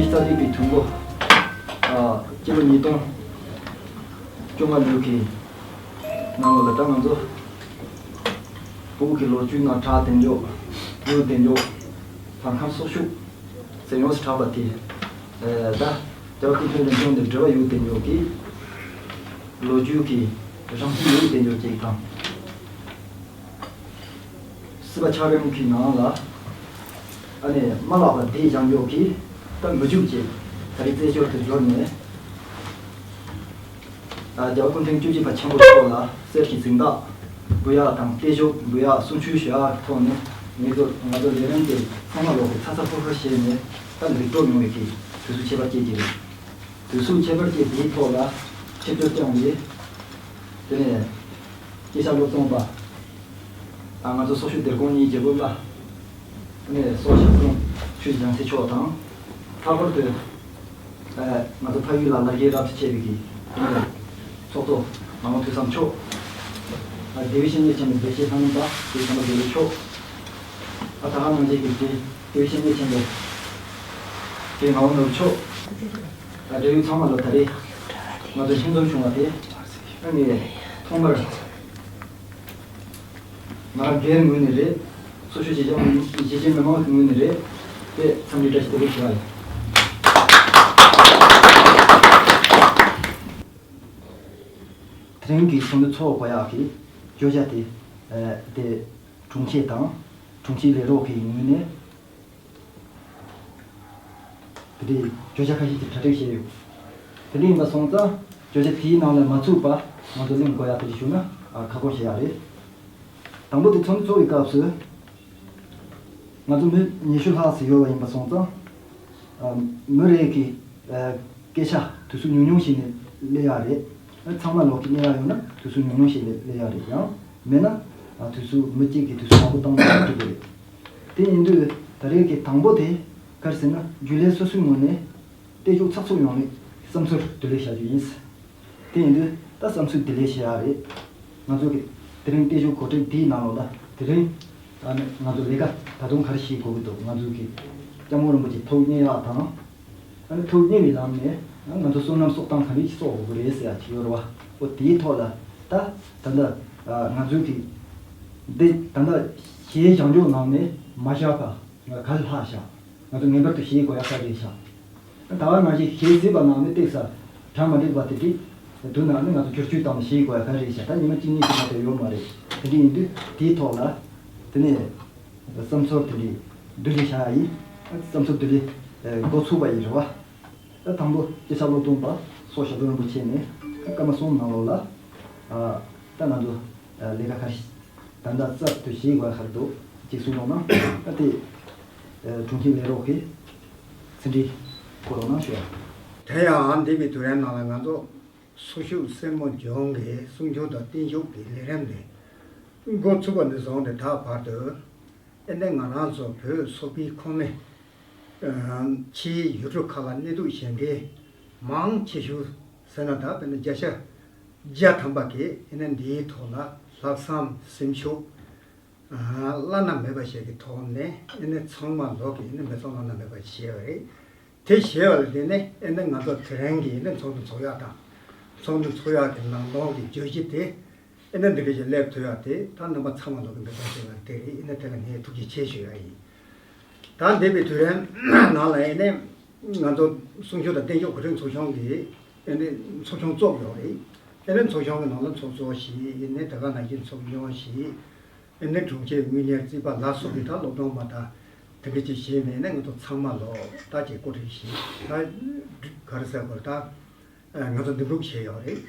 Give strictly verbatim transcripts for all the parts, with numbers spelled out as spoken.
རྩ་འཛུགས་པའི་ཐོན་སྒོ། ཨ། སྤྱི་ལོ་ཉིས་སྟོང་བཅོ་ལྔ་ལོའི་གི་ནང་ལོགས་ལ་ད་ང་ཚོ་བོད་ཀྱི་ལོ་རྒྱུས་ནང་བྲག་དེ་འཇོག་ཡུལ་དེ་འཇོག་ལྷ་ཁང་སྲོག་ཤུགས་ཟེར་ཡོངས་སུ་གྲགས་པ་དེ། ཨ། ད་རྒྱལ་བ་སྐུ་ཕྲེང་རིམ་བྱོན་དང་འབྲེལ་བ་ཡོད་དེ་འཇོག་གི་ལོ་རྒྱུས་ཀྱི་རང་བཞིན་ཡོད་དེ་འཇོག་ཅིག་དང་། སྲིད་པ་ཆགས་རིམ་གྱི་ནང་ལ། ཨ་ནི་མ་ལགས་པ་དེའི་བྱང་ཕྱོགས་ཀྱི་ད་མི་འཇུག་ཅེས་ད་རེས་རྩེ་སྦྱོར་དུ་སྦྱོར་ནས། ཨ། རྒྱལ་བ་སྐུ་ཕྲེང་བཅུ་གཅིག་པ་ཆེན་པོ་མཆོག་ལ་གསེར་གྱི་གཟེངས་རྟགས་འབུལ་ཡག་དང་། བརྟན་བཞུགས་འབུལ་ཡག་གསུང་ཆོས་ཞུ་ཡག་ཐོག་ནས་ངེད་ཚོ་ང་ཚོ་ལས་རིམ་དེ་ཚང་མ་ལོག་གི་ཚ་ཚ་ཧུར་ཧུར་བྱས་ནས་ད་ལེགས་གྲུབ་ཡོང་བའི་གི་དུས་ཚོད་ཁྱད་པར་ཅན་ཅིག་རེད། དུས་ཚོད་ཁྱད་པར་ཅན་དེའི་ཐོག་ལ་ཆིབས་བསྒྱུར་བསྐྱངས་པའི། དེ་ནས་སྐྱེས་ཆ་སློབ་སྟོན་པ། ཨ། ང་ཚོ་སོག་ཤུ་སྡེ་དགོན་གཉིས་ཀྱི་སློབ་བླ། དེ་ནས་སོག་ཞབས་དྲུང་ཆོས་ཀྱི་རྒྱལ་མཚན་མཆོག་དང་། ལྷག་པར་དུ། ཨ། ང་ཚོ་ཕ་ཡུལ་ལ་ལ་རྒྱའི་རབ་ཏུ་བྱེད་པའི་གི་ཚོགས་གཙོ་ངག་དབང་ཐོས་བསམ་མཆོག་ཨ། དགེ་བའི་བཤེས་གཉེན་ཆེན་པོ་བདེ་སྐྱིད་ལྷ་མོ་པ་དགེ་བའི་བཤེས་གཉེན་མཆོག་ཨ། ད་ག་ནང་བཞིན་གྱི་དགེ་བའི་བཤེས་གཉེན་ཆེན་པོ་དགེ་ངག་དབང་ནོར་བུ་མཆོག་ཨ། འབྲེལ་ཡོད་ཚང་མ་ལ་ད་རེས་ང་ཚོ་ཆིབས་འཛོམས་བྱུང་བ་དེ། ཨ་ནི་ཐོག་མར་ང་རང་སྒེར་ངོས་ནས་རེད། སོག་ཤུ་གཞིས་ཆགས་གཞིས་བྱེས་མི་མང་གི་ངོས་ནས་རེད། དེ་འཚམས་འདྲི་བཀྲ་ཤིས་བདེ་ལེགས་ཞུ་བ་ཡིན། དེ་རིང་གི་ཚོགས་འདུ་འཚོགས་དགོས་ཡག་གི་བརྗོད་བྱ་དེ། ཨ། དེ་དྲུང་ཆེ་དང་དྲུང་ཆེ་ལས་རོགས་ཀྱི་ངོས་ནས། དེ་འདྲའི་བརྗོད་བྱ་ཁ་ཤས་ཀྱི་གྲ་སྒྲིག་བྱས་ཡོད། དེ་འདྲ་ཡིན་པ་སོང་ཙང་བརྗོད་བྱ་དེའི་ནང་ལ་མ་ཚུད་པ་ང་ཚོ་གླེང་དགོས་ཡག་དེ་འདྲ་བྱུང་ན། ཨ། ཁག་པོ་ཞེ་དྲག་རེད། དང་པོ་དེ་ཚོགས་འདུ་འཚོགས་པའི་སྐབས་སུ་ང་ཚོ་མི་ཉི་ཤུ་ལྷག་ཙམ་ཡོད་པ་ཡིན་པ་སོང་ཙང་། ཨ། མི་རེ་གི། ཨ། སྐད་ཆ་དུས་ཚོད་ཉུང་ཉུང་ཞིག་ནས་སླེབས་ཡག་རེད། ཨ། ཚང་མ་ལོག་གི་སླེབས་ཡག་ཡོད་ན་དུས་ཚོད་ཉུང་ཉུང་ཞིག་ནས་སླེབས་ཡག་རེད། ཡང་མེད་ན། ཨ། དུས་ཚོད་མི་གཅིག་གིས་དུས་ཚོད་མང་པོ་བཏང་ན་འགྲིག་གི་རེད། དེ་ཡིན་དུས་ད་རེས་ཀྱི་དང་པོ་དེ་ག་རེ་ཟེར་ན། རྒྱུན་ལས་སོ་སོའི་ངོས་ནས་བལྟས་བཅུག་ཚགས་ཚུད་ཡོང་བའི་བསམ་ཚུལ་བསྡུ་ལེན་བྱ་རྒྱུ་ཡིན། དེ་ཡིན་དུས་ད་བསམ་ཚུལ་བསྡུ་ལེན་བྱེད་ཡག་རེད། ང་ཚོ་གི་དེ་རིང་བལྟས་བཅུག་གོ་སྒྲིག་འདིའི་ནང་ལོགས་ལ་དེ་རིང་། ཨ་ནི་ང་ཚོ་ལས་ཀ་ད་དུང་ག་རེ་བྱེད་དགོས་ཀྱི་འདུག་ང་ཚོ་གི་སྐྱབས་མགོན་རིན་པོ་ཆེ་ཐུགས་མཉེས་ཡག་དང་། ཨ་ནི་ཐུགས་མཉེས་པའི་ལམ་ནས་ང་ཚོ་བསོད་ནམས་གསོག་སྟངས་ག་འདྲ་ཞིག་གསོག་དགོས་ཀྱི་རེད་ཟེར་ཡག་ཅིག་ཡོད་རེད་བ། འོ། དེའི་ཐོག་ལ་ད་ད་ལྟ་ང་ཚོ་གི་འདི་ད་ལྟ་གཞས་བཞེངས་ཕྱོགས་ནང་ནས་མ་བཞག་པ་ག་ལྷག་བཞག་ང་ཚོ་ངེས་པར་དུ་བྱེད་དགོས་ཡག་ག་རེ་བཞག་ད་ག་ནང་བཞིན་གཞས་གཟིགས་པ་ནང་ནས་བལྟས་ས་གྲ་མ་འགྲིག་པ་དེ་འགྲིག་འདུག་ན་ནི་ང་ཚོ་བསྒྱུར་བཅོས་བཏང་ནས་བྱེད་དགོས་ཡག་ག་རེ་བཞག་ད་ཉི་མ་གཅིག་གཉིས་ཤིག་མ་གཏོགས་ཡོད་མ་རེད། དེ་འདྲ་ཡིན་དུས་དེའི་ཐོག་ལ་དེ་ནས་བསམ་ཚུལ་དེ་འདྲའི་བསྡུ་ལེན་བྱ་ཡ་ཡིན། བསམ་ཚུལ་བསྡུ་ལེན་འགོ་ཚུགས་པ་ཡིན་རེད་བ། ད་དང་པོ་སྐྱེས་ཆ་སློབ་སྟོན་པ་སོག་ཞབས་དྲུང་རིན་པོ་ཆེ་ནས་སྐར་མ་གསུམ་ནང་ལོགས་ལ། ཨ། ད་ང་ཚོ་ལས་ཀ་ག་རེ་ད་ལྟ་རྩལ་དུ་བྱེད་དགོས་ག་རེ་འདུག་ཅིག་གསུངས་རོགས་གནང་། ཨ། དེ་དྲུང་ཆེ་ལས་རོགས་ཀྱིས་ཕྱི་འབྲེལ་བསྐུར་རོགས་གནང་ཞུ་ཡ། དེ་ཡང་འདས་པའི་དུས་རིང་ནང་ལ་ང་ཚོ་སོག་ཤུགས་སེར་མོ་ལྗོངས་ཀྱི་གསུང་ཆོས་དང་བརྟན་བཞུགས་ཀྱི་ལས་རིམ་དེ་འགོ་ཚུགས་པ་ནས་བཟུང་སྟེ་ད་བར་དུ། ཨེ་ནས་ང་རང་ཚོ་བོད་སོག་པོའི་ཁོངས་མི་ཕྱིའི་ཡུལ་གྲུ་ཁག་ལ་གནས་སྡོད་བྱེད་མཁན་མང་ཆེ་ཤོས་ཟེར་ན། ད་དཔེར་ན་བརྒྱ་ཆ་བརྒྱ་ཐམ་པ་གིས་ཨེ་ནས་འདིའི་ཐོག་ལ་ལྷག་བསམ་སེམས་ཤུགས་བླ་ན་མེད་པ་ཞིག་གི་ཐོག་ནས་ཨེ་ནས་ཚང་མ་ལོག་གིས་ཨེ་ནས་འབད་བརྩོན་བླ་ན་མེད་པ་བྱས་པ་རེད། དེ་བྱས་པ་ལ་བརྟེན་ནས་ཨེ་ནས་ང་ཚོ་དེ་རིང་གི་ཨེ་ནས་ཚོགས་འདུ་འཚོགས་ཡག་དང་། ཚོགས་འདུ་འཚོགས་ཡག་གི་ནང་དོན་གྱི་བརྗོད་གཞི་དེ། ཨེ་ནས་འདི་འདྲ་ཞིག་སླེབས་ཐུབ་ཡག་དེ་ད་རྣམ་པ་ཚང་མ་ལོག་གི་འབད་བརྩོན་བྱས་པ་དེ་རེད། ཨེ་ནས་དེ་ལ་ངས་ཐུགས་རྗེ་ཆེ་ཞུ་ཡག་ཡིན། ད་འདས་པའི་དུས་རིང་ནང་ལ་ཨེ་ནས་ང་ཚོ་གསུང་ཆོས་དང་བརྟན་བཞུགས་གོ་སྒྲིག་ཚོགས་ཆུང་གི་ཨེ་ནས་ཚོགས་ཆུང་བཙུགས་ཡོད་རེད། ཨེ་ནས་ཚོགས་ཆུང་གི་ནང་ལ་ཚོགས་གཙོ་ཞིག་ཨེ་ནས་དེ་ག་ནང་བཞིན་ཚོགས་གཞོན་ཞིག་ཨེ་ནས་དྲུང་ཆེ་དངུལ་གཉེར་རྩིས་པ་ལ་སོགས་པའི་ད་སློབ་སྟོན་པ་དང་དེ་འདྲ་ཅིག་བྱས་ནས་ཨེ་ནས་ང་ཚོ་ཚང་མ་ལོག་ད་ཅིག་གོ་སྒྲིག་ཞིག་ད་ག་རེ་ཟེར་དགོས་རེད། ད་ང་ཚོ་འདེམས་སྒྲུག་བྱས་ཡོད་རེད།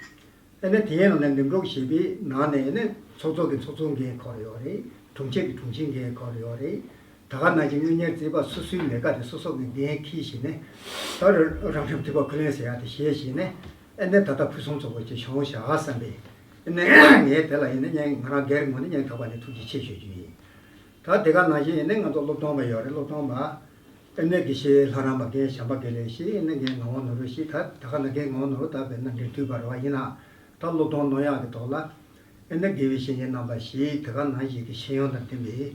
ཨེ་ནས་དེའི་ནང་ནས་འདེམས་སྒྲུག་བྱས་པའི་ནང་ནས་ཨེ་ནས་ཚོགས་གཙོ་གི་ཚོགས་གཙོ་འགན་འཁུར་ཡོད་རེད། དྲུང་ཆེ་གི་དྲུང་ཆེ་འགན་འཁུར་ཡོད་རེད། ད་ག་ནང་བཞིན་དངུལ་གཉེར་རྩིས་པ་སོ་སོའི་ལས་ཀ་དེ་སོ་སོ་གི་འགན་འཁྱེར་བྱས་ནས་ད་རང་ཁྲིམས་ཐིགས་པ་ཁུར་ལེན་ཟེར་ཡག་དེ་བྱས་བྱས་ནས་ཨེ་ནས་ད་ལྟ་ཕུན་སུམ་ཚོགས་པ་ཅིག་བྱུང་བཞག་བསམ་པས། ཨེ་ནས་ངས་དེ་ལ་ཨེ་ནས་སྙིང་ང་རང་སྒེར་ངོས་ནས་སྙིང་ཐག་པ་ནས་ཐུགས་རྗེ་ཆེ་ཞུ་རྒྱུ་ཡིན། ད་དེ་ག་ནང་བཞིན་ཨེ་ནས་ང་ཚོ་སློབ་སྟོན་པ་ཡོད་རེད། སློབ་སྟོན་པ་ཨེ་ནས་དགེ་བཤེས་ལྷ་རམས་པ་རྒན་བྱམས་པ་དགེ་ལེགས་ཞིག་ཨེ་ནས་རྒན་ངག་དབང་ནོར་བུ་ཞིག་ད་ད་ག་ནང་རྒན་ངག་དབང་ནོར་བུ་ད་དཔེར་ན་འབྲེལ་མཐུད་པ་རེད་བ། ཡིན་ན་ད་སློབ་སྟོན་གནང་ཡག་གི་ཐོག་ལ་ཨེ་ནས་དགེ་བའི་བཤེས་གཉེན་རྣམ་པ་ཞིག་དེ་ག་ནང་བཞིན་གྱི་ཤེས་ཡོན་དང་ལྡན་པའི་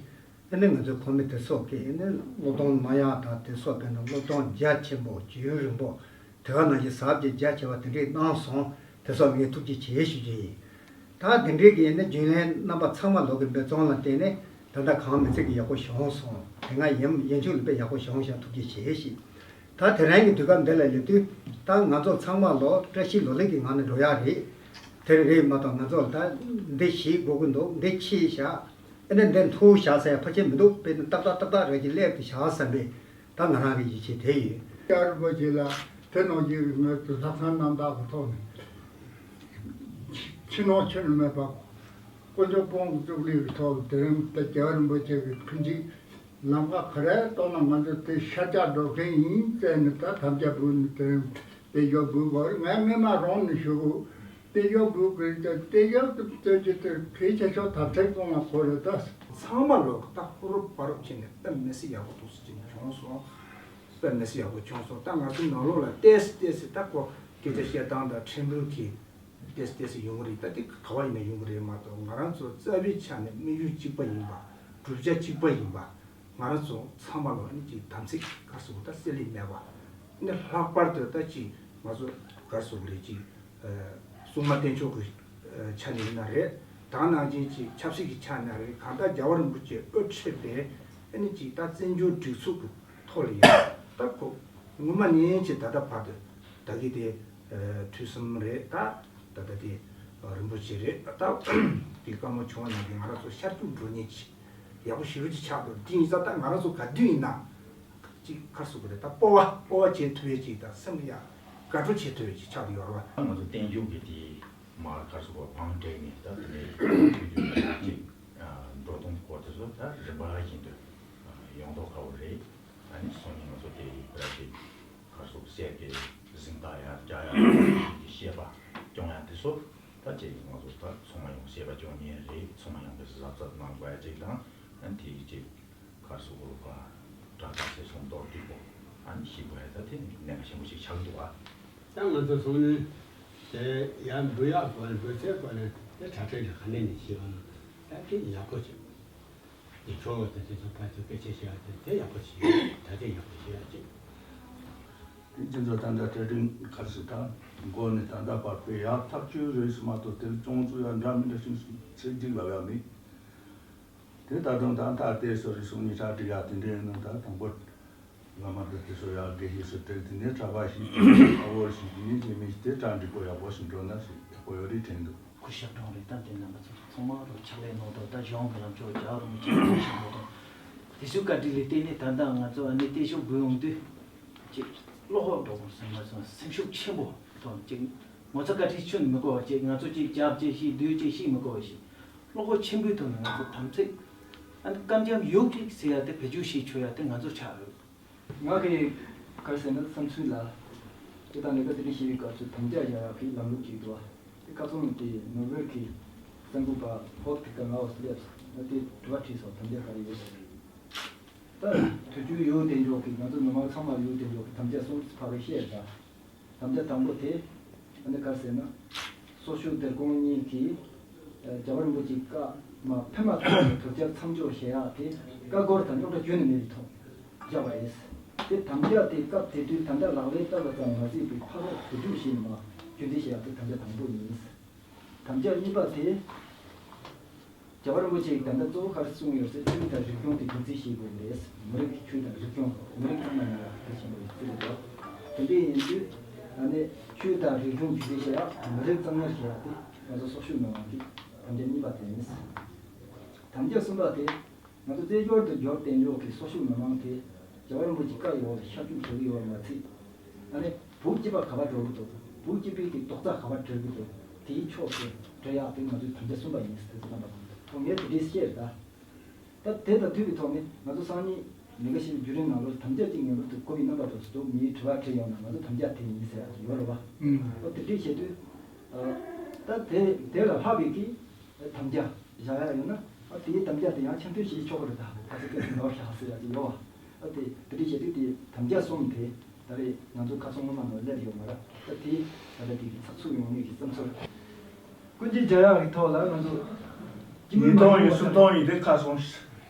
ཨ་ནི་ང་ཚོའི་ཁོ་མི་དེ་སོགས་ཀྱིས་ཨ་ནི་སློབ་སྟོན་གནང་ཡག་དང་དེ་སོགས་དཔེར་ན་སློབ་སྟོན་རྒྱ་ཆེན་པོ་རྒྱུན་རིང་པོ་དེ་ག་ནང་བཞིན་ཟབ་ཅིང་རྒྱ་ཆེ་བ་དེ་འདྲས་གནང་སོང་། དེ་སོགས་ངས་ཐུགས་རྗེ་ཆེ་ཞུ་རྒྱུ་ཡིན། ད་དེ་འདྲས་ཀྱི་ཨ་ནི་རྒྱུན་ལས་རྣམ་པ་ཚང་མ་ལོག་གི་འབད་བརྩོན་ལ་བརྟེན་ནས་ད་ལྟ་གང་མི་ཚད་ཀྱི་ཡག་པོ་བྱུང་སོང་། དེ་སྔ་ཡན་ཡན་ཆོད་ལ་དཔེ་ཡག་པོ་བྱུང་ཤག་ཐུགས་རྗེ་ཆེ་ཞུ། ད་དེ་རིང་གི་དུས་སྐབས་འདི་ལ་སླེབས་དུས་ད་ང་ཚོ་ཚང་མ་ལོ་བཀྲ་ཤིས་ལོ་ལེགས་ཀྱི་ངང་ནས་འགྲོ་ཡག་རེད། དེ་རེད་མ་གཏོགས་ང་ཚོ་ལ་ད་འདི་ཞིག་དགོས་ཀྱི་འདུག་འདི་ཆེ་བཞག་ཨེ་ནས་འདི་མཐོ་བཞག་ཟེར་ཡ་ཕལ་ཆེར་མི་འདུག་དཔེར་ན་ཏག་ཏག་ཏག་ཏག་རེད་ཀྱི་སླེབས་ཏེ་བཞག་བསམ་པས་ད་ང་རང་གི་ཡིད་ཆེས་དེ་ཡོད། ཡར་རིན་པོ་ཆེ་ལ་དེ་ནང་བཞིན་ངོས་སུ་ལྷག་བསམ་རྣམ་དག་གི་ཐོག་ནས་ཕྱི་ནང་ཕྱི་ནང་མེད་པ་དཀོན་མཆོག་དཔང་གི་གཙུག་ལག་གི་ཐོག་དེ་རིང་ད་རྒྱལ་བ་རིན་པོ་ཆེ་གི་ཐུགས་རྗེ་ལམ་ཁ་ག་རེ་གཏོང་ན་ང་ཚོ་དེ་ཤར་རྒྱག་འགྲོ་མཁན་ཡིན་ཟེར་ནས་ད་དམ་བཅའ་འབུལ་ནས་དེ་རིང་དེ་ཞོག་འབུལ་དགོས་རེད། ངས་སྔོན་མ་རང་ནས་ཞུ་དགོས། དེ་ཞོག་འབུལ་དགོས་རེད། དེ་ཞོག་ཏུ་སྟོན་རྒྱུ་དེ་གལ་ཆེ་ཤོས་དམ་ཚིག་སྐོང་བ་ཁོ་རེད་ད། ཚང་མ་ལོག་ད་ཧུ་རུབ་བ་རུབ་བྱས་ནས་དཔེ་མི་སྲིད་ཡག་པོ་འདུག་ཟེར་གྱི་བྱུང་སོང་། དཔེ་མི་སྲིད་ཡག་པོ་བྱུང་སོང་། ད་ང་ཚོའི་ནང་ལོགས་ལ་ཏོག་ཙམ་ཏོག་ཙམ་ད་ཁོ་སྐད་ཆ་བཤད་སྟངས་དང་ཕྲན་བུ་གི་ཏོག་ཙམ་ཏོག་ཙམ་ཡོང་གི་རེད། ད་དེ་ག་བ་ཡིན་ན་ཡོང་གི་རེད་མ་གཏོགས་ང་རང་ཚོ་རྩ་བའི་ཆ་ནས་དམིགས་ཡུལ་གཅིག་པ་ཡིན་པ། བསྒྲུབ་བྱ་གཅིག་པ་ཡིན་པ། ང་རང་ཚོ་ཚང་མ་ལོ་ནི་ཅིག་དམ་ཚིག་ག་རེ་ཟེར་དགོས། ད་བསྲེ་ལྷད་མེད་པ། ནི་ལྷག་པར་དུ་ད་ཅིག་ང་ཚོ་ག་རེ་ཟེར་དགོས་རེད། ཅིག་ཨ་སྲུང་མ་བསྟེན་ཕྱོགས་ཀྱི་ཨ་ཆ་ནས་ཡིན་ན་རེད། དེ་ནང་བཞིན་ཅིག་ཆབ་སྲིད་ཀྱི་ཆ་ནས་རེད། གང་ལྟར་རྒྱལ་བ་རིན་པོ་ཆེ་དབུ་ཁྲིད་པའི་ཨ་ནི་ཅིག་ད་བཙན་བྱོལ་སྒྲིག་འཛུགས་ཀྱི་ཐོག་ལ་ཡིན་ད་ཁོ་ངོ་མ་ནས་ཅིག་ད་ལྟ་བར་དུ་ད་གི་དེ་ཨ་དུས་གསུམ་རེད། ད་ད་ལྟ་དེ་ཨ་རིན་པོ་ཆེ་རེད། ད་དེ་བཀའ་མོལ་བྱུང་བ་ནང་བཞིན་ང་རང་ཚོ་ཤར་རྒྱུག་འགྲོ་མཁན་ཅིག་ཡག་པོ་ཞེ་པོ་ཅིག་ཆགས་འདུག་དེ་ཡིན་ཙང་ད་ང་རང་ཚོ་ག་དུས་ཡིན་ན་ཅིག་ག་རེ་ཟེར་དགོས་རེད། ད་སྤོབས་པ་སྤོབས་པ་བྱེད་ཐུབ་ཡས་ཅིག་དང་སེམས་ལ་ཡ་དགའ་སྤྲོ་བྱེད་ཐུབ་ཡས་ཅིག་ཆགས་བསྡད་ཡོད་རེད་བ། ང་ཚོ་བསྟན་བཅོས་ཀྱི་དེ་མར་ག་རེ་ཟེར་དགོས། བང་བསྒྲིགས་ནས་ད་དེ་ནས་ཅིག་འགྲོ་སྟངས་སྐོར་དེ་ཚོ་ད་རིམ་པ་བཞིན་དུ་ཡོང་མདོག་ཁ་པོ་རེད། ཨ་ནི་སང་ཉིན་ང་ཚོ་དེ་བར་དེ་ག་རེ་ཟེར་དགོས། གསེར་གྱི་གཟེངས་རྟགས་ཡར་རྒྱག་ཡག་གི་བཤད་པ་སྐྱོང་ཡག་དེ་ཚོ་ད་ཅིག་ང་ཚོ་ད་ཚང་མ་ཡོང་བཤད་པ་སྐྱོང་མཁན་རེད། ཚང་མ་ཡོང་གི་གཟབ་གཟབ་གནང་དགོས་ཡ་ཅིག་དང་། ཨ་ནི་དེ་ཅིག་ག་རེ་ཟེར་དགོས་རེད་པ། དྲ་ཐག་ཚེ་སྲོག་མདོར་བསྡུས་པོ་ཨ་ནི་ཤེས་དགོས་ཡ་ད་དེ་ནི་གནད་འགག་ཆེན་པོ་ཞིག་ཆགས་འདུག་ཨ། ད་ང་ཚོ་སང་ཉིན་དེ་ཡར་འབུལ་ཡག་སྐོར་ལ་འབུལ་ཚད་སྐོར་ལ་དེ་དྲ་སྦྲེལ་གྱི་ག་ནས་ནས་ཤེས་པ་ན་ད་དེ་ཡག་པོ་བྱེད། དེ་ཁྱོད་དང་དེ་ཚོ་ཕར་ཚུར་སྐད་ཆ་བཤད་ཡག་དེ་དེ་ཡག་པོ་བྱེད། ད་དེ་ཡག་པོ་བྱེད་ཡག་ཅིག་དེ་ཁྱེད་ཚོ་ད་ལྟ་གྲ་སྒྲིག་ག་རེ་ཟེར། ད་འགོ་ནས་ད་ལྟ་བར་དཔེ་ཡག་ཐག་ཆོད་རེད་ཟེར་མ་གཏོགས་དེ་ལ་ཅུང་ཙམ་ཡང་འདྲ་མི་འདྲ་ཞིག་ཚིག་གཅིག་ལབ་ཡག་མེད། དེ་ད་དུང་ད་ལྟ་དེ་སོ་རེ་སོང་ནས་གྲ་སྒྲིག་ཡག་དེ་འདྲ་ཡིན་ན་ད་དང་པོ་བླ་མ་དང་དེ་ཚོ་ཡར་དགེ་བཤེས་ཚོ་སྤྲད། དེ་ནས་གྲྭ་པ་ཞིག་ཨ་བོར་ཞིག་དེ་ནས་རྗེས་མི་ཞིག་དེ་གྲ་སྒྲིག་པོ་ཡག་པོ་ཞིག་འགྲོ་ན་ཞིག་ཡག་པོ་ཡོད་རེད་དྲན་འདུག་སྐུ་ཞབས་དྲུང་རེད། ད་དེ་རྣམ་པ་ཚོ་ཚང་མ་རོ་ཕྱག་ལས་གནང་དང་། ད་གཞུང་གི་ལམ་ཕྱོགས་རྒྱལ་བ་རིན་པོ་ཆེ་གི་ཞིག་གནང་དང་། དེ་ཚོའི་བཀའ་དྲིན་ལ་བརྟེན་ནས་ད་ལྟ་ང་ཚོ་ཨ་ནི་བརྟན་བཞུགས་འབུལ་ཡོང་དུས་ཅིག་བློ་ཁོག་འགྲོ་དགོས་སེམས་ང་ཚོ་སེམས་ཤུགས་ཆེན་པོ་དང་ཅིག་ངོ་ཚ་བཀའ་དྲིན་ཆུ་ནས་མི་གོ་བ་ཅིག་ང་ཚོ་ཅིག་རྒྱབ་ཅིག་ཤིག་སྡོད་ཅིག་ཤིག་མི་གོ་བ་ཞིག་བློ་ཁོག་ཆེན་པོའི་ཐོག་ནས་ང་ཚོ་དམ་ཚིག་ཨ་ནི་སྐར་འགྱམ་ཡོད་ཀྱི་ཟེར་ཡ་དེ་བེད་སྤྱོད་བྱེད་ཆོག་ཡ་དེ་ང་ཚོ་ཆགས་ཡོད། ང་གི་ག་རེ་ཟེར་ན་བསམ་ཚུལ་ལ། དེ་དང་ལས་ཀ་དེ་འདྲ་བྱེད་པའི་སྐབས་སུ་དམ་བཅའ་བཞག་ཡག་གི་ལམ་ལུགས་ཅིག་འདུག་བ། དེ་ཁ་སང་དེ་ནོར་ཝེ་གི་གསར་འགོད་པ་ཧོབ་ཐི་ཀ་ང་འོ་སླེབས་ང་དེ་དྲི་བ་དྲིས་སོང་། དམ་བཅའ་ག་རེ་ཡོད་ཟེར། ད་དུས་རྒྱུན་ཡོད་དེ་འཇོག་གི་ང་ཚོ་མི་མང་ཚང་མ་ཡོད་དེ་འཇོག་གི་དམ་བཅའ་གསུམ་ཕ་གི་བཤད་ད། དམ་བཅའ་དང་པོ་དེ་ཨ་ནི་ག་རེ་ཟེར་ན། སོག་ཆུ་སྡེ་དགོན་གཉིས་ཀྱིས་རྒྱལ་བ་རིན་པོ་ཆེའི་བཀའ་མ་ཕེབས་མ་ཐག་ནས་དོལ་རྒྱལ་མཚམས་འཇོག་བྱེད་ཡག་དེ་བཀའ་འཁོར་དང་རྙོག་དྲ་རྒྱུན་ནས་མེད་པའི་ཐོག་བཞག་པ་ཡིན། དེ་དམ་བཅའ་དེ་སྐབས་དེ་དུས་ད་ལྟ་ལག་ལེན་བསྟར་བ་ཙམ་མ་ཟད་པའི་ཕ་རོལ་བོད་ཕྲུག་བཞིན་མ་རྒྱུན་འཛིན་བྱེད་ཡག་དེ་དམ་བཅའ་དང་པོ་ཡིན། དམ་བཅའ་གཉིས་པ་དེ། རྒྱལ་བ་རིན་པོ་ཆེས་ད་ལྟ་གཙོ་བོ་ག་རེ་གསུངས་ཡོད་ཟེར། ཆོས་དང་རིག་གཞུང་དེ་རྒྱུན་འཛིན་བྱེད་དགོས་རེད། མི་རིགས་ཀྱི་ཆོས་དང་རིག་གཞུང་མི་རིགས་ཚང་མ་ཡོང་བ་དེ་བྱེད་དགོས་རེད་ཟེར་གི་འདུག་དེ་འདྲ་ཡིན་དུས་ཨ་ནི་ཆོས་དང་རིག་གཞུང་རྒྱུན་འཛིན་བྱེད་ཡག་མི་རིགས་གཙང་མར་བྱེད་ཡག་དེ་ང་ཚོ་སོག་ཆུ་མི་མང་གི་དམ་བཅའ་གཉིས་པ་དེ་ཡིན། དམ་བཅའ་གསུམ་པ་དེ། ང་ཚོ་རྩེ་སྦྱོར་དུ་འབྱོར་བསྟན་འཇོག་གི་སོག་ཆུ་མི་མང་དེ་རྒྱལ་བ་རིན་པོ་ཆེ་བཀའ་ཡོད་ལ་ཤར་རྒྱུག་བྱེད་ཀྱི་ཡོད་པ་མ་ཚད། ཨ་ནི་བོད་སྤྱི་པ་ག་པར་འགྲོ་གི་འདུག་བོད་སྤྱི་པའི་གི་རྡོག་རྩ་ག་པར་སྒྲིལ་གི་འདུག་དེའི་ཕྱོགས་སུ་སྒྲིལ་ཡག་དེ་ང་ཚོའི་དམ་བཅའ་གསུམ་པ་ཡིན་ཟེར་དུས་རྣམ་པ་ཚོ་ངས་དེ་འདྲས་བཤད་ད། ད་དེ་དང་མཐུན་པའི་ཐོག་ནས་ང་ཚོ་སང་ཉིན་ལས་ཀ་བྱེད་པའི་བརྒྱུད་རིམ་ནང་ལོགས་དམ་བཅའ་གཅིག་ངེས་པར་དུ་དགོས་པའི་རྣམ་པ་ཚོ་འདུག་མིའི་དྲི་བ་དྲིས་ཡོང་ན་ང་ཚོ་དམ་བཅའ་དེ་ཡིན་ཟེར་ཡག་ཡོད་རེད་བ། ཨོ་དེ་འདྲས་བྱེད་དུས། ད་དེ་དེ་ལ་ལྷག་པའི་གི་དམ་བཅའ་བཞག་ཡག་ཡོད་ན། ཨ་དེའི་དམ་བཅའ་དེ་ཡང་འཆམ་མཐུན་བྱེད་ཆོག་གི་རེད། ད་ད་ཚོད་སྐད་ཆ་འདྲ་བོ་བཞག་ཟེར་ཡག་ཅིག་ཡོད་བ། ཨ་དེ་དེ་འདྲ་བྱེད་དུས་དེ་དམ་བཅའ་གསུམ་དེ་ད་རེས་ང་ཚོ་ཁ་སང་སྔོན་མ་ནང་སླེབས་ཡོད་མ་རེད། ད་དེ་ད་ལྟ་དེ་གི་ཚགས་ཚུད་ཡོང་ནས་ཀྱི་བསམ་ཚུལ་ཀུན་གྱིས་མཇལ་ཡག་གི་ཐོག་ལ་ང་ཚོ་སྤྱི་མོས་ཉིས་མ་སྟོང་ཡིན་ཡིན་སུམ་སྟོང་ཡིན་དེ་ཁ་སང་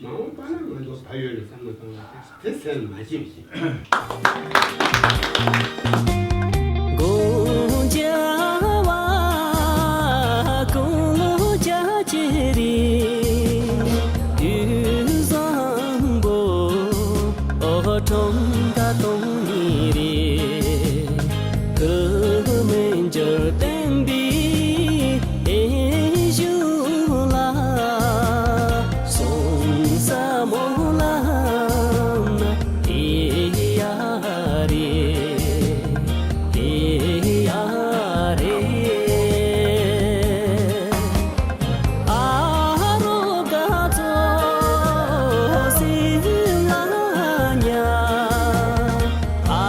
མ་འོངས་པ་ན་ང་ཚོ་ད་ཡོད་ནས་བསམ་བློ་བཏང་བ་དེ་སེམས་མ་བརྗེད་པ་ཞིག་སྒོ་བརྒྱ་པ་དགུང་ལོ་བརྒྱད་ཅུ་རེད། དུས་བཟང་པོ་ཨོ་ཁྲོམ་ཀ་སྟོང་ཉིད་རེད། ཁུ་མི་འགྱུར་བསྟན་པའི་ཨེ་ཞུ་ལ། སོང་ས་མོ་ལ་ན་ཨེ་ཡ་རེད། ཨེ་ཡ་རེད། ཨ་རོ་ག་ཚོ་སེམས་ལ་ཉ། ཨ་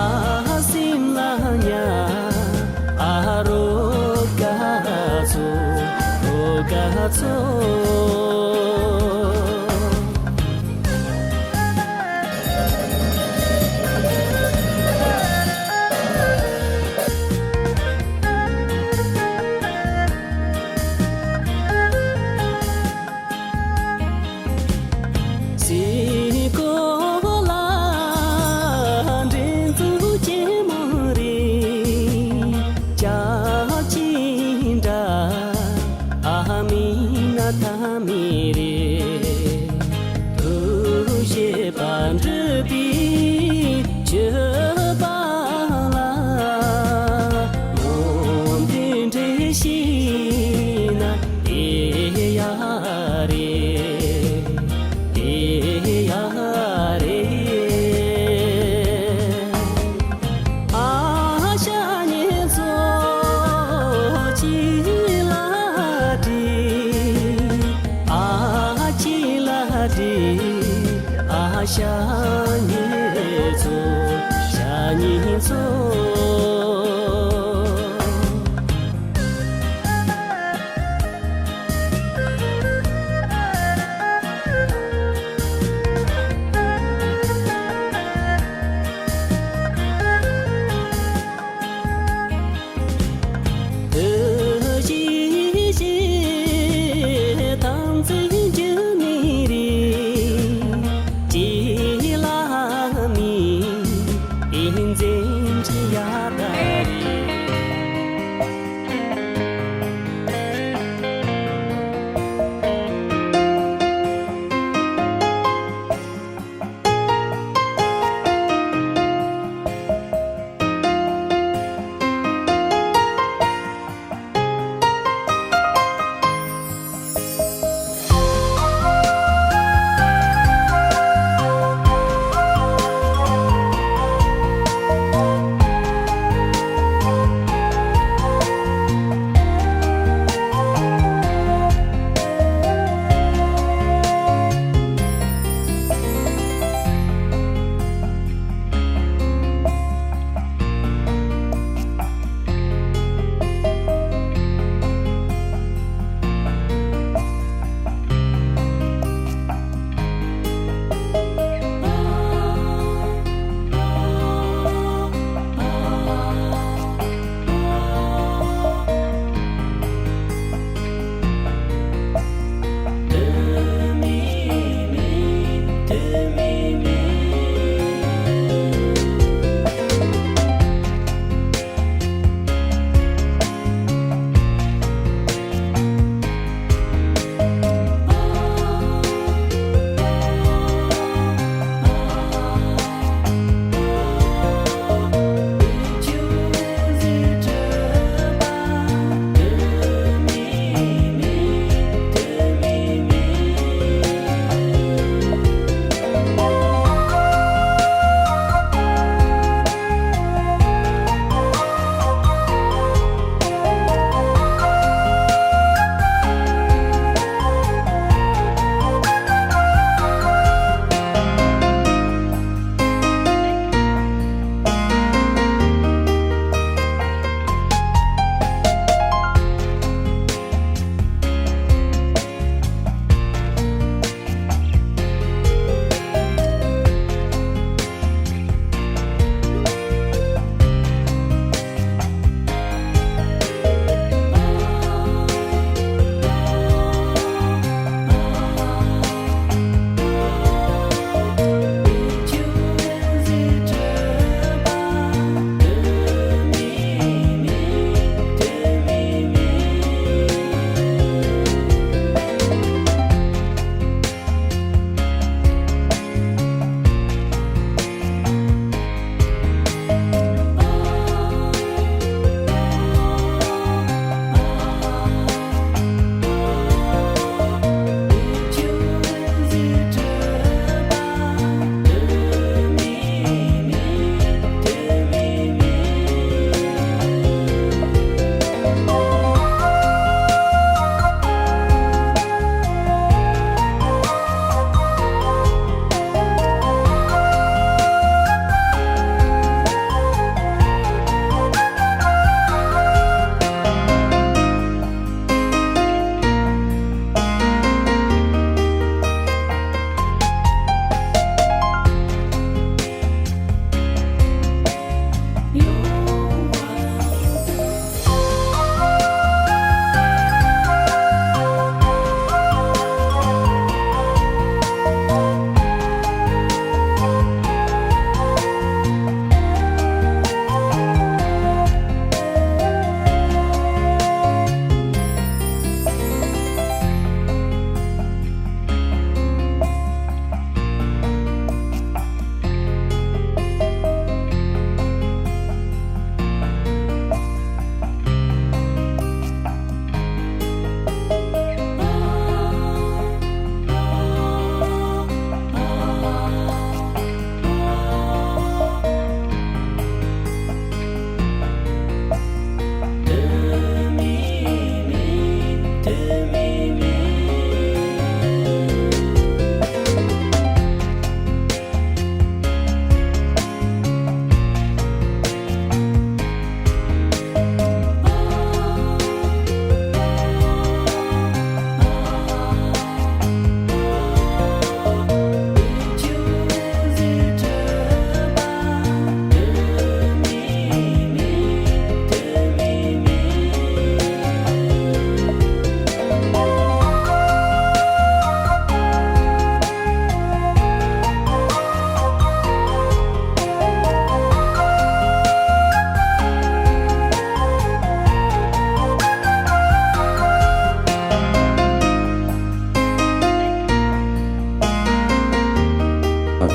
སེམས་ལ་ཉ། ཨ་རོ་ག་ཚོ་རོ་ག་ཚོ། སེ་གོ་ལ་འགྲན་བཙུགས་ཆེན་མོ་རེད། ཅག་ཅིང་འདྲ་ཨ་མི་ན་ཐ་མི་རེད། ཐུགས་བཞེད་པ་འགྲུབ་པའི་སྤྱོད་པ་ལ། མོ་འདི་འདྲའི་ཤེས་ན་ཨེ་ཡ་རེད། ཨེ་ཡ་རེད།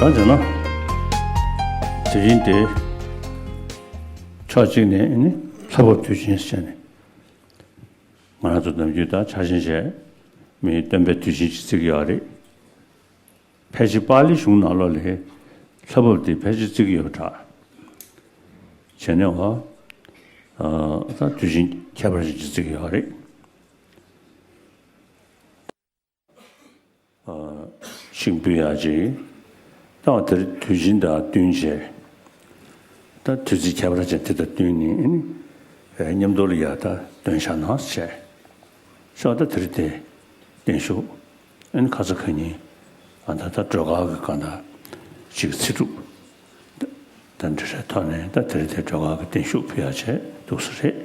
ད་དེ་ན་དེ་རིང་དེ་ཕྱོགས་གཅིག་ནས་ནི་ལྷ་བབས་དུས་ཆེན་ཟེར་ནས་ང་རང་ཚོ་ནམ་རྒྱུན་ད་འཆར་ཅན་བྱས་མི་སྟོན་པའི་དུས་ཆེན་ཅིག་བརྩི་གི་ཡོད་རེད། ཕལ་ཆེར་པཱ་ལི་གཞུང་ནང་ལོགས་ལ་ལྷ་བབས་དེ་ཕལ་ཆེར་བརྩི་གི་ཡོད་པ་འདྲ། བྱས་ནས་འོ་ད་དུས་ཆེན་ཁྱད་པར་ཅན་ཅིག་བརྩི་གི་ཡོད་རེད། ཤིང་ཕུལ་ཡག་ཅིག་ད་དེར་དུས་ཆེན་དང་བསྟུན་བྱས། ད་དུས་ཚིགས་ཁྱད་པར་ཅན་དེ་དང་བསྟུན་ནས་ཨ་ནི་མཉམ་དུ་ལ་ཡག་ད་སྟོན་བཞག་ན་བྱས། ཤོག་ད་དེར་དེ་བརྟན་བཞུགས་ཨ་ནི་ཁ་ས་ཁ་ཉིན་ཨ་ད་ད་སྒྲོལ་དཀར་གི་གང་ད་ཅིག་ཚེ་སྒྲུབ་ད་འདྲ་རེ་ཐོག་ནས་ད་དེར་དེ་སྒྲོལ་དཀར་གི་བརྟན་བཞུགས་ཕུལ་ཡག་བྱས་འདུག་ས་རེད།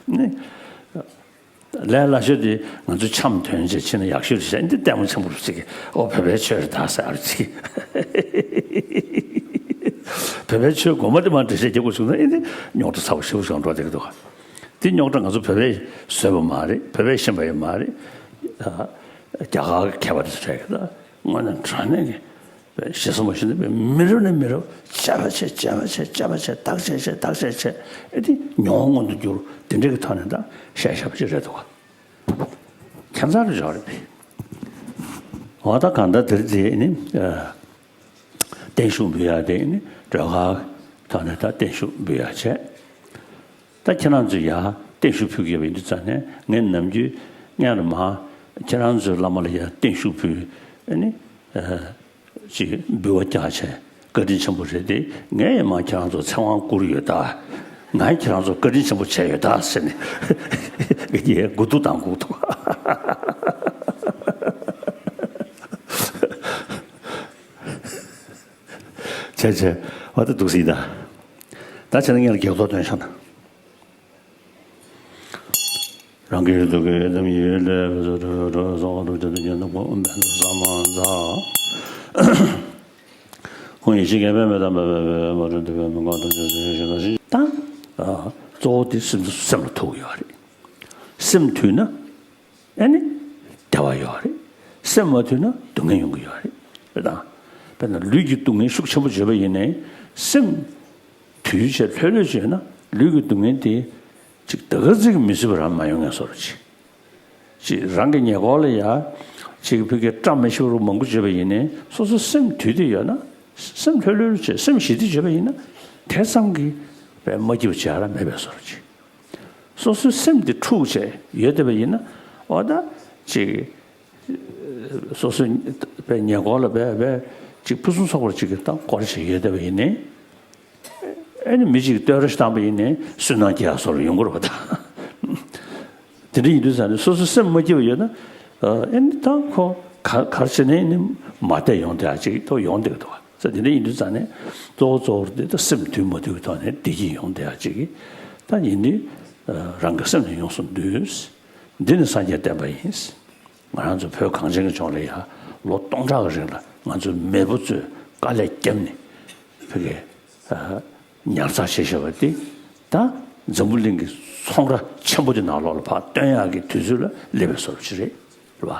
ནི། ལས་སླ་ཤོས་དེ་ང་ཚོ་འཆམ་ཐོན་བྱས་ཕྱིན་ན་ཡག་ཤོས་རེད་ཟེར་འདི་ལྟད་མོ་ཆེན་པོ་རེད་ཟེར་གི། ཨོ་བོད་པའི་ཆོས་རེད་ད་ཟེར་ཨ་རེ་ཟེར་གི། བོད་པའི་ཆོས་དགོས་མ་དེ་མ་འགྲེལ་བཤད་རྒྱག་དགོས་བྱུང་ན་ཨེ་འདི་རྙོག་དྲ་ཚ་པོ་ཞེ་པོ་ཞིག་འགྲོ་བསྡད་ཀྱི་འདུག། འདི་རྙོག་དྲ་ང་ཚོ་བོད་པས་བཟོས་པ་མ་རེད། བོད་པས་ཤེས་པ་ཡང་མ་རེད། རྒྱ་གར་གྱི་མཁས་པ་དེ་ཚོ་རེད་གི་ད་དངོས་གནས་དྲང་གནས་ཀྱི། ཞེ་ས་མ་ཞུ་ན་མི་རབས་ནས་མི་རབས་བྱས་པ་བྱས་བྱས་པ་བྱས་བྱས་པ་བྱས་བདག་བྱས་བྱས་བདག་བྱས་བྱས་ཨེ་དེ་མྱོང་བ་མངོན་དུ་གྱུར་དེ་འདྲ་གི་ཐོག་ནས་ད་བཤད་བཞག་པ་ཅིག་རེད་འདུག་ག་ཁྱད་མཚར་རུ་འཇོག་རེད་པས། འོ་ད་གང་ལྟར་དེར་རྗེས་ནི་བརྟན་བཞུགས་འབུལ་ཡག་དེ་ནི་སྒྲོལ་དཀར་ཐོག་ནས་ད་བརྟན་བཞུགས་འབུལ་ཡག་བྱས། ད་ཁྱེད་རང་ཚོས་ཡར་བརྟན་བཞུགས་ཕུལ་གྱི་ཡོད་པ་ཡིན་དུས་ཙང་ནས་ངས་ནམ་རྒྱུན་སྔོན་ལ་མར་ཁྱེད་རང་ཚོའི་བླ་མ་ལ་ཡར་བརྟན་བཞུགས་ཕུལ་ཨ་ནི་ཅིག་འབུལ་བ་རྒྱག་བྱས་བཀའ་དྲིན་ཆེན་པོ་རེད་དེ། ངས་ཡང་མར་ཁྱེད་རང་ཚོ་ཚེ་དབང་བསྐུར་ཡོད་ད། ང་ཡང་ཁྱེད་རང་ཚོ་བཀའ་དྲིན་ཆེན་པོ་བྱས་ཡོད་ད་ཟེར་ནས་ངས་དགུ་ཐུག་དང་དགུ་ཐུག་བྱས་བྱས་བ་ད་འདུག་སྲིད་ད། ད་བྱས་ན་ངས་ལ་བགེགས་གཏོར་འདོན་བཞག་ན། རང་གི་ཐུགས་ཀའི་དམ་ཡུལ་ལས་སོགས་སྒྲུབ་ཀྱི་དུས་ཉན་དུ་ཁོང་ཨུམ་བན་ས་མ་ཛ། ཁོང་ཡེ་ཤེས་ཀྱི་པདྨས་དམ་པ་སྦས་པའི་མ་རུ་འདུས་པའི་མི་མངོན་དུ་བྱོན་ཏེ་ཞིང་དང་ཞིང་། ད་གཙོ་བོ་དེ་སེམས་སེམས་ལ་ཐུག་ཡོད་རེད། སེམས་དུལ་ན་ཨེ་ནི་བདེ་བ་ཡོད་རེད། སེམས་མ་དུལ་ན་སྡུག་བསྔལ་ཡོང་གི་ཡོད་རེད། དཔེར་ན་དཔེར་ན་ལུས་ཀྱི་སྡུག་བསྔལ་ཤུགས་ཆེན་པོ་བྱེད་པ་ཡིན་ནའི་སེམས་དུལ་བྱས་ལྷོད་ལྷོད་བྱས་ན་ལུས་ཀྱི་སྡུག་བསྔལ་དེ་ཅིག་ད་ག་ཙིག་མི་བཟོད་པ་རང་མ་ཡོང་ངེས་བཟོ་འདྲ་ཅིག་ཅིག་རང་གི་ཉེ་འཁོར་ལ་ཡ་ཅིག་ཕ་གིར་བཀྲ་མི་ཤིས་པ་མང་པོ་བྱེད་པ་ཡིན་ནའི་སོ་སོ་སེམས་དུལ་ཏེ་ཡོད་ན་སེམས་ལྷོད་ལྷོད་བྱས་སེམས་ཞི་བདེ་བྱེད་པ་ཡིན་ན་དེ་ཙམ་གྱིས་དཔེ་མ་སྐྱིད་པ་བྱས་ར་མེད་པའི་བཟོ་འདྲ་ཅིག་སོ་སོའི་སེམས་དེ་འཁྲུགས་བྱས་ཡོད་བསྡད་པ་ཡིན་ན་འོ་ད་ཅིག་སོ་སོའི་དཔེ་ཉེ་འཁོར་ལ་དཔེ་དཔེ་ཅིག་ཕུན་སུམ་ཚོགས་པར་ཅིག་གི་ད་སྐོར་བྱས་ཡོད་བསྡད་པ་ཡིན་ནའི། ཨེ་ནི་མི་གཅིག་གིས་བསྟོད་ར་ཞིག་བཏང་པ་ཡིན་ནའི་སུན་སྣང་སྐྱེ་ཡག་བཟོ་འདྲ་ཡོང་གི་རེད་པ་ད། དེ་འདྲ་ཡིན་དུས་ཙང་ནས་སོ་སོའི་སེམས་མ་སྐྱིད་པ་ཡོད་ན་ཨེ་ནི་ད་ཁོ་ག་ག་རེ་བྱས་ནའི་ནི་མ་བསྡད་ཡོང་བསྡད་ཡག་ཅིག་ཐོག་ཡོང་བསྡད་ཀྱི་འདུག་ག་ཙང་དེ་འདྲ་ཡིན་དུས་ཙང་ནས་གཙོ་བོ་གཙོ་བོར་དེ་ད་སེམས་དུལ་མ་དུལ་གྱི་ཐོག་ནས་བདེ་སྐྱིད་ཡོང་བསྡད་ཡག་ཅིག་གིས་ད་ཡིན་དུས་རང་གི་སེམས་ནི་ཡོངས་སུ་འདུལ། འདི་ནི་སངས་རྒྱས་བསྟན་པ་ཡིན། ང་རང་ཚོ་བོད་གངས་ཅན་གྱི་ལྗོངས་ལ་ཡ་ལོ་སྟོང་ཕྲག་གི་རིང་ལ་ང་ཚོའི་མེས་པོ་ཚོས་དཀའ་ལས་བརྒྱབ་ནས་ཕ་གི་ཉར་ཚགས་བྱས་བཞག་པ་དེ་ད་འཛམ་བུ་གླིང་གི་ཚོང་ར་ཆེན་པོ་དེ་ནང་ལོགས་ལ་ཕར་སྟོན་ཡག་གི་དུས་ཚོད་ལ་སླེབས་པའི་བཟོ་འདྲ་ཅིག་རེད། རེད་པ།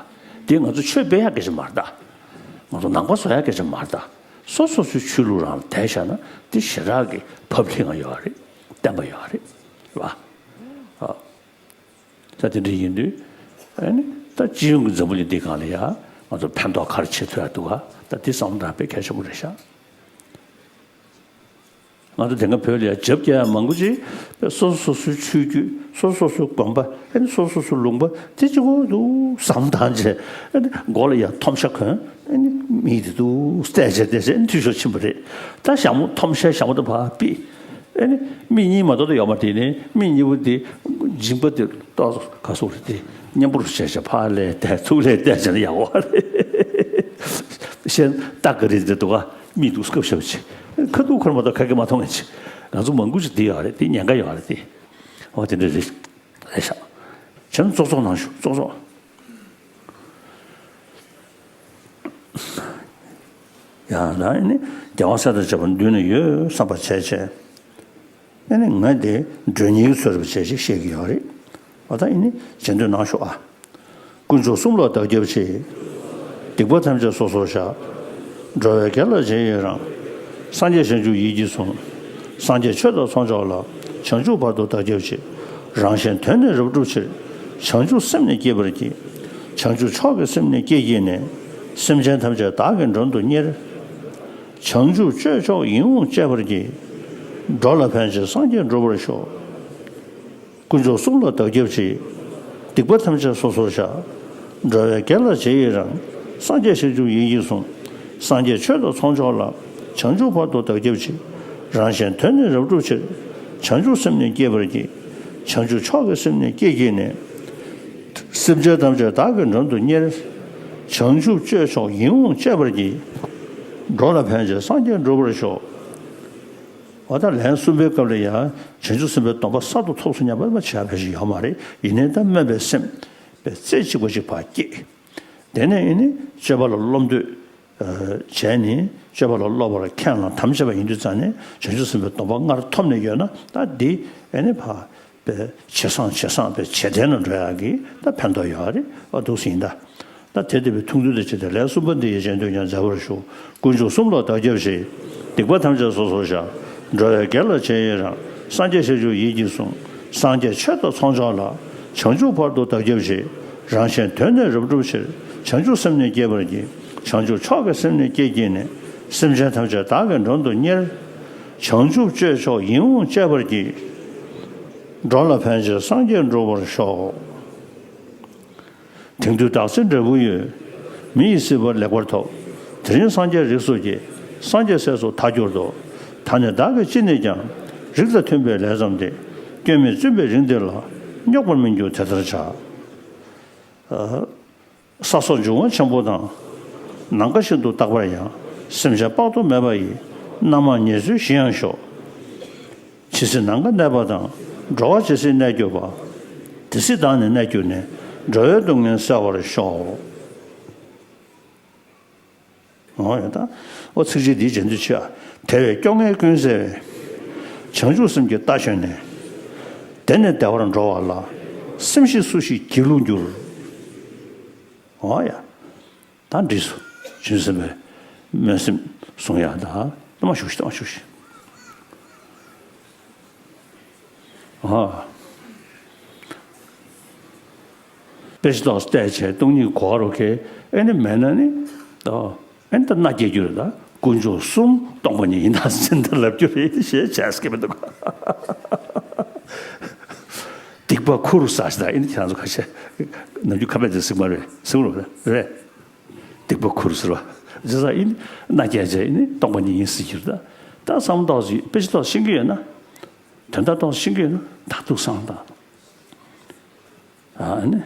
དེ་ང་ཚོ་ཆོས་སྤེལ་ཡག་སྐད་ཆ་མ་རེད་ད། ང་ཚོ་ནང་པ་བཟོ་ཡག་སྐད་ཆ་མ་རེད་ད། སོ་སོ་སོའི་ཆོས་ལུགས་རང་ལ་དད་བཞག་ན་དེ་ཞེ་དྲག་གི་ཕབ་ལྷིང་ཡོད་རེད། བརྟན་པ་ཡོད་རེད། རེད་པ། ཨ། ད་དེ་འདྲ་ཡིན་དུས་ཨ་ནི་ད་སྤྱི་ཡོངས་ཀྱི་འཛམ་བུ་གླིང་འདིའི་སྒང་ལ་ཡ་ང་ཚོ་ཕན་ཐོགས་ག་རེ་བྱེད་ཐུབ་ཡག་འདུག་ག་ད་དེ་བསམ་བློ་བཏང་དཔེ་གལ་ཆེན་པོ་རེད་ཤག་ང་ཚོ་དེ་སྔ་བོད་ལ་ཡ་རྒྱབ་རྒྱག་ཡག་མང་པོ་ཅིག་སོ་སོ་སོ་སོའི་ཆོས་བརྒྱུད་སོ་སོ་སོ་སོའི་དགོན་པ་ཨ་ནི་སོ་སོ་སོ་སོའི་ལུང་པ་དེ་གཅིག་པོ་འདུག་བསམ་བཏང་བྱས་ཨ་ནི་མགོ་ལ་ཡ་ཐོམ་ཤ་གོན་ཨ་ནི་མི་དེ་འདུག་བལྟས་བྱས་བལྟས་བྱས་ཨ་ནི་འཐུས་ཤོར་ཕྱིན་པ་རེད། ད་ཞྭ་མོ་ཐོམ་ཤ་ཞྭ་མོ་དེ་ཕར་ཕུད། ཨེ་ནི། མི་གཉིས་མ་གཏོགས་ཡོད་མ་རེད་དེ་ནི་མི་གཉིས་པོ་དེ་མཇིང་པ་དེ་ཏོག་ཙམ་ག་སོགས་རེད་དེ་མཉམ་པོར་བྱས་བྱས་ཕར་ལ་བལྟས་ཚུར་ལ་བལྟས་བྱས་ན་ཡག་པོ་རེད། གཞན་སྟག་གི་རིགས་དེ་འདུག་ག་མིག་འདུག་སྐབས་ཤ་བ་ཆེ། ཁ་ཐུག་ཁར་མ་གཏོགས་ཁ་སྐད་མ་མཐོང་ངེས་ཆེ། ང་ཚོ་མང་པོ་ཞིག་བསྡད་ཡོད་རེད་དེ་ཉེན་ཁ་ཡོད་རེད་དེ། འོ་དེ་འདྲ་རེད། རེད་ཤག་བྱས་ན་ཙོག་ཙོག་གནང་ཞུ་ཙོག་ཙོག་ཡང་ན་ཨེ་ནི་རྒྱལ་བ་སྲས་དང་བཅས་པ་མདུན་ན་ཡོད་བསམ་པ་བྱས་བྱས། ཨེ་ནི་ང་དེ་མགྲོན་གཉེར་གྱི་ཚུལ་དུ་བྱས་ཅིག་བཤད་ཀྱི་ཡོད་རེད། འོ་ད་ཨེ་ནི་བྱེད་འདོད་གནང་ཤོག་ཨ། དཀོན་མཆོག་གསུམ་ལ་བདག་སྐྱབས་མཆི། སྡིག་པ་ཐམས་ཅད་སོ་སོར་བཤགས། འགྲོ་བའི་དགེ་ལ་རྗེས་ཡི་རང་། སངས་རྒྱས་བྱང་ཆུབ་ཡིད་ཀྱིས་བཟུང་། སངས་རྒྱས་ཆོས་དང་ཚོགས་མཆོག་ལ། བྱང་ཆུབ་བར་དུ་བདག་སྐྱབས་མཆི། རང་གཞན་དོན་ནི་རབ་བསྒྲུབ་ཕྱིར། བྱང་ཆུབ་སེམས་ནི་བསྐྱེད་པར་བགྱི། བྱང་ཆུབ་མཆོག་གི་སེམས་ནི་བསྐྱེད་བགྱིས་ནས། སེམས་ཅན་ཐམས་ཅད་བདག་གིས་མགྲོན་དུ་གཉེར། བྱང་ཆུབ་སྤྱོད་མཆོག་ཡིད་འོང་སྤྱད་པར་བགྱི། འགྲོ་ལ་ཕན་ཕྱིར་སངས་རྒྱས་འགྲུབ་པར་ཤོག། དཀོན་མཆོག་གསུམ་ལ་བདག་སྐྱབས་མཆི། སྡིག་པ་ཐམས་ཅད་སོ་སོར་བཤགས། འགྲོ་བའི་དགེ་ལ་རྗེས་ཡི་རང་། སངས་རྒྱས་བྱང་ཆུབ་ཡིད་ཀྱིས་བཟུང་། སངས་རྒྱས་ཆོས་དང་ཚོགས་མཆོག་ལ། བྱང་ཆུབ་བར་དུ་བདག་སྐྱབས་མཆི། རང་གཞན་དོན་ནི་རབ་བསྒྲུབ་ཕྱིར། བྱང་ཆུབ་སེམས་ནི་བསྐྱེད་པར་བགྱི། བྱང་ཆུབ་མཆོག་གི་སེམས་ནི་བསྐྱེད་བགྱིས་ནས། སེམས་ཅན་ཐམས་ཅད་བདག་གིས་མགྲོན་དུ་གཉེར། བྱང་ཆུབ་སྤྱོད་མཆོག་ཡིད་འོང་སྤྱད་པར་བགྱི། འགྲོ་ལ་ཕན་ཕྱིར་སངས་རྒྱས་འགྲུབ་པར་ཤོག། འོ་ད་ལན་གསུམ་པའི་སྐབས་ལ་ཡང་བྱང་ཆུབ་སེམས་དཔའི་སྡོམ་པ་གསར་དུ་ཐོབ་སོང་སྙམ་པ་བྱ་བ་ཞིག་ཡོད་མ་རེད། ཡིན་ནའི་ད་སྨོན་པའི་སེམས་པའི་རྩེ་གཅིག་པ་ཅིག་ཕར་བསྐྱེད། དེ་ནས་ཨེ་ནི་སྤྱོད་པ་ལ་བློ་འདོད་བྱས་ནས་སྤྱོད་པ་ལ་སློབ་པར་ཁས་བླངས་དམ་བཅས་པ་ཡིན་དུས་ཙང་ནས་བྱང་ཆུབ་སེམས་དཔའི་སྡོམ་པ་སྔར་ཐོབ་ནས་ཡོད་ན་ད་འདི་ཨེ་ནི་ཕར་པའི་ཇེ་བཟང་ཇེ་བཟང་པའི་ཇེ་བརྟན་ལ་འགྲོ་ཡག་གི་ད་ཕན་ཐོགས་ཡོད་རེད། ཨ་འདུག་ཟིན་ད། ད་དེ་ལྟ་བུའི་ཐུགས་འདུན་དང་བཅས་ཏེ་ལན་གསུམ་པ་འདི་ཡི་རྗེས་ཟློས་ཀྱང་མཛད་པར་ཞུ། དཀོན་མཆོག་གསུམ་ལ་བདག་སྐྱབས་མཆི། སྡིག་པ་ཐམས་ཅད་སོ་སོར་བཤགས། འགྲོ་བའི་དགེ་ལ་རྗེས་ཡི་རང་། སངས་རྒྱས་བྱང་ཆུབ་ཡིད་ཀྱིས་བཟུང་། སངས་རྒྱས་ཆོས་དང་ཚོགས་མཆོག་ལ། བྱང་ཆུབ་བར་དུ་བདག་སྐྱབས་མཆི། རང་གཞན་དོན་ནི་རབ་བསྒྲུབ་ཕྱིར། བྱང་ཆུབ་སེམས་ནི་བསྐྱེད་པར་བགྱི། བྱང་ཆུབ་མཆོག་གི་སེམས་ནི་བསྐྱེད་བགྱིས་ནས། སེམས་ཅན་ཐམས་ཅད་བདག་གིས་མགྲོན་དུ་གཉེར། བྱང་ཆུབ་སྤྱོད་མཆོག་ཡིད་འོང་སྤྱད་པར་བགྱི། འགྲོ་ལ་ཕན་ཕྱིར་སངས་རྒྱས་འགྲུབ་པར་ཤོག། དེང་དུས་བདག་ཚེ་འབྲས་བུ་ཡོད། མི་ཡི་སྲིད་པ་ལེགས་པར་ཐོབ། དེ་རིང་སངས་རྒྱས་རིགས་སུ་སྐྱེས། སངས་རྒྱས་སྲས་སུ་མཐའ་གྱུར་ཏོ། ད་ནི་བདག་གིས་ཅི་ནས་ཀྱང་། རིགས་དང་མཐུན་པའི་ལས་བརྩམས་ཏེ། སྐྱོན་མེད་བཙུན་པའི་རིགས་འདི་ལ། རྙོག་པར་མི་འགྱུར་དེ་ལྟར་བྱ། ས་སོགས་འབྱུང་བ་ཆེན་པོ་དང་། ནམ་མཁའ་བཞིན་དུ་རྟག་པར་ཡང་། སེམས་ཅན་དཔག་ཏུ་མེད་པ་ཡི། རྣམ་མང་ཉེར་འཚོའི་ཞིང་ཡང་ཞོག། ཇི་སྲིད་ནམ་མཁའ་གནས་པ་དང་། འགྲོ་བ་ཇི་སྲིད་གནས་གྱུར་པ། དེ་སྲིད་བདག་ནི་གནས་གྱུར་ནས། འགྲོ་བའི་སྡུག་བསྔལ་སེལ་བར་ཤོག། འོ་ཡ་ད། འོ་ཚིགས་བཅད་འདིའི་རྗེས་ཟློས་བྱས། དལ་བའི་སྐྱོ་ངལ་ཀུན་སེལ་བའི། བྱང་ཆུབ་སེམས་ཀྱི་རྟ་ཞོན་ནས། དེ་ནས་བདེ་བར་འགྲོ་བ་ལ། སེམས་ཤེས་སུ་ཞིག་སྒྱིད་ལུག་འགྱུར། འོ་ཡ། ད་འགྲིགས་སོ། བྱང་སེམས་པའི་སྨོན་སེམས་གསུང་ཡག་ད། ལྟ་མ་བཞུགས་ཤིག་ལྟ་མ་བཞུགས་ཤིག་ཨ། དཔེ་ཆ་ཏོག་ཙམ་བལྟས་བྱས་སྟོང་ཉིད་གོ་བ་རོ་ཁེ་ཨེ་ནི་མེད་ན་ནི། ཨ་ཨེ་ནི་ད་མནའ་སྐྱེལ་རྒྱུ་རེད་ད། དཀོན་མཆོག་གསུམ་སྟོང་པ་ཉིད་ཡིན་ད་ཟིན་ད་ལབ་རྒྱུ་རེད་ཞེས་བྱས་སྐད་མི་འདུག་སྡིག་པ་ཁུར་ཟེར་ཞིག་ད་ཨེ་ནི་ཁྱེད་རང་ཚོ་ཁ་ཤས་ནམ་རྒྱུན་ཁ་པད་དེ་ཟིག་མ་རེད་ཟིག་རོ་རེད། སྡིག་པ་ཁུར་ཟེར་བ། ཇི་ལྟར་ཡིན་མནའ་སྐྱེལ་བྱས་ཡིན་ནི་སྟོང་པ་ཉིད་ཡིན་ཟེར་གྱི་རེད་ད། ད་བསམ་བློ་ཏོག་ཙམ་དཔེ་ཆ་ཏོག་ཙམ་ཤེས་ཀྱི་ཡོད་ན། དོན་དག་ཏོག་ཙམ་ཤེས་ཀྱི་ཡོད་ན་ད་ཐུགས་བསམ་བཏང་། ཨ་ནི།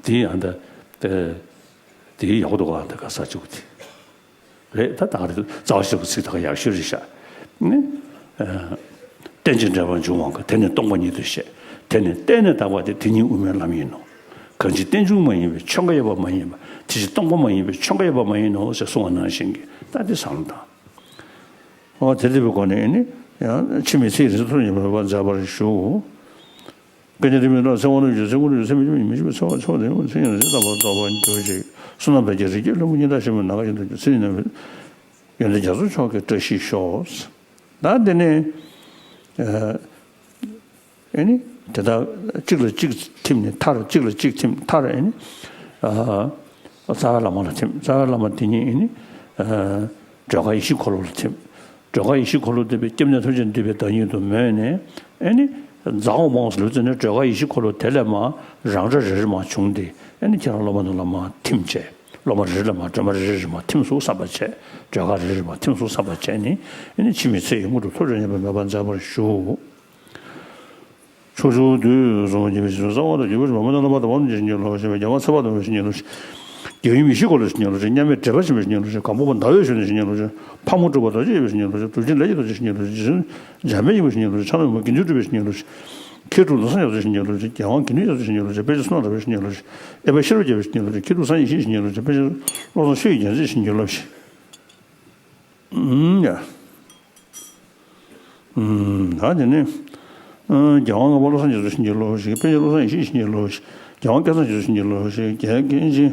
དེ་ཡང་ད། དེ་ཡག་པོ་འདུག་ག་ད་ག་ས་བཅུག་དེ། རེད་ད། ད་ག་རེ་རྩ་བ་ཤེས་པའི་ཚིག་ད་ག་ཡག་ཤོས་རེད་ཤག་ནི། རྟེན་ཅིང་འབྲེལ་པར་འབྱུང་བའང་དག་དེ་ནི་སྟོང་པ་ཉིད་དུ་ཤེས། དེ་ནི་གཏན་ནས་དག་པ་སྟེ། དེ་ཉིད་དབུ་མའི་ལམ་ཡིན་ནོ། གང་ཕྱིར་རྟེན་འབྱུང་མ་ཡིན་པའི། ཆོས་འགའ་ཡོད་པ་མ་ཡིན་པ། དེ་ཕྱིར་སྟོང་པ་མ་ཡིན་པའི། ཆོས་འགའ་ཡོད་པ་མ་ཡིན་ནོ་ཞེས་གསུངས་པ་ནང་བཞིན་གྱི་ད་དེ་བསམ་བློ་བཏང་། འོ་དེ་འདྲ་བའི་སྒོ་ནས་ནི་ཡང་འཆི་མེད་ཚེ་ཡི་རིང་ཐུབ་པར་མཛད་པར་ཞུ། སྐད་ཅིག་དྲི་མེད་ལ་ཚེ་དབང་ལུས་ཀྱི་ཚེ་དངོས་གྲུབ་ཀྱི་ཚེ་མི་འཆི་མེད་ཚེ་བ་འཆི་བ་དང་ཚེ་ཡང་ཚེ་དང་བར་དོ་བར་འགྱུར་ཞིང་། བསོད་ནམས་དཔལ་གྱི་རི་སྐྱེས་ལྷུན་པོ་སྙིང་ཐག་ཞེན་པའི་ནམ་མཁའ་བཞིན་དུ་འགྱུར། ཚེ་ཡི་ནམ་ཡོན་ཏན་རྒྱ་མཚོ་མཆོག་གི་བཀྲ་ཤིས་ཤོག། ད་དེ་ནས་ཨེ་ནི་དེ་དག་གཅིག་ལ་གཅིག་ཐིམ་ནས་མཐར་གཅིག་ལ་གཅིག་ཐིམ་མཐར་ཨེ་ནི་ཨ་རྩ་བའི་བླ་མ་ལ་ཐིམ། རྩ་བའི་བླ་མ་དེ་ཉིད་ཨེ་ནི་ཨ། སྒྲོལ་དཀར་ཡེ་ཤེས་འཁོར་ལོ་ལ་ཐིམ། སྒྲོལ་དཀར་ཡེ་ཤེས་འཁོར་ལོ་འདི་པའི་སྐྱབས་གནས་ཐམས་ཅད་འདུས་པའི་བདག་ཉིད་དུ་མོས་ནས་ཨེ་ནི། ཛའོ་མོ་ཟེར་ལུགས་ཙམ་ནས་སྒྲོལ་དཀར་ཡེ་ཤེས་འཁོར་ལོ་དེ་ལས་མར་རང་སྒྲ་རེ་རེ་མར་བྱུང་སྟེ་ཨེ་ནི་ཁྱེད་རང་སློབ་མ་རྣམས་ལ་མར་ཐིམ་བྱས། སློབ་མ་རེ་རེ་ལ་མར་སྒྲོལ་མ་རེ་རེ་རེ་མར་ཐིམ་སོང་བསམ་པ་བྱས། སྒྲོལ་དཀར་རེ་རེ་མར་ཐིམ་སོང་བསམ་པ་བྱས་ནས་ཨེ་ནི་འཆི་མེད་ཚེ་ཡི་དངོས་གྲུབ་ཐོབ་ཅིང་ཉམས་པ་མེད་པར་མཛད་པར་ཞུ། ཕྱོགས་བཅུའི་དུས་གསུམ་གྱི་མི་ཞིག་གསང་བ་དང་བརྒྱུད་པ་ཞིག་མ་མོ་ན་བླ་མ་དང་བ་མོ་ཇི་ཞིག་ཉེ་ལོ་ཞེས་པའི་རྒྱལ་དབང་ཚེ་དཔག་ཏུ་མེད་ཞིག་ཉེ་ལོ་ཞེས། རྒྱལ་ཡུམ་ཡེ་ཤེས་འཁོར་ལོ་ཞིག་ཉེ་ལོ་ཞེས། མཉམ་མེད་འབྲེལ་པ་ཆེན་པོ་ཞིག་ཉེ་ལོ་ཞེས། གང་པོ་པ་ཟླ་འོད་གཞོན་ནུ་ཞིག་ཉེ་ལོ་ཞེས། ཕག་མོ་གྲུ་པ་རྡོ་རྗེ་ཡོད་པ་ཞིག་ཉེ་ལོ་ཞེས། གྲུབ་ཆེན་ལས་ཀྱི་རྡོ་རྗེ་ཞིག་ཉེ་ལོ་ཞེས། འཇམ་དཔལ་དབྱངས་པ་ཞིག་ཉེ་ལོ་ཞེས། ཕྱག་ན་རིང་མོ་དགེ་འདུན་གྲུབ་པ་ཞིག་ཉེ་ལོ་ཞེས། མཁས་གྲུབ་ལམ་བཟང་རྒྱ་མཚོ་ཞིག་ཉེ་ལོ་ཞེས། རྒྱལ་དབང་དགེ་འདུན་ཡོད་པ་ཞིག་ཉེ་ལོ་ཞེས། དཔལ་ཆེན་བསོད་ནམས་རབ་རྒྱས་ཞིག་ཉེ་ལོ་ཞེས། ཨེ་ཕ་ཤེས་རབ་རྒྱས་པ་ཞིག་ཉེ་ལོ་ཞེས། དཔལ་ཆེན་བློ་བཟང་ཤེས་རིག་རྒྱལ་མཚན་ཞིག་ཉེ་ལོ་ཞེས། དཔལ་ཆེན་བློ་བཟང་ཤེས་རིག་རྒྱལ་མཚན་ཞིག་ཉེ་ལོ་ཞེས། ཨུམ་ཡ། ཨུམ། ད་དེ་ནས། ཨ་རྒྱལ་དབང་ལྔ་པ་བློ་བཟང་རྒྱ་མཚོ་ཞིག་ཉེ་ལོ་ཞེས། དཔལ་ཆེན་བློ་བཟང་ཡེ་ཤེས་ཞིག་ཉེ་ལོ་ཞེས། རྒྱལ་དབང་སྐལ་བཟང་རྒྱ་མཚོ་ཞིག་ཉེ་ལོ་ཞེས། རྒྱལ་དབང་མཁན་ཆེན།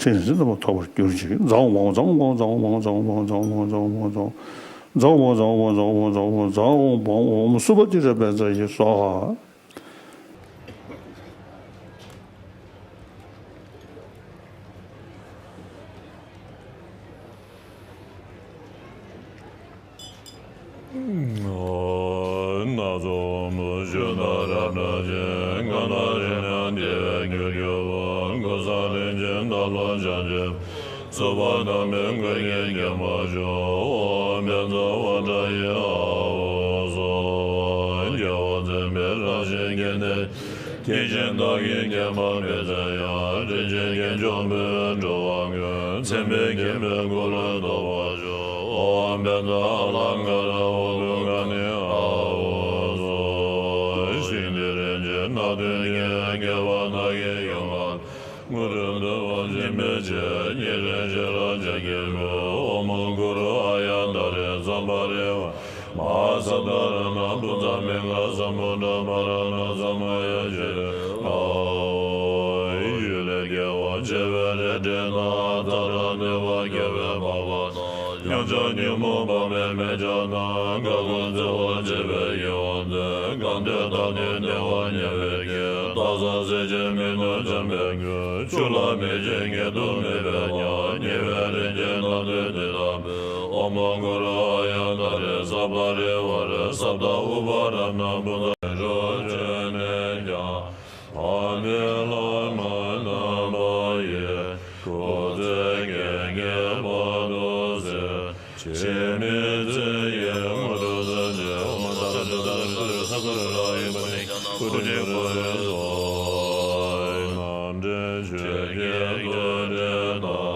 མཚན་ཉིད་རྣམ་པར་ཐོབ་པར་གྱུར་ཅིག། ཛཿཧཱུྃ་བཾ་ཛཿཧཱུྃ་བཾ་ཛཿཧཱུྃ་བཾ་ཛཿཧཱུྃ་བཾ་ཛཿཧཱུྃ་བཾ་ཛཿཧཱུྃ་བཾ་ཛཿཧཱུྃ་བཾ་ཛཿཧཱུྃ་བཾ་ཛཿཧཱུྃ་བཾ་ཛཿཧཱུྃ་བཾ་ཨོཾ་སུ་པ་ཏི་ཏྲ་བཛྲ་ཡེ་སྭཱ་ཧཱ། སྣ་ཚོགས་མུ་བཞུ་དང་རབ་བྲ་ཅན། གང་དག་ཞིང་ན་སྐྱེ་བའི་རྒྱུར་གྱུར་པ། ཀུན་བཟང་ལྷས་བྱིན་བདག་ལ་ཕྱག་བགྱིའོ། སོགས་པ་དང་པོའི་མགོན་ཁྱེད་མཁྱེན་པར་ཤོག། ཨོཾ་བཛྲ་ཝཱ་ཏྲ་ཡེ་ཨཱཿཧཱུྃ་སྭཱ་ཧཱ། རྒྱལ་བ་བཙུན་མའི་རང་བཞིན་མཁྱེན་ཏེ། དེ་བཞིན་བདག་གིས་མཁྱེན་པ་མི་འཛད་ཡང་། དེ་བཞིན་གྱི་འབྱུང་པོས་འགྲོ་བ་ཀུན། མཚན་མེད་མཁྱེན་པའི་སྐུ་ལ་ཐོབ་པར་ཤོག། ཨོཾ་བཛྲ་ཨ་ལཾ་ཀ་ར་ཨུ་ཏུ་ཀ་ནི་ཨཱཿཧཱུྃ་སྭཱ་ཧཱ། ཞིང་འདིར་རིན་ཆེན་སྣ་བདུན་སྐྱེས། རྒྱལ་བ་དག་གི་ཡུམ་ལ། དངོས་གྲུབ་འདུ་བ་འཇིགས་མེད་ཆེ། ཉེ་རིང་ཤེས་རབ་ཕྱག་རྒྱའི་སྐུ། ཨོཾ་གུ་རུ་ཨཱརྱ་ཏཱ་རེ་ཙཾ་པ་རེ་ཝ། མ་ཧཱ་སཏྭ་རཏྣ་བྷུ་ཏ་མི་ལ་སཾ་བྷུ་ཏ་པ་ར་ཎ་ས་མ་ཡ་ཤྲཱི་ཏ། ཡུལ་ལས་རྒྱལ་བ་བྱེ་བའི་རིགས་འདྲེས་དང་། ཏཱ་ར་ཏེ་བ་རྒྱལ་བའི་འཕགས་པ་དང་། ཡང་ཕྱོགས་ཉོན་མོངས་པ་མེད་མི་ཆ་དང་། འགག་སྐུ་བརྩེ་བ་བྱེ་བའི་ཡུལ་དབང་ཏེ། གང་འདོད་བདག་ནི་བདེ་བ་ཉེ་བའི་དཀྱིལ། སྟག་བཟའ་གསེར་ཕྱེ་མིག་ཏོ་འཇམ་པའི་མགུལ། ཆུ་ལྷ་མེ་ལྕེ་ཉེ་དུ་མེད་པའི་ཉ། ཉེ་བའི་རིགས་ཀྱི་སྣ་བདུན་འདི་དག་པས། ཨོཾ་གུ་རུ་ཨཱརྱ་ཏཱ་རེ་ཙཾ་པ་རེ་ཝ་རེ་ཙབ་ཏ་ཨུ་པ་ར་ཎ་བྷུ་ཏ་རོ་ཅན་ནས་ཀྱང་། བན་དེ་བླ་མ་དམ་པ་ཡི། སྐུ་ཚེ་བསྐལ་བརྒྱའི་བར་དུ་གསལ། འཆི་མེད་ཚེ་ཡི་དངོས་གྲུབ་སྩོལ་ཅིག། ཨོཾ་ཏཱ་རེ་ཏུཏྟཱ་རེ་ཏུཏྟཱ་རེ་ས་ཀུ་ལ་ལ་ཡེ་པུ་ནི་ཀུ་ཊི་ཀུ་རེ་སྭཱ་ཧཱ། རྣམ་འདྲེན་ཆོས་ཀྱི་སྐུ་བགྲེས་དང་།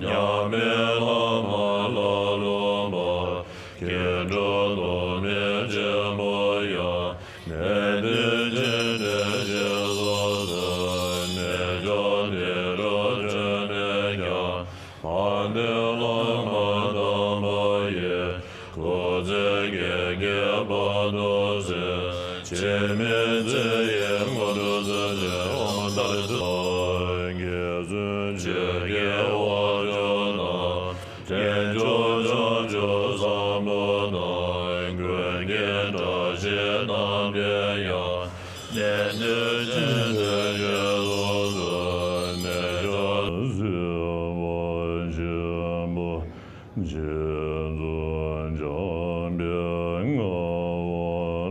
མཉམ་མེད་བླ་མ་ལ་སློབ་པར། སྐྱེ་འགྲོ་དོན་མེད་ཆེན་པོ་ཡང་། གནས་བརྟན་ཅི་འདྲའི་རྗེས་སུ་བཟུང་། གནས་མཆོག་འདི་རུ་བྱོན་ནས་ཀྱང་། བན་དེ་བླ་མ་དམ་པ་ཡི། སྐུ་ཚེ་བསྐལ་བརྒྱའི་བར་དུ་གསལ། འཆི་མེད་ཚེ་ཡི་དངོས་གྲུབ་སྩོལ་ཅིག། ཨོཾ་ཏཱ་རེ་ཏུཏྟཱ། དགེ་བཙུན་ཆོས་ཀྱི་དབང་ཕྱུག་དང་། དཀོན་མཆོག་བྱང་ཆུབ་སེམས་དཔའ་དང་། ཀུན་མཁྱེན་བཀྲ་ཤིས་རྣམ་རྒྱལ་ཡང་། གནས་བརྟན་ཅི་འདྲའི་རྗེས་སུ་བཟུང་། གནས་མཆོག་སྲིད་པ་ཆེན་པོ། རྗེ་བཙུན་འཇམ་དཔལ་དངོས་པོ་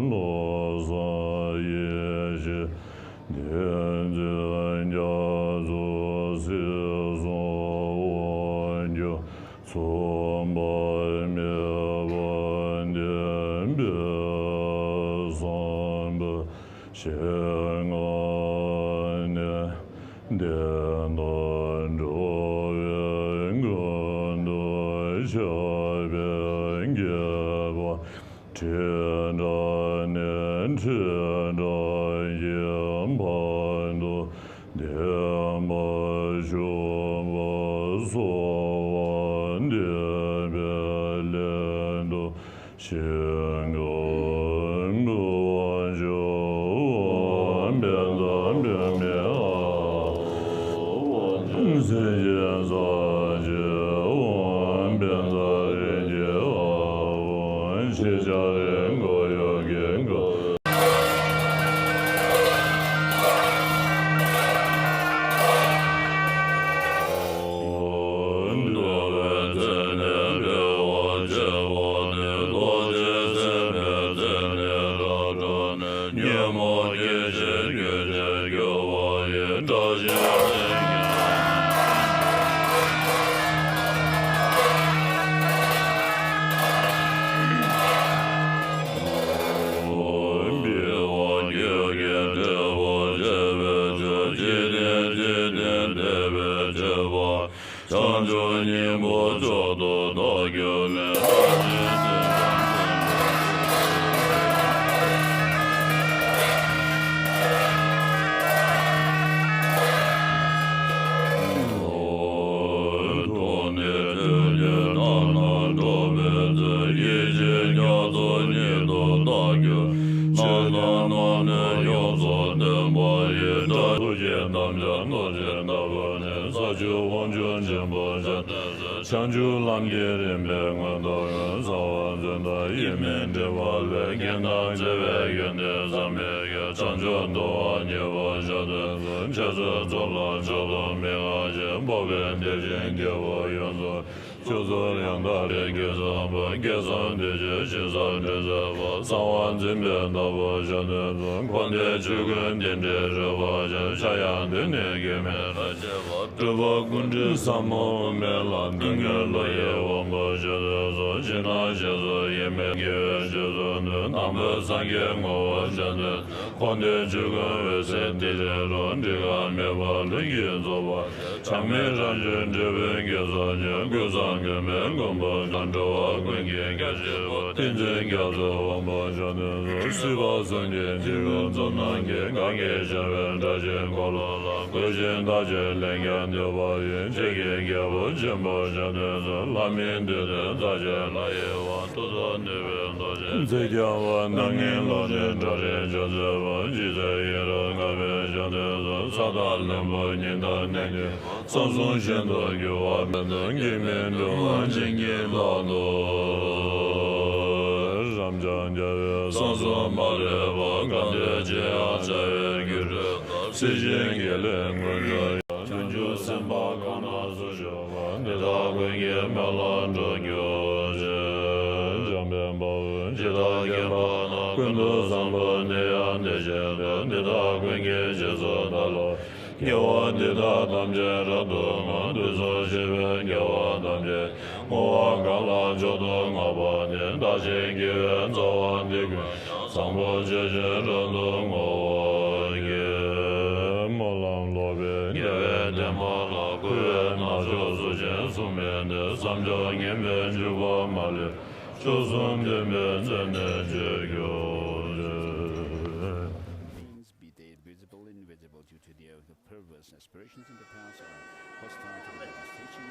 བློ་བཟང་ཡེ་ཤེས། བསྟན་འཛིན་རྒྱ་མཚོ་སྲིད་གསུམ་དབང་སྒྱུར། མཚུངས་པ་མེད་པ་བདེན་པའི་བསམ་པ། ཞལ་སྔ་ནས་བསྟན་དང་འགྲོ་བའི་མགོན་དུ་ཆགས་པའི་དགྱེས་པ། ཁྲི་ཕྲག་ནས་ཁྲི་ཕྲག་གི་བར་དུ་བདེན་པར་བཞུགས་པ་གསོལ་བ་འདེབས་པའི་སླད་དུ། ཞིང་ཁམས་དབང་ཕྱུག་དབང་པད་འཛམ་བུ་གླིང་ཨ། སེང་གེ་རྩ་བརྒྱད་དབང་པད་རྩ་བརྒྱད་ཨ། མོ་སྐྱེ་ཤེས་སྐྱེ་ཤེས་སྐྱེ་བ་ཡི་བཀྲ་ཤིས་ལྷུན་གྱིས། འབུལ་བ་ཁྱེད་ཀྱི་འབྲས་བུ་བྱེད་པའི་ཕྱིར། འཇིག་རྟེན་འཇིག་རྟེན་འདས་པའི་སྤྱོད་པ། བྱང་ཆུབ་སྙིང་པོ་མཆོག་ཏུ་བདག་གྱུར་ནས། ཐུགས་ནི་ཆོས་ཀྱི་ཐབས་ལ་འགྲོ་བའི་ཚུལ། ཡེ་ཤེས་རྒྱ་མཚོ་ཉིད་དུ་བདག་གྱུར། ཕྱི་ནང་ནང་ནས་ཡོངས་སུ་སྟོན་པ་ཡི། ཐུགས་རྗེ་དམ་ཅན་ཐུགས་རྗེ་ལྟ་བུ་ནི། ས་བཅུ་དབང་ཕྱུག་ཆེན་པོ་ཤཱཀྱ་ཐུབ། བྱང་ཆུབ་ལམ་གྱི་རིམ་པའི་མངོན་རྟོགས་ཀུན། གསང་བ་འཛིན་པ་ཡིད་མི་བདེ་བ་ལས། རྐྱེན་དང་བྲལ་བའི་ཡོན་ཏན་བསམ་མེད་ཀྱི། བྱང་ཆུབ་ཏུ་བ་ཉེ་བར་ཤར་དུ་གསོལ། རྗེ་བཙུན་གཙུག་ལག་མཆོག་ཏུ་མི་དབང་ཞིང་། འཕགས་པའི་དེ་བཞིན་དགེ་བ་ཡོངས་སུ། སྤྱོད་ཚུལ་ཡང་དག་པའི་དགེ་བསམ་པ། དགེ་བསམ་དེ་བཞིན་གཤེགས་སུ་འགྲོ་མཛད་པ། གསང་བ་འཛིན་པའི་ལྟ་བུ་ཤཱཀྱ་ཐུབ། འཁོར་འདས་ཆོས་ཀུན་བདེན་བྲལ་རོལ་པ་ཅན། ཕྱྭ་གཡང་སྟེང་ནས་སྐྱེ་མེད་རབ་རྒྱས་པ། སྤྲུལ་པ་ཀུན་འདུས་ཟབ་མོ་དབུ་མའི་ལམ། སྟོན་ཀའི་བློ་ཡི་དབང་པོ་ཤཱཀྱ་ཐུབ། ཕྱི་ནང་ཞེས་སུ་ཡིད་མི་དགེ་བའི་ཆོས་སུ་འདུས། དང་པོ་སངས་རྒྱས་ངོ་བོ་ཤཱཀྱ་ཐུབ། འཁོར་འདས་ཆོས་ཀུན་འོད་གསལ་ཏི་ལི་རུ། འགྲིག་ཁ་མེད་པ་ལྷུན་གྱིས་རྫོགས་པ། ཆགས་མེད་རང་བྱུང་འབྲས་བུའི་དགེ་རྩ་ཉོན། ཀུན་བཟང་མགོན་མེད་མགོན་པོ་དང་། འགྲོ་བ་ཀུན་གྱི་བརྒྱ་བྱེད་པོ། ཏིང་འཛིན་རྒྱ་མཚོའི་དབང་པོ་ཤཱཀྱ་ཐུབ། སྲིད་པ་གསུམ་གྱི་འཇིགས་དབྱངས་འཛུམ་མདངས་ཀྱིས། གང་གིས་བྱ་བའི་དགྲ་བཅོམ་འཁོར་ལོ་ལ། གོས་ཆེན་དར་ཅན་ལེགས་བརྒྱན་འདུས་པ་ཡི། ཆོས་ཀྱི་རྒྱལ་པོ་ཆེན་པོ་ཤཱཀྱ་ཐུབ། ལྷ་མིའི་འདུས་སྡེ་རྩ་ཆེན་ལྷ་ཡི་དབང། ཐུགས་སུ་འདུས་པའི་རྡོ་རྗེ་རྩེ་རྒྱལ་བ། རྣམ་གཉིས་ལོངས་སྤྱོད་ཁྲོ་རིགས་ཅན་གཙོ་བོ། འཇིགས་སེལ་ཡེ་རོ་ཀ་པའི་ཤཱཀྱ་ཐུབ། ས་དང་ལྷུན་པོ་ཉི་ལྟར་གནས་ཀྱི། གསང་གསུམ་ཞིང་དུ་རྒྱུ་བ་མེད་དོ། སྐྱེ་མེད་འགྲོ་བ་བྱིན་གྱིས་བརླབ་ཏུ། རབ་འབྱམས་རྒྱལ་བའི་གསང་གསུམ་མ་ལུས་པ། གང་འདུལ་ཅི་ཡང་བྱ་བའི་རྒྱུར་གྲོལ། སྲིད་ཞིའི་དགེ་ལེགས་མངོན་སྤྱོད་ཡང་། བྱང་ཆུབ་སེམས་དཔའ་གང་ན་སུ་བཞུགས་པ། དེ་དག་ཀུན་གྱི་དཔལ་ལ་འགྲོ་གྱུར་ཅིག་འཇམ་དཔལ་དཔའ་བོས་ཇི་ལྟར་མཁྱེན་པ་དང་། ཀུན་ཏུ་བཟང་པོ་དེ་ཡང་དེ་བཞིན་ཏེ། དེ་དག་ཀུན་གྱི་རྗེས་སུ་བདག་སློབ། དགེ་བ་འདི་དག་ཐམས་ཅད་རབ་ཏུ་བསྔོ། དུས་གསུམ་གཤེགས་པའི་རྒྱལ་བ་ཐམས་ཅད། བསྔོ་བ་གང་ལ་མཆོག་ཏུ་བསྔགས་པ་དེས། བདག་བསྐྱེད་དགེ་བའི་རྩ་བ་འདི་ཀུན་ཀྱང་། བཟང་པོ་ཇི་བཞིན་རབ་ཏུ་བསྔོ་བར་བགྱི། སྨོན་ལམ་ལོག་པའི་དགེ་བའི་བདེན་པ་ལ། བསྐུལ་བས་ནག་ཕྱོགས་སུ་ཕྱིན་གསུངས་མིན་ཏེ། བསམ་སྦྱོར་ངན་པའི་འཇུག་པ་མ་ལུས། མཆོག་གསུམ་ལྡན་པའི་མཚན་ནས་བརྗོད་གྱུར་ཅིག Beings, be they visible, invisible, due to their perverse aspirations in the past, are hostile to the manifestation.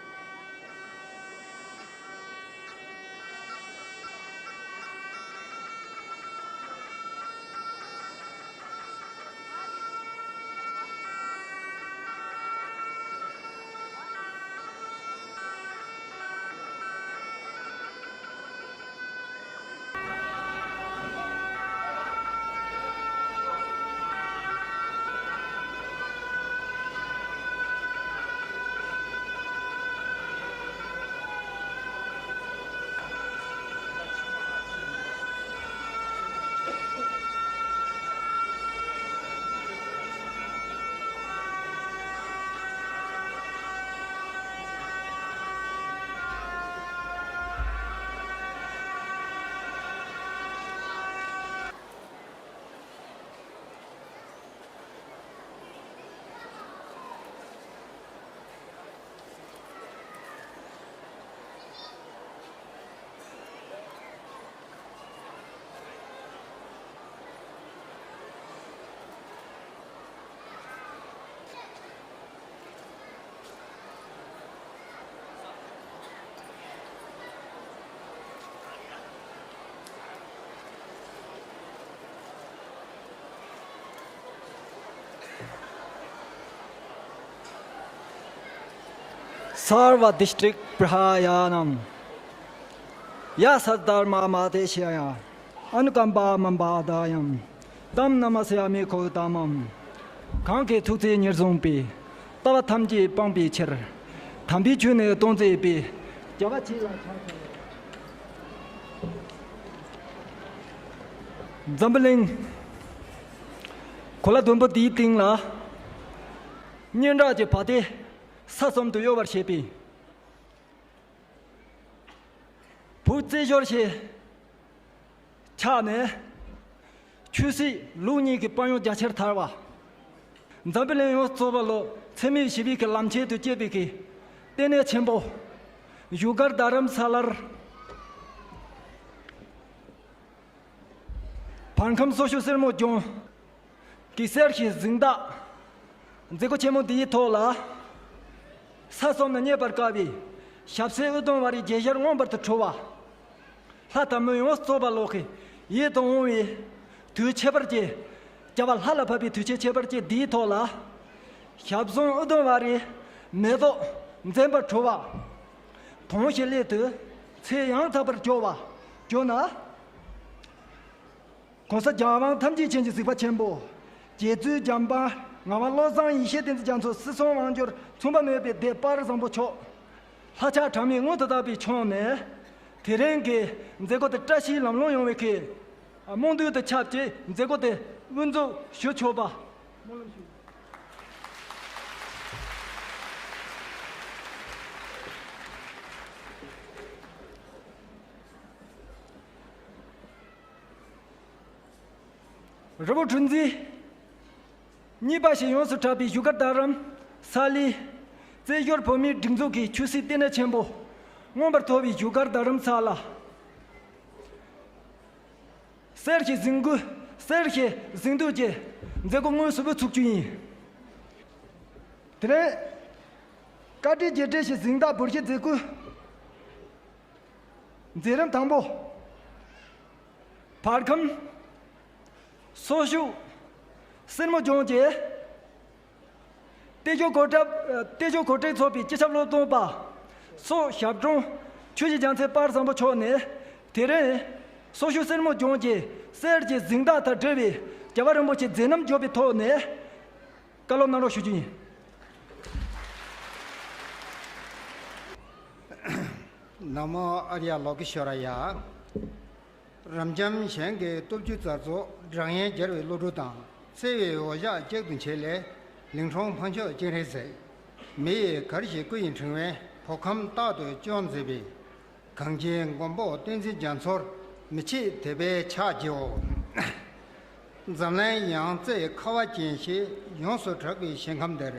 सर्व डिस्ट्रिक्ट प्रहायानम या सद्धर्म मादेशया अनुकंपा मम बाधायम तम नमस्यामि गौतमम। གང་གིས་ཐུགས་བརྩེ་ཉེར་བཟུང་པའི། ལྟ་བ་ཐམས་ཅད་སྤངས་པའི་ཕྱིར། དམ་པའི་ཆོས་ནི་སྟོན་མཛད་པའི། རྒྱལ་བ་ཆེ་ལ་ཕྱག་འཚལ་ལོ། འཛམ་བུ་གླིང་ གོ་ལ་ཟླུམ་པོ་འདིའི་སྟེང་ལ། སྙན་གྲགས་ཀྱི་བ་དན་ས་གསུམ་དུ་གཡོ་བར་བྱེད་པའི། བོད་རྩེད་འབྱོར་ཞེས་ཆགས་ནས། ཆོས་སྲིད་ལུགས་གཉིས་ཀྱི་དཔལ་ཡོན་རྒྱ་ཆེར་དར་བ། འཛམ་བུ་གླིང་ཡོངས་རྫོགས་པ་ལོ་འཚེ་མེད་ཞི་བའི་གི་ལམ་ཆེན་དུ་སྐྱེས་པའི་གི་ལྟེ་གནས་ཆེན་པོ། བཞུགས་སྒར་རྡ་རམ་ས་ལར། བར་ཁམས་སོག་ཤུག་སེར་མོ་ལྗོངས་ཀྱི་གསེར་གྱི་གཟེངས་རྟགས་མཛད་སྒོ་ཆེན་མོ་འདིའི་ཐོག་ལ། ས་གསུམ་ན་རྙེད་པར་དཀའ་བའི་ཞབས་སེན་དབུ་སྟོང་བ་རི་རྒྱལ་ཤར་མངོན་པར་དུ་གྲོལ་བ། ལྷ་དང་མི་ཡོངས་རྫོགས་པ་ལོག་གི་ཡིད་དུ་འོང་བའི་དུས་ཁྱད་པར་ཅན། རྒྱལ་བ་ལྷ་ལ་ཕབ་པའི་དུས་ཆེན་ཁྱད་པར་ཅན་འདིའི་ཐོག་ལ། ཞབས་ཟུང་ཨུ་དུམ་བ་རི་མེ་ཏོག་འཛིན་པར་གྲོལ་བ། དོན་བཞིན་སླད་དུ་ཚེ་ཡང་དག་པར་འབྱོར་བ་འབྱོར་ན། གོང་ས་རྒྱལ་དབང་ཐམས་ཅད་མཁྱེན་ཅིང་གཟིགས་པ་ཆེན་པོ། རྗེ་བཙུན་བྱམས་པ་ངག་དབང་བློ་བཟང་ཡེ་ཤེས་བསྟན་འཛིན་རྒྱ་མཚོ་སྲིད་གསུམ་དབང་འབྱོར་མཚུངས་པ་མེད་པའི་སྡེ་དཔལ་བཟང་པོ་མཆོག་ལྷ་ཕྱག་དྲང་མིན་མངོན་དུ་བརྟགས་པའི་ཕྱོགས་ནས། དེ་རིང་གི་མཛད་སྒོ་དེ་བཀྲ་ཤིས་ལམ་ལྷོང་ཡོང་བའི་ཁེ། སྨོན་འདུན་དུ་ཆབས་ཅིག་མཛད་སྒོ་དེ་དབུ་འཛུགས་ཞུ་ཆོག་པ། རི་བོ་གྲུ་འཛིན། གཉིས་པ་ཞེས་ཡོངས་སུ་གྲགས་པའི་བཞུགས་སྒར་རྡ་རམ་ས་ལའི་རྩེད་འབྱོར་བོད་མིའི་སྒྲིག་འཛུགས་ཀྱི་ཆོས་སྲིད་ལྟེ་གནས་ཆེན་པོ་མངོན་པར་མཐོ་བའི་བཞུགས་སྒར་རྡ་རམ་ས་ལ། གསེར་གྱི་གཟིངས་སྐུ། གསེར་གྱི་གཟིངས་དུས་ཀྱི་མཛད་སྒོ་དངོས་སུ་འགོ་ཚུགས་རྒྱུ་ཡིན། དེ་རིང་བཀའ་དྲིན་རྗེས་དྲན་ཞེས་གཟེངས་རྟགས་འབུལ་བཞེས་མཛད་སྒོའི་མཛད་རིམ་དང་པོ། བར་ཁམས་སོག་ཤུག་སེར་མོ་ལྗོངས་ཀྱི་གཏེར་ཆོས་གོ་སྒྲིག་གཏེར་ཆོས་གོ་སྒྲིག་ཚོགས་པའི་སྤྱི་ཁྱབ་སློབ་སྟོན་པ་སོག་ཞབས་དྲུང་ཆོས་ཀྱི་རྒྱལ་མཚན་དཔལ་བཟང་པོ་མཆོག་ནས། དེ་རིང་སོག་ཤུག་སེར་མོ་ལྗོངས་ཀྱི་གསེར་གྱི་གཟེངས་རྟགས་དང་འབྲེལ་བའི་རྒྱལ་བ་རིན་པོ་ཆེའི་མཛད་རྣམ་བརྗོད་པའི་ཐོག་ནས་བཀའ་སློབ་གནང་རོགས་ཞུ་རྒྱུ་ཡིན། ན་མོ་ཨཱརྱ་ལོ་ཀེ་ཤྭ་ར་ཡ། རབ་འབྱམས་གཞན་གྱི་སྟོབས་བཅུ་རྩ་རྫོགས། སྒྲ་སྙན་སྦྱར་བའི་བློ་གྲོས་དང་། བརྩེ་བའི་འོ་ཞགས་གཅིག་ཏུ་འབྱེད་ལས། ལིང་ཁྲོང་འཕགས་མཆོག་སྤྱན་རས་གཟིགས། མི་ཡི་གར་ཞིག་སྐུ་ཡི་ཕྲེང་བས། བོད་ཁམས་རྟག་ཏུ་སྐྱོང་མཛད་པའི། གངས་ཅན་མགོན་པོ་བསྟན་འཛིན་རྒྱ་མཚོར། མི་ཕྱེད་དད་པས་ཕྱག་བགྱིའོ། འཛམ་གླིང་ཡང་རྩེའི་ཁ་བ་ཅན་ཞེས། ཡོངས་སུ་གྲགས་པའི་ཞིང་ཁམས་འདིར།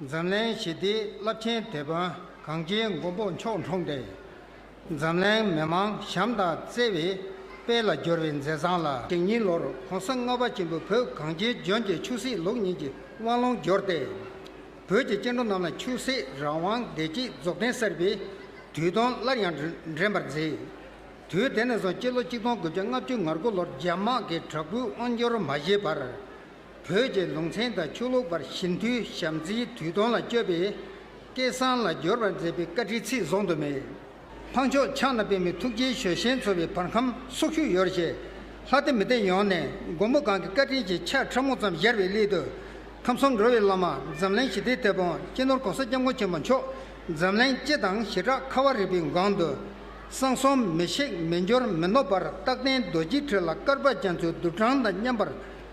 འཛམ་གླིང་ཞི་བདེའི་རླབས་ཆེན་དེད་དཔོན། གངས་ཅན་མགོན་པོ་མཆོག་འཁྲུངས་ཏེ། འཛམ་གླིང་མི་མང་བྱམས་དང་བརྩེ་བའི་དཔལ་ལ་བསྒྱུར་བའི་མཛད་བཟང་ལ། ཞེ་གཉིས་ལོར་༸གོང་ས་ལྔ་པ་ཆེན་པོས་བོད་གངས་ཅན་ལྗོངས་ཀྱི་ཆོས་སྲིད་ལུགས་གཉིས་ཀྱི་དབང་ལུང་བསྒྱུར་ཏེ། བོད་ཀྱི་སྐྱེ་འགྲོ་རྣམས་ལ་ཆོས་སྲིད་རང་དབང་བདེ་སྐྱིད་རྫོགས་ལྡན་གསར་པའི་དུས་སྟོན་སླར་ཡང་འདྲེན་པར་མཛད། དུས་དེ་ནས་བཟུང་སྤྱི་ལོ་གཅིག་སྟོང་དགུ་བརྒྱ་ལྔ་བཅུ་ང་དགུ་ལོར་རྒྱ་དམག་གིས་དྲག་པོའི་དབང་སྒྱུར་མ་བྱས་བར། བོད་ཀྱི་ལུང་ཚན་དང་ཆོས་ལུགས་བར་ཞི་མཐུན་ཞབས་འཛིན་དུས་སྟོན་ལ་བསྐྱོད་པའི་སྐལ་བཟང་ལ་བསྒྱུར་བར་མཛད་པའི་བཀའ་དྲིན་ཚད་བཟུང་དུ་མེད། འཕགས་མཆོག་ཕྱག་ན་པདྨོའི་ཐུགས་རྗེའི་ཞལ་ཤན་འཚོ་བའི་བར་ཁམས་སོག་ཤུག་ཡོད་ཞེས་ལྷ་སྡེ་མི་སྡེ་ཡོངས་ནས་མགོན་པོ་གང་གི་བཀའ་དྲིན་གྱི་ཆར་ཕྲ་མོ་ཙམ་བཞར་བའི་སླད་དུ། ཁམས་གསུམ་འགྲོ་བའི་བླ་མ་འཛམ་གླིང་ཞི་བདེའི་དེད་དཔོན་སྤྱི་ནོར་༸གོང་ས་༸སྐྱབས་མགོན་ཆེན་པོ་མཆོག་འཛམ་གླིང་སྤྱི་དང་ཞི་དྲག་ཁ་བ་རི་པའི་སྒང་དུ། གསང་གསུམ་མི་ཤིགས་མི་འགྱུར་མི་ནུབ་པར་རྟག་བརྟན་རྡོ་རྗེའི་ཁྲི་ལ་བསྐལ་པ་རྒྱ་མཚོའི་རྡུལ་གྲངས་དང་མཉམ་པར་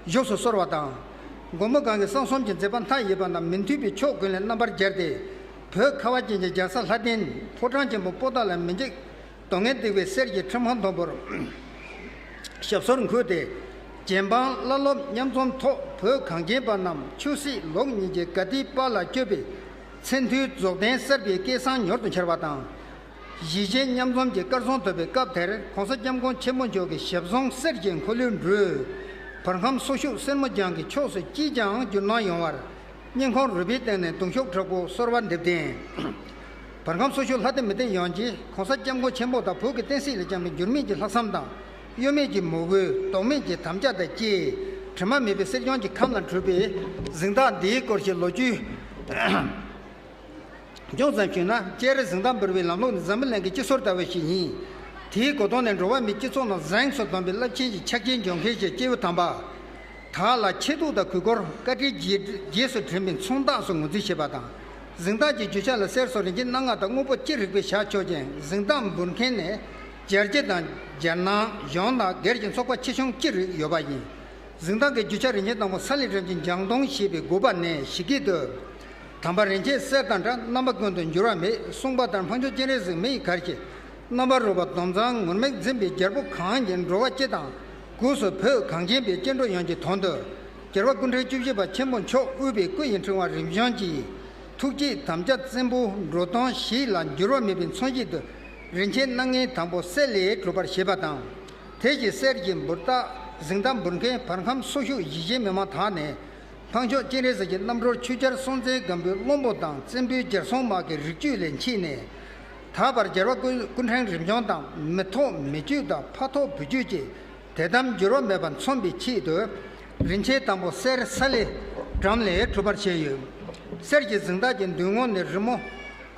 བཞུགས་སུ་གསོལ་བ་དང་། མགོན་པོ་གང་གི་གསང་གསུམ་གྱི་མཛད་པ་མཐའ་ཡས་པ་རྣམས་མི་མཐུན་པའི་ཕྱོགས་ཀུན་ལས་རྣམ་པར་རྒྱལ་ཏེ། བོད་ཁ་བ་ཅན་གྱི་རྒྱལ་ས་ལྷ་ལྡན་ཕོ་བྲང་ཆེན་པོ་པོ་ཏཱ་ལ་མི་འཇིགས་སྡུག་བསྔལ་སྡིག་པའི་གསེར་གྱི་ཁྲི་མ་མཐོན་པོར་ཞབས་སོར་འཁོད་དེ། རྗེ་འབངས་བླ་སློབ་མཉམ་འཛོམས་ཐོག་བོད་གངས་ཅན་པ་རྣམས་ཆོས་སྲིད་ལུགས་གཉིས་ཀྱི་དགའ་བདེའི་དཔལ་ལ་སྤྱོད་པའི་མཚན་མཐུན་རྫོགས་ལྡན་གསར་པའི་སྐལ་བཟང་མྱུར་དུ་འཆར་བ་དང་། གཞིས་བྱེས་མཉམ་འཛོམས་ཀྱི་སྐལ་བཟང་ཐོབ་པའི་སྐབས་དེར། ༸གོང་ས་༸སྐྱབས་མགོན་ཆེན་པོ་མཆོག་གི་ཞབས་ཟུང་གསེར་གྱི་འཁོར་ལོའི་འགྲོས། བར་ཁམས་སོག་ཤུག་སེར་མོ་ལྗང་གི་ཕྱོགས་སུ་ཅིས་ཀྱང་བསྒྱུར་སྣང་ཡོང་བར། སྙིང་ཁོང་རུས་པའི་གཏིང་ནས་གདུང་ཤུགས་དྲག་པོས་གསོལ་བ་འདེབས་ཏེ། བར་ཁམས་སོག་ཤུག་ལྷ་སྡེ་མི་སྡེ་ཡོངས་ཀྱིས་༸གོང་ས་༸སྐྱབས་མགོན་ཆེན་པོ་དང་བོད་ཀྱི་བསྟན་སྲིད་ལ་བཅངས་པའི་འགྱུར་མེད་ཀྱི་ལྷག་བསམ་དང་། གཡོ་མེད་ཀྱི་མོས་གུས། ལྡོག་མེད་ཀྱི་དམ་བཅའ་དང་བཅས། དྲི་མ་མེད་པའི་གསེར་ལྗོངས་ཀྱི་ཁམས་ལ་གྲུབ་པའི་གཟེངས་རྟགས་འདིའི་སྐོར་གྱི་ལོ་རྒྱུས། ཅུང་ཙམ་ཞུས་ན། སྤྱན་རས་གཟེངས་རྟགས་འབུལ་བའི་ལམ་ལུགས་ནི་འཛམ་བུ་གླིང་གི་སྤྱི་སྲོལ་ལྟ་བུ་ཞིག་ཡིན། དེའི་གོ་དོན་ནི་འགྲོ་བ་མིའི་སྤྱི་ཚོགས་ནང་གཟེངས་སུ་འདོན་པའི་རླབས་ཆེན་གྱི་ཆ་རྐྱེན་སྦྱོང་མཁན་ཞིག་སྐྱེས་བུ་དམ་པ་དག་ལ་ཆེ་མཐོང་དང་གུས་བཀུར། བཀའ་དྲིན་རྗེས་རྗེས་སུ་དྲན་པའི་མཚུངས་རྟགས་སུ་ངོས་འཛིན་བྱེད་པ་དང་། གཟེངས་རྟགས་ཀྱི་རྒྱུ་ཆ་ལ་གསེར་སོགས་རིན་ཆེན་སྣ་ལྔ་དང་དངོས་པོ་ཅི་རིགས་པས་བཞག་ཆོག་ཅིང་། གཟེངས་རྟགས་འབུལ་མཁན་ནི་རྒྱལ་སྤྱི་དང་རྒྱལ་ནང་གཞུང་དང་སྒེར་གྱི་ཚོགས་པ་ཆེ་ཆུང་ཅི་རིགས་ཡོད་པ་ཡིན། གཟེངས་རྟགས་ཀྱི་རྒྱུ་ཆ་རིན་ཆེན་དང་པོ་ས་ལེ་སྒྲོལ་མའི་ལྗང་གདོང་ཞེས་པའི་དགོས་པ་ནས་ཞིག་གིས་འདོད། དམ་པ་རིན་ཆེན་གསེར་དང་འདྲ། རྣམ་པ་ཀུན་ཏུ་འགྱུར་བ་མེད། གསུངས་པ་ལྟར་འཕགས་མཆོག་སྤྱན་རས་གཟིགས་མི་ཡི་གར་གྱི་རྣམ་པར་རོལ་པ་སྡོམ་བཟང་ངུར་སྨྲིག་འཛིན་པའི་རྒྱལ་པོ་གང་ཉིད་འགྲོ་བ་སྤྱི་དང་སྒོས་སུ་བོད་གངས་ཅན་པའི་སྐྱེ་འགྲོ་ཡོངས་ཀྱི་དོན་དུ། རྒྱལ་བ་སྐུ་ཕྲེང་བཅུ་བཞི་པ་ཆེན་པོ་མཆོག་དབུས་པའི་སྐུ་ཡི་ཕྲེང་བ་རིམ་བྱོན་གྱིས། ཐུགས་བསྐྱེད་དམ་བཅའ་བཙན་པོ་འགྲོ་དོན་བཞི་ལ་འགྱུར་བ་མེད་པའི་མཚོན་བྱེད་དུ། རིན་ཆེན་སྣ་ལྔའི་དང་པོ་གསེར་ལས་གྲུབ་པར་བཞེད་པ་དང་། དེ་བཞིན་གསེར་གྱི་འབུར་རྟགས་གཟེངས་རྟགས་འབུལ་མཁན་བར་ཁམས་སོ་བཞི་ཡིད་བཞིན་མི་མང་དག་ནས། འཕགས་མཆོག་སྤྱན་རས་གཟིགས་ཀྱི་རྣམ་སྤྲུལ་ཆོས་རྒྱལ་སྲོང་བཙན་སྒམ་པོའི་བློན་པོ་དང་བཙན་པོའི་རྒྱལ་སྲུང་དམག་གི་རིགས་རྒྱུད་ལས་མཆེད་ནས། ད་བར་རྒྱལ་བ་སྐུ་སྐུ་ཕྲེང་རིམ་བྱོན་དང་མི་ཐོག་མི་བརྒྱུད་དང་ཕ་ཐོག་བུ་བརྒྱུད་ཀྱི་དད་དམ་འགྱུར་བ་མེད་པ་མཚོན་པའི་ཆེད་དུ། རིན་ཆེན་དང་པོ་གསེར་ས་ལེ་སྒྲོལ་མ་ལས་གྲུབ་པར་བཞེད་ཡོད། གསེར་གྱི་གཟེངས་རྟགས་ཀྱི་མདུན་ངོས་ནས་རི་མོ།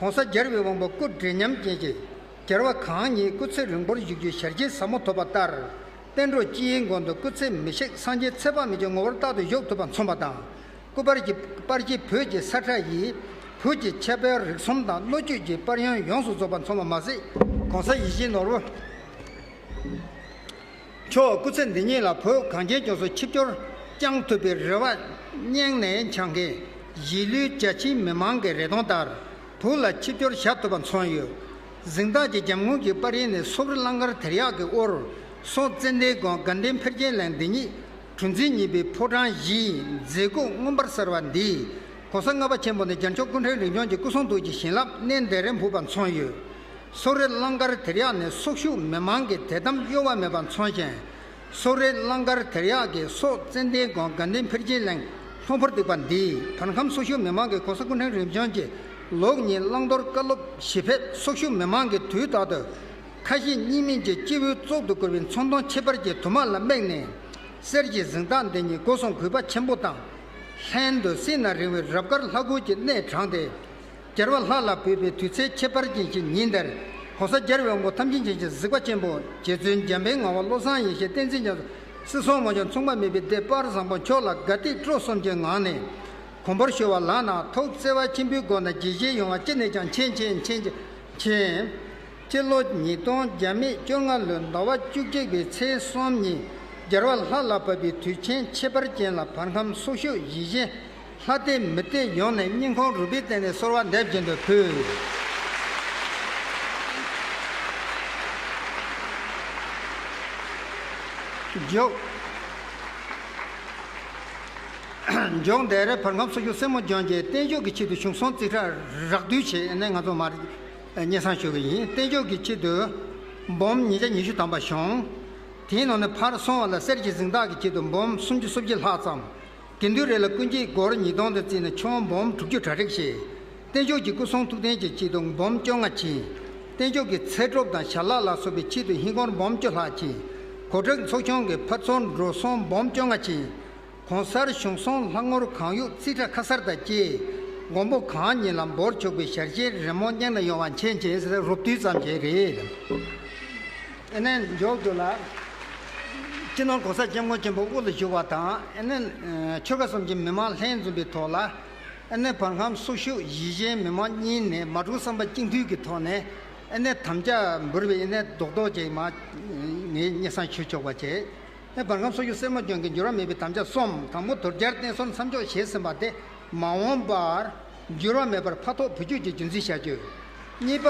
༸གོང་ས་རྒྱལ་བའི་དབང་པོ་སྐུ་བགྲེས་ཉམས་ཅན་གྱི་རྒྱལ་བ་གང་ཉིད་སྐུ་ཚེ་རིང་པོར་བཞུགས་རྒྱུའི་ཞལ་བཞེས་ཟབ་མོ་ཐོབ་པ་ལྟར། བསྟན་འགྲོ་སྤྱི་ཡི་མགོན་དུ་སྐུ་ཚེ་མི་ཤིགས་སངས་རྒྱས་ཚེ་དཔག་མེད་ཀྱི་ངོ་བོར་རྟག་ཏུ་བཞུགས་ཐུབ་པ་མཚོན་པ་དང་། སྐུ་པར་གྱི་པར་གྱི་བོད་ཀྱི་ས་ཁྲ་ཡིས་བོད་ཀྱི་ཁྱད་པར་རིག་གསུམ་དང་བློ་ཆོས་ཀྱི་དཔལ་ཡོན་ཡོངས་སུ་རྫོགས་པ་མཚོན་པ་མ་ཟད། ༸གོང་ས་ཡིད་བཞིན་ནོར་བུ་མཆོག་སྐུ་ཚེ་འདི་ཉིད་ལ་བོད་གངས་ཅན་ལྗོངས་སུ་ཆིབས་བསྒྱུར་བསྐྱངས་ཐུབ་པའི་རེ་བ་སྙིང་ནས་འཆང་མཁན་གཞིས་ལུས་རྒྱ་ཆེའི་མི་མང་གི་རེ་དོན་ལྟར། བོད་ལ་ཆིབས་བསྒྱུར་བཞག་ཐུབ་པ་མཚོན་ཡོད། གཟེངས་རྟགས་ཀྱི་རྒྱབ་ངོས་ཀྱི་པར་རིས་ནས་སོག་རི་གླང་དཀར་དེར་ཡག་གི་དབུར་སོག་ཙན་དན་དགོན་དགའ་ལྡན་འཕེལ་རྒྱས་གླིང་འདི་ཉིད་གྲུ་འཛིན་གཉིས་པའི་ཕོ་བྲང་བཞིའི་མཛེས་སྒོ་མངོན་པར་གསལ་བ་འདིས། ༸གོང་ས་ལྔ་པ་ཆེན་པོ་ནས་རྒྱལ་མཆོག་སྐུ་ཕྲེང་རིམ་བྱོན་གྱི་སྐུ་གསུང་ཐུགས་ཀྱི་བྱིན་རླབས་གནས་འདིར་འབུབས་པ་མཚོན་ཡོད། སོག་རི་གླང་དཀར་དེར་ཡག་ནས་སོག་ཞུགས་མི་མང་གི་དད་དམ་གཡོ་བ་མེད་པ་མཚོན་ཞིང་། སོག་རི་གླང་དཀར་དེར་ཡག་གི་སོག་ཙན་དན་དགོན་དགའ་ལྡན་འཕེལ་རྒྱས་གླིང་ལྷུན་པོར་བཏེགས་པ་འདིས་བར་ཁམས་སོག་ཞུགས་མི་མང་གིས་༸གོང་ས་སྐུ་ཕྲེང་རིམ་བྱོན་གྱི་ལུགས་གཉིས་བླང་དོར་བཀའ་སློབ་བཞི་ཕེབས་སོག་ཞུགས་མི་མང་གིས་དུས་རྟག་ཏུ་ཁ་ཞེ་གཉིས་མེད་ཀྱི་སྐྱེས་བུའི་གཙུག་ཏུ་བཀུར་བའི་མཚོན་དོན་ཁྱད་པར་གྱི་དུ་མ་ལ་དམིགས་ནས། གསེར་གྱི་གཟེངས་རྟགས་འདི་ཉིད་སྒོ་གསུམ་གུས་པ་ཆེན་པོ་དང་། ལྷན་དུ་སྲིད་ན་རིང་བའི་རབ་དཀར་ལྷ་སྐུ་གྱི་གནས་དྲངས་ཏེ། རྒྱལ་བ་ལྷ་ལ་བོད་པའི་དུས་ཚེས་ཁྱད་པར་ཅན་ཞིག་ཉིན་འདིར་༸གོང་ས་རྒྱལ་བའི་དབང་པོ་ཐམས་ཅད་མཁྱེན་ཅིང་གཟིགས་པ་ཆེན་པོ་རྗེ་བཙུན་འཇམ་པའི་དངོས་པོ་བློ་བཟང་ཡེ་ཤེས་བསྟན་འཛིན་རྒྱ་མཚོ་སྲིད་གསུམ་མངོན་མཐོ་མཚུངས་པ་མེད་པའི་བདེ་བར་བཟང་པོ་མཆོག་ལ་དགའ་སྟོན་སྤྲོ་གསུམ་གྱི་ངང་ནས་གོང་བུར་ཞུ་བ་ལགས་ན། ཐུགས་བརྩེ་བ་ཆེན་པོའི་སྒོ་ནས་དགྱེས་བཞེས་ཡོང་བ་ཅི་ནས་ཀྱང་མཁྱེན་མཁྱེན་མཁྱེན་མཁྱེན། སྤྱི་ལོ་ཉིས་སྟོང་བརྒྱ་མེད་བཅོ་ལྔ་ལོའི་ཟླ་བ་བཅུ་གཅིག་པའི་ཚེས་གསུམ་ཉིན་རྒྱལ་བ་ལྷ་ལ་བབས་པའི་དུས་ཆེན་ཁྱད་པར་ཅན་ལ་བར་ཁམས་སོག་ཞུགས་ཡིད་བཞིན་ལྷ་སྡེ་མི་སྡེ་ཡོངས་ནས་སྙིང་ཁོང་རུས་པའི་གཏིང་ནས་གསོལ་བ་འདེབས་བཞིན་དུ་ཕུལ། མཇུག་མཇུག་འདིར་བར་ཁམས་སོག་ཞུགས་སེར་མོ་ལྗོངས་ཀྱིས་བརྟན་བཞུགས་ཀྱི་ཆེད་དུ་གཞུང་སྲུང་རྩིས་ཁྲ་རགས་བསྡུས་བྱས་ནས་ང་ཚོ་མར་སྙན་སེང་ཞུ་གི་ཡིན། བརྟན་བཞུགས་ཀྱི་ཆེད་དུ་འབུམ་ཉིས་བརྒྱ་ཉི་ཤུ་ཐམ་པ་བྱུང་། དེའི་ནང་ནས་ཕར་སོང་བ་ལ་གསེར་གྱི་གཟེངས་རྟགས་ཀྱི་ཆེད་དུ་འབུམ་སུམ་ཅུ་སོ་བཞི་ལྷག་ཙམ། དགེ་འདུན་རེ་ལ་ཀུན་གྱིས་སྒོར་ཉིས་སྟོང་དུ་བརྩིས་ནས་ཆུང་བ་འབུམ་དྲུག་ཅུ་གྲ་སྒྲིག་བྱས། བརྟན་བཞུགས་ཀྱི་སྐུ་གསུང་ཐུགས་རྟེན་གྱི་ཆེད་དུ་འབུམ་བཅོ་ལྔ་བྱིན། བརྟན་བཞུགས་ཀྱི་ཚེ་སྒྲུབ་དང་ཞལ་ལག་ལ་སོགས་པའི་ཆེད་དུ་ཧིན་སྒོར་འབུམ་བཅུ་ལྷག་བྱིན། གོ་སྒྲིག་ཚོགས་ཆུང་གི་ཕར་ཚུར་འགྲོ་སོང་འབུམ་བཅོ་ལྔ་བྱིན། གོང་གསལ་གཞུང་སྲུང་ལྷག་ངོར་གང་ཡོད་རྩིས་ཁྲ་ཁ་གསལ་དང་བཅས། མགོན་པོ་གང་ཉིད་ལ་འབུལ་ཆོག་པའི་ཞལ་བཞེས་རི་མོ་སྙིང་ནས་ཡོང་བ་མཁྱེན་མཁྱེན་ཟེར་རོབ་བསྡུས་ཙམ་ཞིག་རེད། ཨ་ནི་མཇུག་ཏུ་ལ། སྤྱི་ནོར་༸གོང་ས་༸སྐྱབས་མགོན་ཆེན་པོ་དབུ་ལ་བཞུགས་པ་དང་ཨ་ནི་ཆོལ་ཁ་གསུམ་གྱི་མི་མང་ལྷན་འཛོམས་པའི་ཐོག་ལ། ཨ་ནི་བར་ཁམས་སོག་ཞུགས་ཡིད་བཞིན་མི་མང་གཉིས་ནས་མ་འཁྲུག་བསམ་པ་གཅིག་མཐུན་གྱི་ཐོག་ནས་ཨ་ནི་དམ་བཅའ་འབུལ་བའི་ཨ་ནི་རྡོག་རྡོག་ཅིག་མ་ངས་སྙན་སེང་ཞུ་ཆོག་པ་བྱས། བར་ཁམས་སོག་ཞུགས་སེར་མོ་ལྗོངས་ཀྱི་འགྱུར་བ་མེད་པའི་དམ་བཅའ་གསུམ། དང་པོ་དུར་རྒྱལ་བསྟེན་གསོལ་མཚམས་འཇོག་བྱས་ཟིན་པ་དེ་མ་འོངས་པར་འགྱུར་བ་མེད་པར་ཕ་ཐོག་བུ་བརྒྱུད་ཀྱི་རྒྱུན་འཛིན་བྱ་རྒྱུ། གཉིས་པ།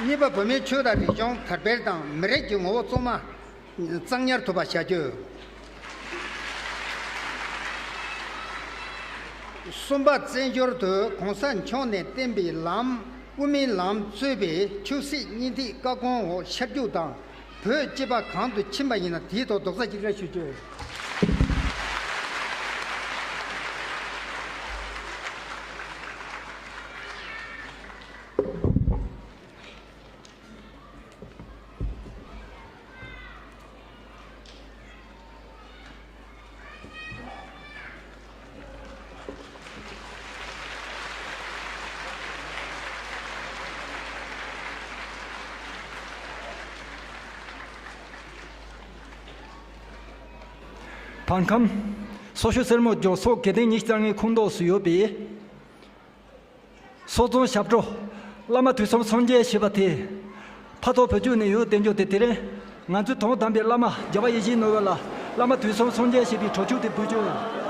གཉིས་པ། བོད་མིའི་ཆོས་དང་རིག་གཞུང་དར་སྤེལ་དང་མི་རིགས་ཀྱི་ངོ་བོ་གཙང་མ། གཙང་ཉར་ཐུབ་པ་བྱ་རྒྱུ། གསུམ་པ། བཙན་བྱོལ་དུ་གོང་ས་མཆོག་ནས་བསྟན་པའི་ལམ། དབུ་མའི་ལམ་གཙོས་པའི་ཆོས་སྲིད་གཉིས་ཐིག་བཀའ་དགོངས་འོག་ཤར་རྒྱུག་དང་། བོད་སྤྱི་པ་གང་དུ་ཕྱིན་པ་ཡིན་ན་དེའི་ཐོག་རྡོག་རྩ་གཅིག་སྒྲིལ་ཞུ་རྒྱུ། བར་ཁམས། སོག་ཞུགས་སེར་མོ་ལྗོངས་སོག་དགེ་ལྡན་ཉི་ཤུ་རྩ་ལྔའི་ཁོངས་གཏོགས་སུ་ཡོད་པའི། སོག་རྫོང་ཞབས་བྲོ། བླ་མ་དུས་གསུམ་སངས་རྒྱས་ཞེས་པ་དེ། ཕ་ཐོག་བོད་བརྒྱུད་ནས་ཡོད་བསྟན་རྒྱུ་དེ་དེ་རིང་ ང་ཚོའི་དོན་དམ་པའི་བླ་མ་རྒྱལ་བ་ཡིད་བཞིན་ནོར་བུ་ལ་བླ་མ་དུས་གསུམ་སངས་རྒྱས་ཞེས་པའི་ཁྲོ་ཆུ་དེ་འབུལ་རྒྱུ།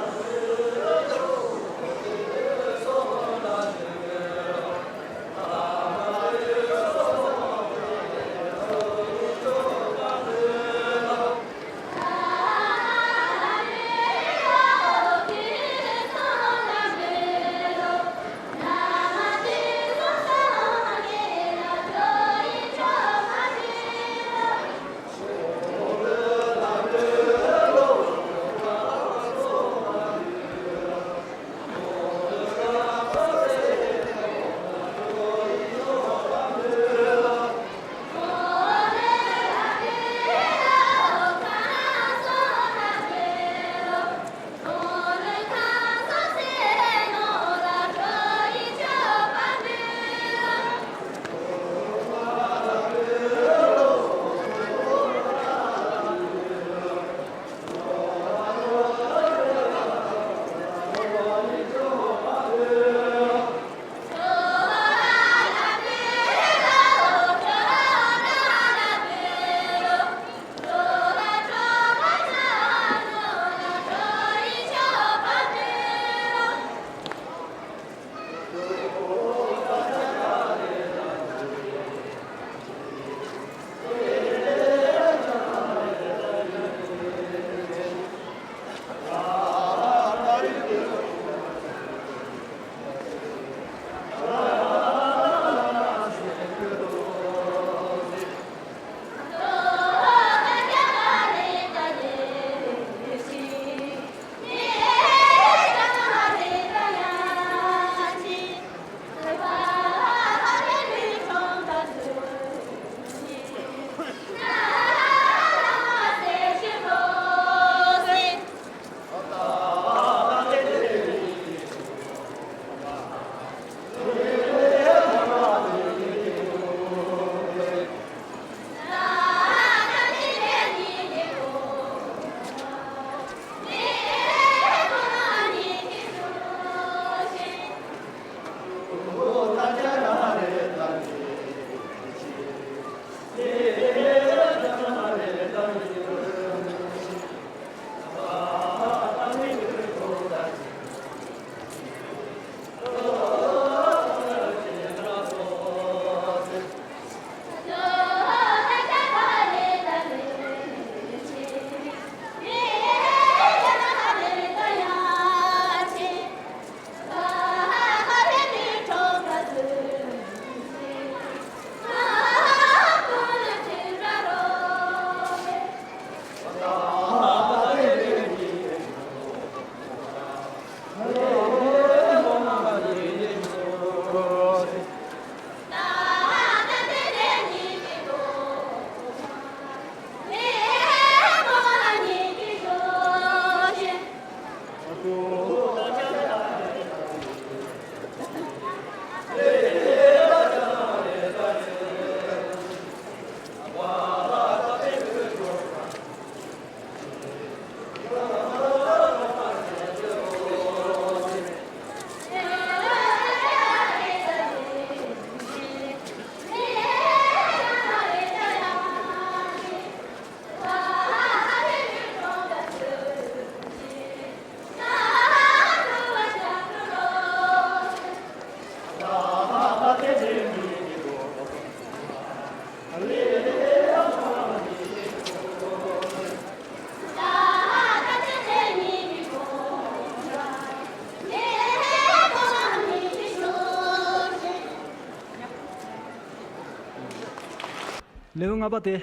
ལེའུ་ལྔ་པ་དེ།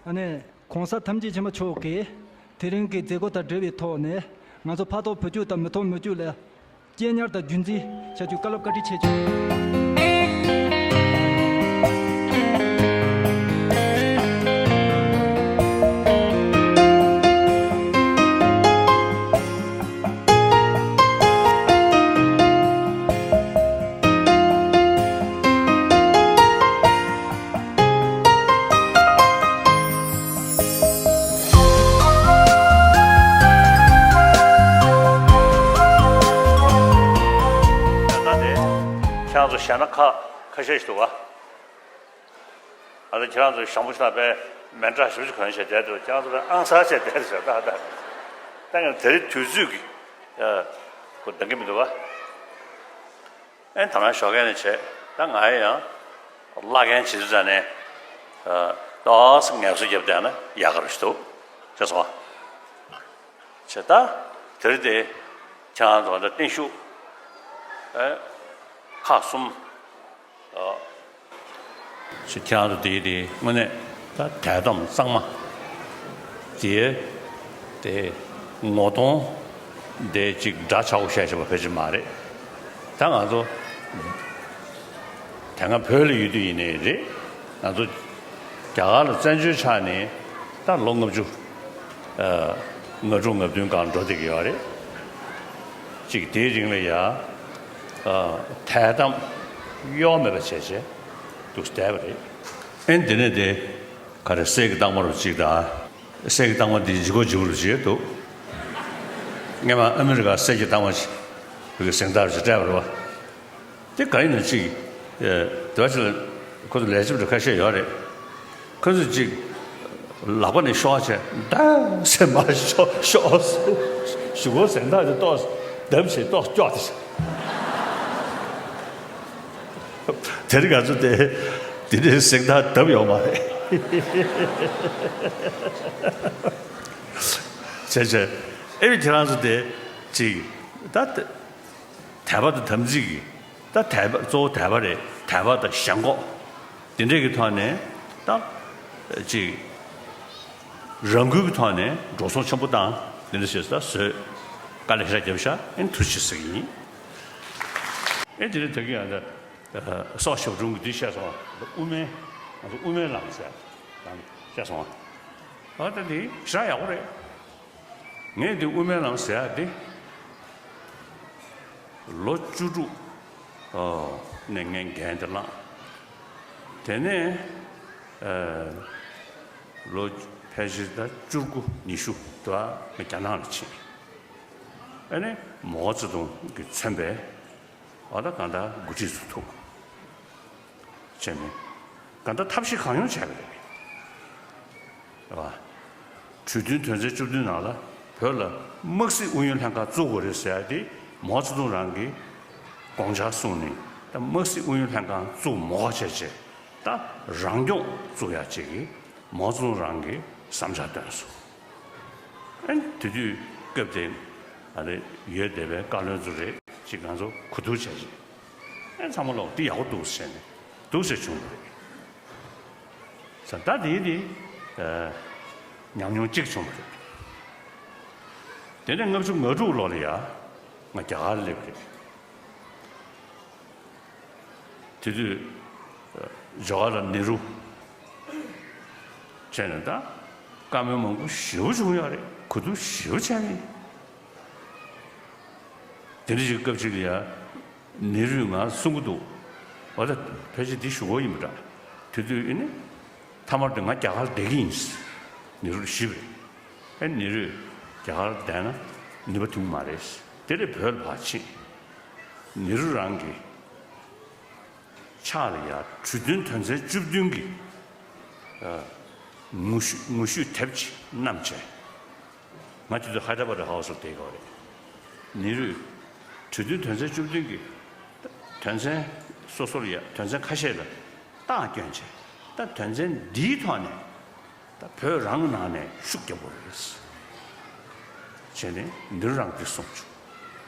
ཨ་ནི། གོང་ས་ཐམས་ཅད་མཁྱེན་པ་མཆོག་གིས་དེ་རིང་གི་མཛད་སྒོ་དང་འབྲེལ་བའི་ཐོག་ནས་ང་ཚོ་ཕ་ཐོག་བོད་སྐྱོད་དང་མི་ཐོག་མི་སྐྱོད་ལ་གཅེས་ཉར་དང་རྒྱུན་འཛིན་བྱ་རྒྱུའི་བཀའ་སློབ་བཀའ་དྲིན་ཆེ་ཞུ། ད་ལྟ་དེ་ཁྱེད་རང་ཚོ་བཞག་ན་ཁ་ཁ་ཤས་ཤིག་འདུག་ག་ཨ་ད་ཁྱེད་རང་ཚོ་ཞང་པོ་ཤི་ན་པས་ མེ་འདྲ་ཞིབ་ཅིག་གོན་བྱས་བསྡད་འདུག་ཁྱེད་རང་ཚོ་ལ་ཨང་གསར་བྱས་བསྡད་འདུག་ད་ད་ད་ཡང་དེ་རིང་དུས་ཚོད་ཀྱི་ཁོ་འདང་གི་མི་འདུག་བ། ཨེ་ད་ང་ཞོགས་ཀས་ནས་བྱས་ད་ང་ཡང་བླ་རྒན་བྱེད་དུས་ཙ་ནས་ཏོག་ཙམ་ངལ་གསོ་བརྒྱབ་བསྡད་ན་ཡག་ག་རེ་ཞིག་འདུག་ཅེས་སོང་བ། བྱས་ད་དེ་རིང་དེ་ཁྱེད་རང་ཚོ་ད་བརྟན་བཞུགས་ཨེ་ཁག་གསུམ། ཞེས་ཁྱེད་རང་ཚོ་དེའི་དེ་དངོས་གནས་ད་དད་དམ་གཙང་མ་དེའི་དེ་ངོ་གདོང་དེ་གཅིག་འདྲ་ཆགས་པོ་བཤད་བྱས་པ་ཕལ་ཆེར་མ་རེད། ད་ང་ཚོ་དེ་སྔ་བོད་ལ་ཡོད་དུས་ཡིན་ནའི་རེད། ང་ཚོ་རྒྱ་གར་ལ་བཙན་བྱོལ་ཆགས་ནས་ད་ལོ་ལྔ་བཅུ་ལྔ་དྲུག་ལྔ་བདུན་སྒང་འགྲོ་བསྡད་ཀྱི་ཡོད་རེད། གཅིག་དེའི་རིང་ལ་ཡ་དད་དམ་གཡོ་མེད་པ་བྱས་བྱས་འདུག་བསྡད་པ་རེད། ཨེ་འདི་ནས་དེ་ག་རེ་གསེར་གྱི་རྟགས་མ་རུ་གཅིག་དང་། གསེར་གྱི་རྟགས་མ་འདི་ལྗིད་ཁོག་ལྗིད་པོ་རུ་གཅིག་འདུག་སྔོན་མ་ཨ་མི་རི་ཀ་གསེར་གྱི་རྟགས་མ་ཞིག་བོད་ཀྱི་གཟེངས་རྟགས་ཅིག་སྤྲད་པ་རེད་བ། དེ་ག་ཡིན་ན་གཅིག་དེ་བ་ཅིག་ལ་ཁོ་ཚོ་ལས་བྱེད་པ་ཁ་ཤས་ཡོད་རེད། ཁོ་ཚོས་གཅིག་ལག་པ་ནས་ཤོག་བྱས་ད་སེམས་མ་ཤོག་ཤོག་ཞུ་གོ་གཟེངས་རྟགས་དེ་ཏོག་བརྡབ་བྱས་ཏོག་སྐྱོག་དེ་བྱས། དེ་རིང་ང་ཚོ་དེ་དེ་འདྲའི་གཟེངས་རྟགས་བརྡབ་ཡོད་མ་རེད། བྱས་བྱས་ཨེ་བི་ཁྱེད་རང་ཚོ་དེ་གཅིག་ད་དད་པ་དང་དམ་ཚིག་གི་ད་དད་པ་གཙོ་བོ་དད་པ་རེད། དད་པ་དང་ཞེན་ཁོག་དེ་འདྲས་ཀྱི་ཐོག་ནས་ད་གཅིག་རང་འགུལ་གྱི་ཐོག་ནས་འགྲོ་སོང་ཆེན་པོ་བཏང་དེ་འདྲ་བྱས་ད་བཟོས་དཀའ་ལས་ཞེ་དྲག་བརྒྱབ་ཤག་ཨེ་ཐུགས་རྗེ་ཆེ་ཟེར་གྱི་ཡིན། ཨེ་དེ་ནས་ད་གིན་ཡང་ད་སོག་ཞབས་དྲུང་གིས་འདི་བཤད་སོང་བ། དབུ་མའི་ང་ཚོ་དབུ་མའི་ལམ་ཟེར་ལམ་བཤད་སོང་བ། ཨ་ད་འདི་ཞེ་དྲག་ཡག་པོ་རེད། ངས་འདི་དབུ་མའི་ལམ་ཟེར་ཡག་འདི་ལོ་བཅུ་དྲུག་ནས་ངས་འགན་འདི་བླངས། དེ་ནས་ལོ་ཕལ་ཆེར་ད་བཅུ་དགུ་ཉི་ཤུ་དུ་ང་རྒྱ་ནག་ལ་ཕྱིན། ཨ་ནི་མའོ་ཙེ་ཏུང་གིས་མཚོན་པའི་ཨ་ད་གང་ལྟར་འགོ་ཁྲིད་ཚོ་ཐུག་བྱས་ནས་གང་ལྟར་ཐབས་ཤེས་གང་ཡོང་བྱས་པ་རེད། རེད་བ། གྲོས་མཐུན་དོན་ཚན་བཅུ་བདུན་ནང་ལ་བོད་ལ་དམག་སྲིད་ཨུ་ཡོན་ལྷན་ཁང་བཙུགས་དགོས་རེད་ཟེར་ཡ་དེ་མའོ་ཙེ་ཏུང་རང་གིས་དགོངས་འཆར་གསུངས་ནས་ད་དམག་སྲིད་ཨུ་ཡོན་ལྷན་ཁང་བཙུགས་མ་དགོས་བྱས་བྱས་ད་རང་སྐྱོང་བཙུགས་ཡ་བྱས་ཀྱི་མའོ་ཙེ་ཏུང་རང་གིས་བསམ་འཆར་བཏོན་སོང་། ཨ་ནི་དེ་དུས་སྐབས་དེ་ཨ་རེ་ཡོད་བསྡད་པའི་བཀའ་བློན་ཚོ་རེད་ཅིག་ང་ཚོ་གོ་བསྡུར་བྱས་ཅིག་ཨ་ཚང་མ་ལོག་འདི་ཡག་པོ་འདུག་ཟེར་ནས་འདུག་ཟེར་བྱུང་བ་རེད། ས་ད་དེ་དེ་ཉམས་མྱོང་གཅིག་བྱུང་བ་རེད། དེ་ནས་ལྔ་བཅུ་ང་དྲུག་ལོ་ལ་ཡ་ང་རྒྱ་གར་སླེབས་རེད། དེ་དུས་ཇོ་ཧ་ལ་ནེ་རུ་བྱས་ནས་ད་བཀའ་མོལ་མང་པོ་ཞེ་པོ་བྱུང་ཡོད་རེད། གོ་བསྡུར་ཞེ་པོ་བྱས་ནས་དེ་འདྲ་ཞིག་སྐབས་ཅིག་ལ་ཡ་ནེ་རུས་ང་གསུང་གི་འདུག་འོ་ད་ཕལ་ཆེར་འདི་ཞུ་གོ་ཡིན་པ་འདྲ། དེ་དུས་ཨེ་ནི་མཐའ་མར་དུ་ང་རྒྱ་གར་བསྡད་ཀྱི་ཡིན་ཟེར་ནེ་རུ་ལ་ཞུས་པ་རེད། ཨེ་ནེ་རུས་རྒྱ་གར་བསྡད་ན་ནུས་པ་ཐོན་གྱི་མ་རེད་ཟེར། དེ་ལས་བོད་ལ་ཕར་ཕྱིན། ནེ་རུ་རང་གིས་ཕྱག་ལ་ཡ་གྲོས་མཐུན་དོན་ཚན་བཅུ་བདུན་གྱི་ངོ་བཤུས་ངོ་བཤུས་དེབ་ཅིག་བསྣམས་བྱས། ང་དེ་དུས་ཧའི་ཌ་ར་བྷ་དི་ཧའུ་སི་ལ་བསྡད་ཡོད་རེད། ནེ་རུས་གྲོས་མཐུན་དོན་ཚན་བཅུ་བདུན་གྱི་དོན་ཚན་སོ་སོར་ཡ་དོན་ཚན་ཁ་ཤས་ལ་རྟགས་བསྐྱོན་བྱས། ད་དོན་ཚན་འདིའི་ཐོག་ནས་ད་བོད་རང་གི་ནང་ནས་ཤུགས་རྒྱབ་དགོས་རེད་བྱས་ནས་ནེ་རུ་རང་འདི་གསུངས་བྱུང་།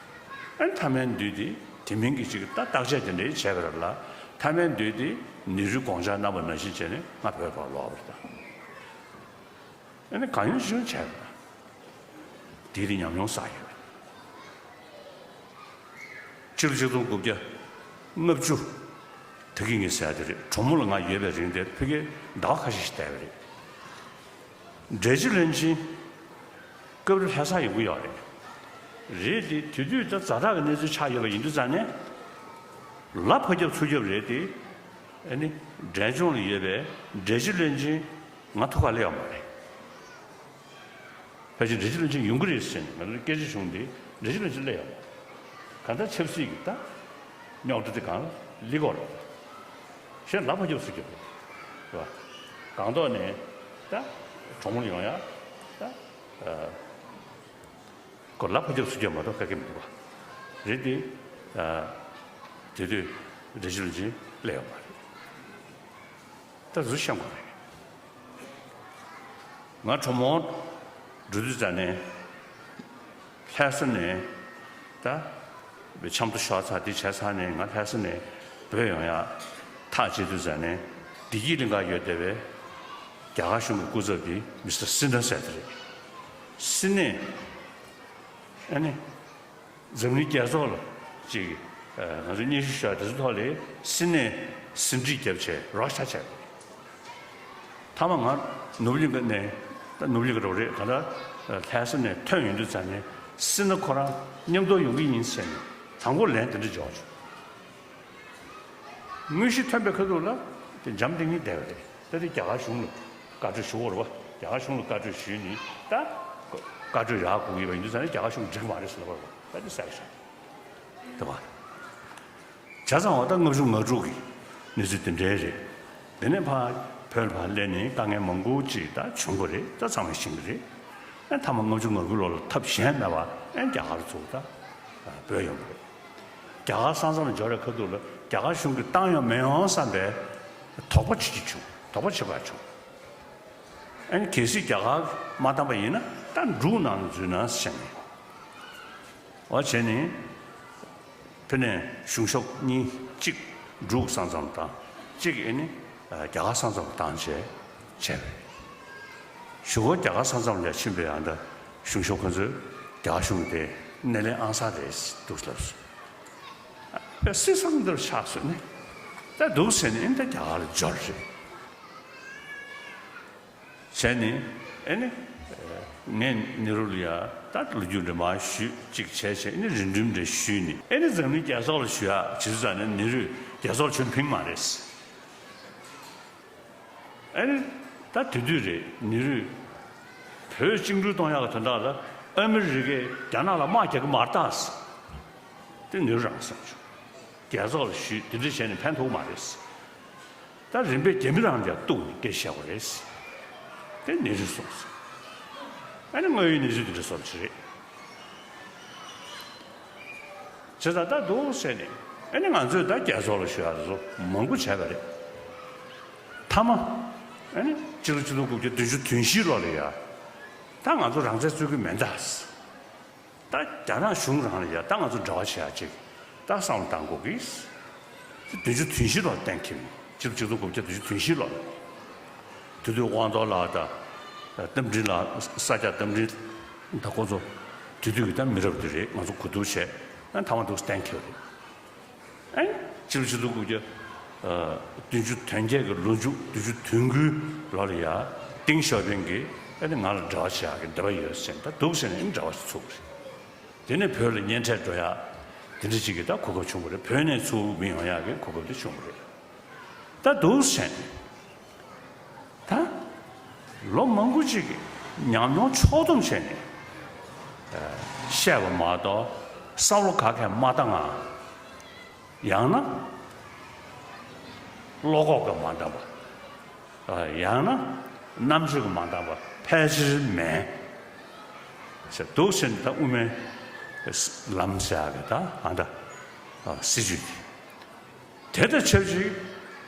ཨ་ནི་མཐའ་མའི་འདུས་དེ་དེ་མིན་གྱི་ཅིག་ད་བརྟག་དཔྱད་དེ་འདྲའི་བྱས་པ་རེད་ལ། མཐའ་མའི་འདུས་དེ་ནེ་རུས་དགོངས་འཆར་གནང་བ་ནང་བཞིན་བྱས་ནས་ང་བོད་ཕར་ལོག་པ་རེད་ད། ཨ་ནི་གང་ཡོང་ཅི་ཡོང་བྱས་པ་རེད་ད། དེ་དེ་ཉམས་མྱོང་བསགས་ཡོད་རེད། ཕྱི་ལོ་ཆིག་སྟོང་དགུ་བརྒྱ་ལྔ་བཅུ་ད་གི་ངས་ཟེར་ཡ་དེ་རེད། གྲོ་མོ་ལ་ང་ཡོད་པའི་རིང་དེར་ཕ་གིར་ཟླ་བ་ཁ་ཤས་ཤིག་བསྡད་པ་རེད། འབྲས་སྤྱི་བློན་ཆེན་སྐབས་རེ་ལྷ་སར་ཡོང་གི་ཡོད་རེད། རེད་དེ་དེ་དུས་ད་ཛ་དྲག་གི་གནས་ཚུལ་ཆགས་ཡོད་པ་ཡིན་དུས་ཙང་ནས་ལ་ཕར་རྒྱབ་ཚུར་རྒྱབ་རེད་དེ། ཨ་ནི་འབྲས་ལྗོངས་ལ་ཡོད་པའི་འབྲས་སྤྱི་བློན་ཆེན་ང་ཐུག་ག་སླེབས་ཡོད་མ་རེད། ཕལ་ཆེར་འབྲས་སྤྱི་བློན་ཆེན་ཡོང་གི་རེད་ཟེར་ནས་ང་ཚོ་སྐད་ཆ་བྱུང་སྟེ་འབྲས་སྤྱི་བློན་ཆེན་སླེབས་ཡོད་མ་རེད། གང་ལྟར་ཆབ་སྲིད་ཀྱི་ད་རྙོག་དྲ་དེ་གང་ལ་སླེབས་ཀྱི་ཡོད་རེད། གཞན་ལ་ཕར་རྒྱབ་ཚུར་རྒྱབ་རེད། རེད་བ། སྒང་ཏོག་ནས་ ད་གྲོགས་མོ་ཡོང་ཡ་ད་ཨ་ཁོ་ལ་ཕ་རྒྱབ་ཚུར་རྒྱབ་མ་གཏོགས་ཁ་སྐད་མི་འདུག་པ་རེད་དེ། ཨ་དེ་དུས་རེ་ཅི་ལུ་ཅི་སླེབས་ཡོད་མ་རེད། ད་གཟུ་ཤང་གོ་རེད། ང་གྲོགས་མོ་འགྲོ་དུས་ཙ་ནས་ལྷ་ས་ནས་ད་འཆམ་མཐུན་ཤོག་ཚ་དེ་བྱས་ཚར་ནས་ང་ལྷ་ས་ནས་བོད་ཡོང་ཡ་ཐག་བཅད་དུས་ཙ་ནས་བདེ་སྐྱིད་གླིང་ག་ཡོད་བསྡད་པའི་རྒྱ་གར་གཞུང་གི་སྐུ་ཚབ་དེ་མི་སི་ཊར་སི་ནྷ་ཟེར་དེ་རེད། སི་ནྷས་ཨ་ནི། འཛམ་གླིང་རྒྱལ་ཚོགས་ལ་ཅིག་ང་ཚོ་སྙན་ཞུ་ཞུ་ཡ་དེ་ཚོ་ཐོག་ལ་སི་ནྷས་ཟིན་བྲིས་བརྒྱབ་བྱས་རོགས་ཤ་བྱས། མཐའ་མ་ང་ནོར་བུ་གླིང་ག་ནས་ད་ནོར་བུ་གླིང་ག་རོགས་རེད་ག་ད་ལྷ་ས་ནས་ཐོན་ཡོང་དུས་ཙ་ནས་སི་ནྷ་ཁོ་རང་མཉམ་དུ་ཡོང་གི་ཡིན་ཟེར་ནས་དང་པོ་ལན་དེ་འདྲ་འཇོག་བྱུང་། དངོས་གཞི་ཐོན་པའི་ཁ་ཐུག་ལ་དེ་འཇམ་ཐིང་ངེ་བསྡད་པ་རེད། ད་དེ་རྒྱ་གར་གཞུང་ལ་བཀའ་འཁྲོལ་ཞུ་དགོས་རེད་པ། རྒྱ་གར་གཞུང་ལ་བཀའ་འཁྲོལ་ཞུས་ནི་ད་བཀའ་འཁྲོལ་རག་དགོས་ཀྱི་ཡོད་པ་ཡིན་དུས་ཙང་ནས་རྒྱ་གར་གཞུང་འགྲིག་གི་མ་རེད་ཟེར་ལབ་པ་རེད་པ། ད་དེ་གསལ་བཤད་དེ་བ། བྱས་ཙང་བ་ད་ལྔ་བཅུ་ང་དྲུག་གི་གནས་ཚུལ་དེ་འདྲའི་རེད། དེ་ནས་ཕར་བོད་ལ་ཕར་སླེབས་ནས་དཀའ་ངལ་མང་པོ་ཅིག་ད་བྱུང་གི་རེད། ད་ཚང་མས་ཤེས་ཀྱི་རེད། ཨ་མཐའ་མ་ལྔ་བཅུ་ང་དགུ་ལོ་ལ་ཐབས་གཞན་མེད་པ་ཨ་རྒྱ་གར་ཚུར་ད་བོད་ཡོང་གི་རེད། རྒྱ་གར་ས་མཚམས་ལ་འབྱོར་བའི་ཁ་ཐུག་ལ་རྒྱ་གར་གཞུང་གིས་བཏང་ཡོང་མི་ཡོང་བསམ་པའི་དོགས་པ་བྱེད་ཀྱི་བྱུང་། དོགས་པ་བྱེད་པ་བྱུང་། ཨ་ནི་གལ་སྲིད་རྒྱ་གར་མ་བཏང་པ་ཡིན་ན་ད་འབྲུག་ནང་ལ་འཛུལ་ན་བཤད་ནས། འོ་བྱས་ནས་ཕ་ནས་གཞུང་ཤོག་གཉིས་གཅིག་འབྲུག་ས་མཚམས་དང་གཅིག་ཨ་ནི་རྒྱ་གར་ས་མཚམས་བཏང་བྱས་བྱས་པས། གཞུག་གུ་རྒྱ་གར་ས་མཚམས་ལ་ཕྱིན་པའི་ཨ་ད་གཞུང་ཤོག་ཁོ་ཚོས་རྒྱ་གར་གཞུང་དེ་སྣེ་ལེན་ཨང་གསར་རེད་འདུག་ལབ་སོང་། སྲིད་སང་འདིར་ཆགས་སོང་ནས་ད་འདུག་ཟེར་ནས་ཨིན་ད་རྒྱ་གར་ལ་འབྱོར་རེད། བྱས་ནས་ཨེ་ནི་ངས་ནེ་རུ་ལ་ཡ་ད་ལོ་རྒྱུས་འདྲ་མ་ཞུས་གཅིག་བྱས་བྱས་ཨེ་ནི་རིང་འགྲིམ་འདྲ་ཞུས་ནས་ཨེ་ནི་འཛམ་གླིང་རྒྱལ་ཚོགས་ལ་ཞུ་ཡ་བྱེད་ཚུལ་ཙང་ནས་ནེ་རུས་རྒྱལ་ཚོགས་ལ་ཁྱོན་ཕིང་མ་རེད། ཨེ་ནི་ད་དེ་དུས་རེད་ནེ་རུས་བོད་བཅིངས་འགྲོལ་གཏོང་ཡག་གི་དོན་དག་ལ་ཨ་མི་རི་ཀས་རྒྱ་ནག་ལ་དམག་རྒྱག་གི་མ་རེད་ད། དེ་ནེ་རུ་རང་གསུངས་བྱུང་། རྒྱལ་ཚོགས་ལ་ཞུས་དེ་འདྲ་བྱས་ནས་ཕན་ཐོགས་མ་རེད། ད་རིམ་པས་རྒྱ་མི་རང་ལ་གཏུགས་ནས་སྐད་བཤད་དགོས་རེད། དེ་ནེ་རུས་གསུངས་སོང་། ཨ་ནི་དངོས་ཡོད་གནས་ཚུལ་དེ་འདྲ་བཟོ་འདྲ་ཞིག་རེད། བྱས་ཙང་ད་འདུག་ཟེར་ནས་ཨ་ནི་ང་ཚོས་ད་རྒྱལ་ཚོགས་ལ་ཞུ་ཡག་དེ་ཚོ་མང་པོ་བྱས་པ་རེད། མཐའ་མ་ཨ་ནི་སྤྱི་ལོ་ཆིག་སྟོང་དགུ་བརྒྱ་བདུན་ཅུ་དོན་བཞི་ལོ་ལ་ཡ་ད་ང་ཚོ་རང་བཙན་རྩོད་ཀྱི་མེད་ད། ད་རྒྱ་ནག་གཞུང་རང་ལ་ཡ་ད་ང་ཚོ་འབྲེལ་བ་བྱེད་ཡ་ཅིག་ད་བསམ་བློ་བཏང་དགོས་ཀྱི། བདུན་ཅུ་དོན་བཞི་ལོར་གཏན་འཁེལ་ནས་ཕྱི་ལོ་ཆིག་སྟོང་དགུ་བརྒྱ་བདུན་ཅུ་དོན་བཞི་ལོར། དེ་དུས་དབང་རྡོར་ལགས་དང་རྟ་མགྲིན་ལགས་ས་སྐྱ་རྟ་མགྲིན་ད་ཁོ་ཚོ་དེ་དུས་ཀྱི་ད་མི་རབས་དེ་རེད། ང་ཚོ་གོ་བསྡུར་བྱས་ཨ་མཐའ་མ་འདུག་གཏན་འཁེལ་རེད། ཨེ། སྤྱི་ལོ་ཆིག་སྟོང་དགུ་བརྒྱ་བདུན་ཅུ་དོན་བརྒྱད་ཀྱི་ལོ་མཇུག་བདུན་ཅུ་དོན་དགུའི་ལོ་ལ་ཡ་ཏིང་ཞའོ་ཕིང་གིས་ཨེ་ནི་ང་ལ་འབྲེལ་བ་བྱེད་ཡག་གི་འདོད་པ་ཡོད་ཟེར་ནས་ད་འདུག་ཟེར་ནས་ཨེ་ནི་འབྲེལ་བ་ཞིག་ཚུགས་པ་རེད། དེ་ནས་བོད་ལ་གཉེན་འཕྲད་འགྲོ་ཡག་དེ་འདྲ་ཅིག་གི་ད་གོ་སྐབས་བྱུང་བ་རེད། བོད་ནས་ཚུར་མི་ཡོང་ཡག་གི་གོ་སྐབས་དེ་བྱུང་བ་རེད། ད་འདུག་ཟེར་ནས། ད་ལོ་མང་པོ་ཅིག་གི་ཉམས་མྱོང་ཕྱོགས་བསྡོམས་བྱས་ནས་བཤད་པ་མ་གཏོགས་བསམ་བློ་ག་གས་མ་བཏང་ང་། ཡང་ན་བློ་ཁོག་གིས་མ་འདང་བ། ཡང་ན་རྣམ་དཔྱོད་ཀྱིས་མ་འདང་བ་ཕལ་ཆེར་མེད་ཟེར་འདུག་ཟེར་ནས་ད་དབུ་མའི་ལམ་ཟེར་ཡག་གི་ད་ཨ་ད་སྲིད་བྱུས་དེ། དེ་དང་ཆབས་ཅིག་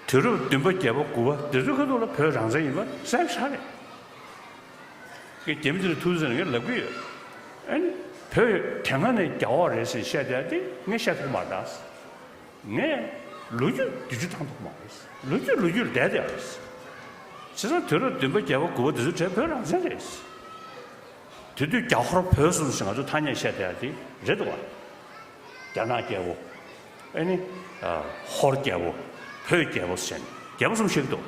དུས་རབས་བདུན་པ་བརྒྱད་པ་དགུ་པ་དེ་ཚོའི་ཁ་ཐུག་ལ་བོད་རང་བཙན་ཡིན་པ་གསལ་ཤ་རེད། ངས་རྒྱ་མི་དེ་ལ་ཐུག་ཟེར་ནས་ངས་ལབ་ཀྱི་ཡོད། ཨ་ནི་བོད་དེ་སྔ་ནས་རྒྱ་འོག་རེད་ཟེར་བཤད་བསྡད་དེ་ངས་བཤད་ཐུབ་མ་རེད་ད། ངས་ལོ་རྒྱུས་བསྡུས་རྒྱུ་བཏང་ཐུབ་མ་རེད། ལོ་རྒྱུས་ལོ་རྒྱུས་ལ་བསྡད་བསྡད་པ་རེད། བྱས་ཙང་དུས་རབས་བདུན་པ་བརྒྱད་པ་དགུ་པ་དེ་ཚོའི་གྲས་བོད་རང་བཙན་རེད། དེ་དུས་རྒྱ་ཧོར་བོད་གསུམ་ཞེས་ང་ཚོ་ཐ་སྙད་བཤད་བསྡད་ཡ་དེ་རེད་འདུག་བ། རྒྱ་ནག་རྒྱལ་པོ། ཨེ་ནི། ཧོར་རྒྱལ་པོ། བོད་རྒྱལ་པོ་ཟེར་ནས་རྒྱལ་པོ་གསུམ་བཤད་ཀྱི་འདུག་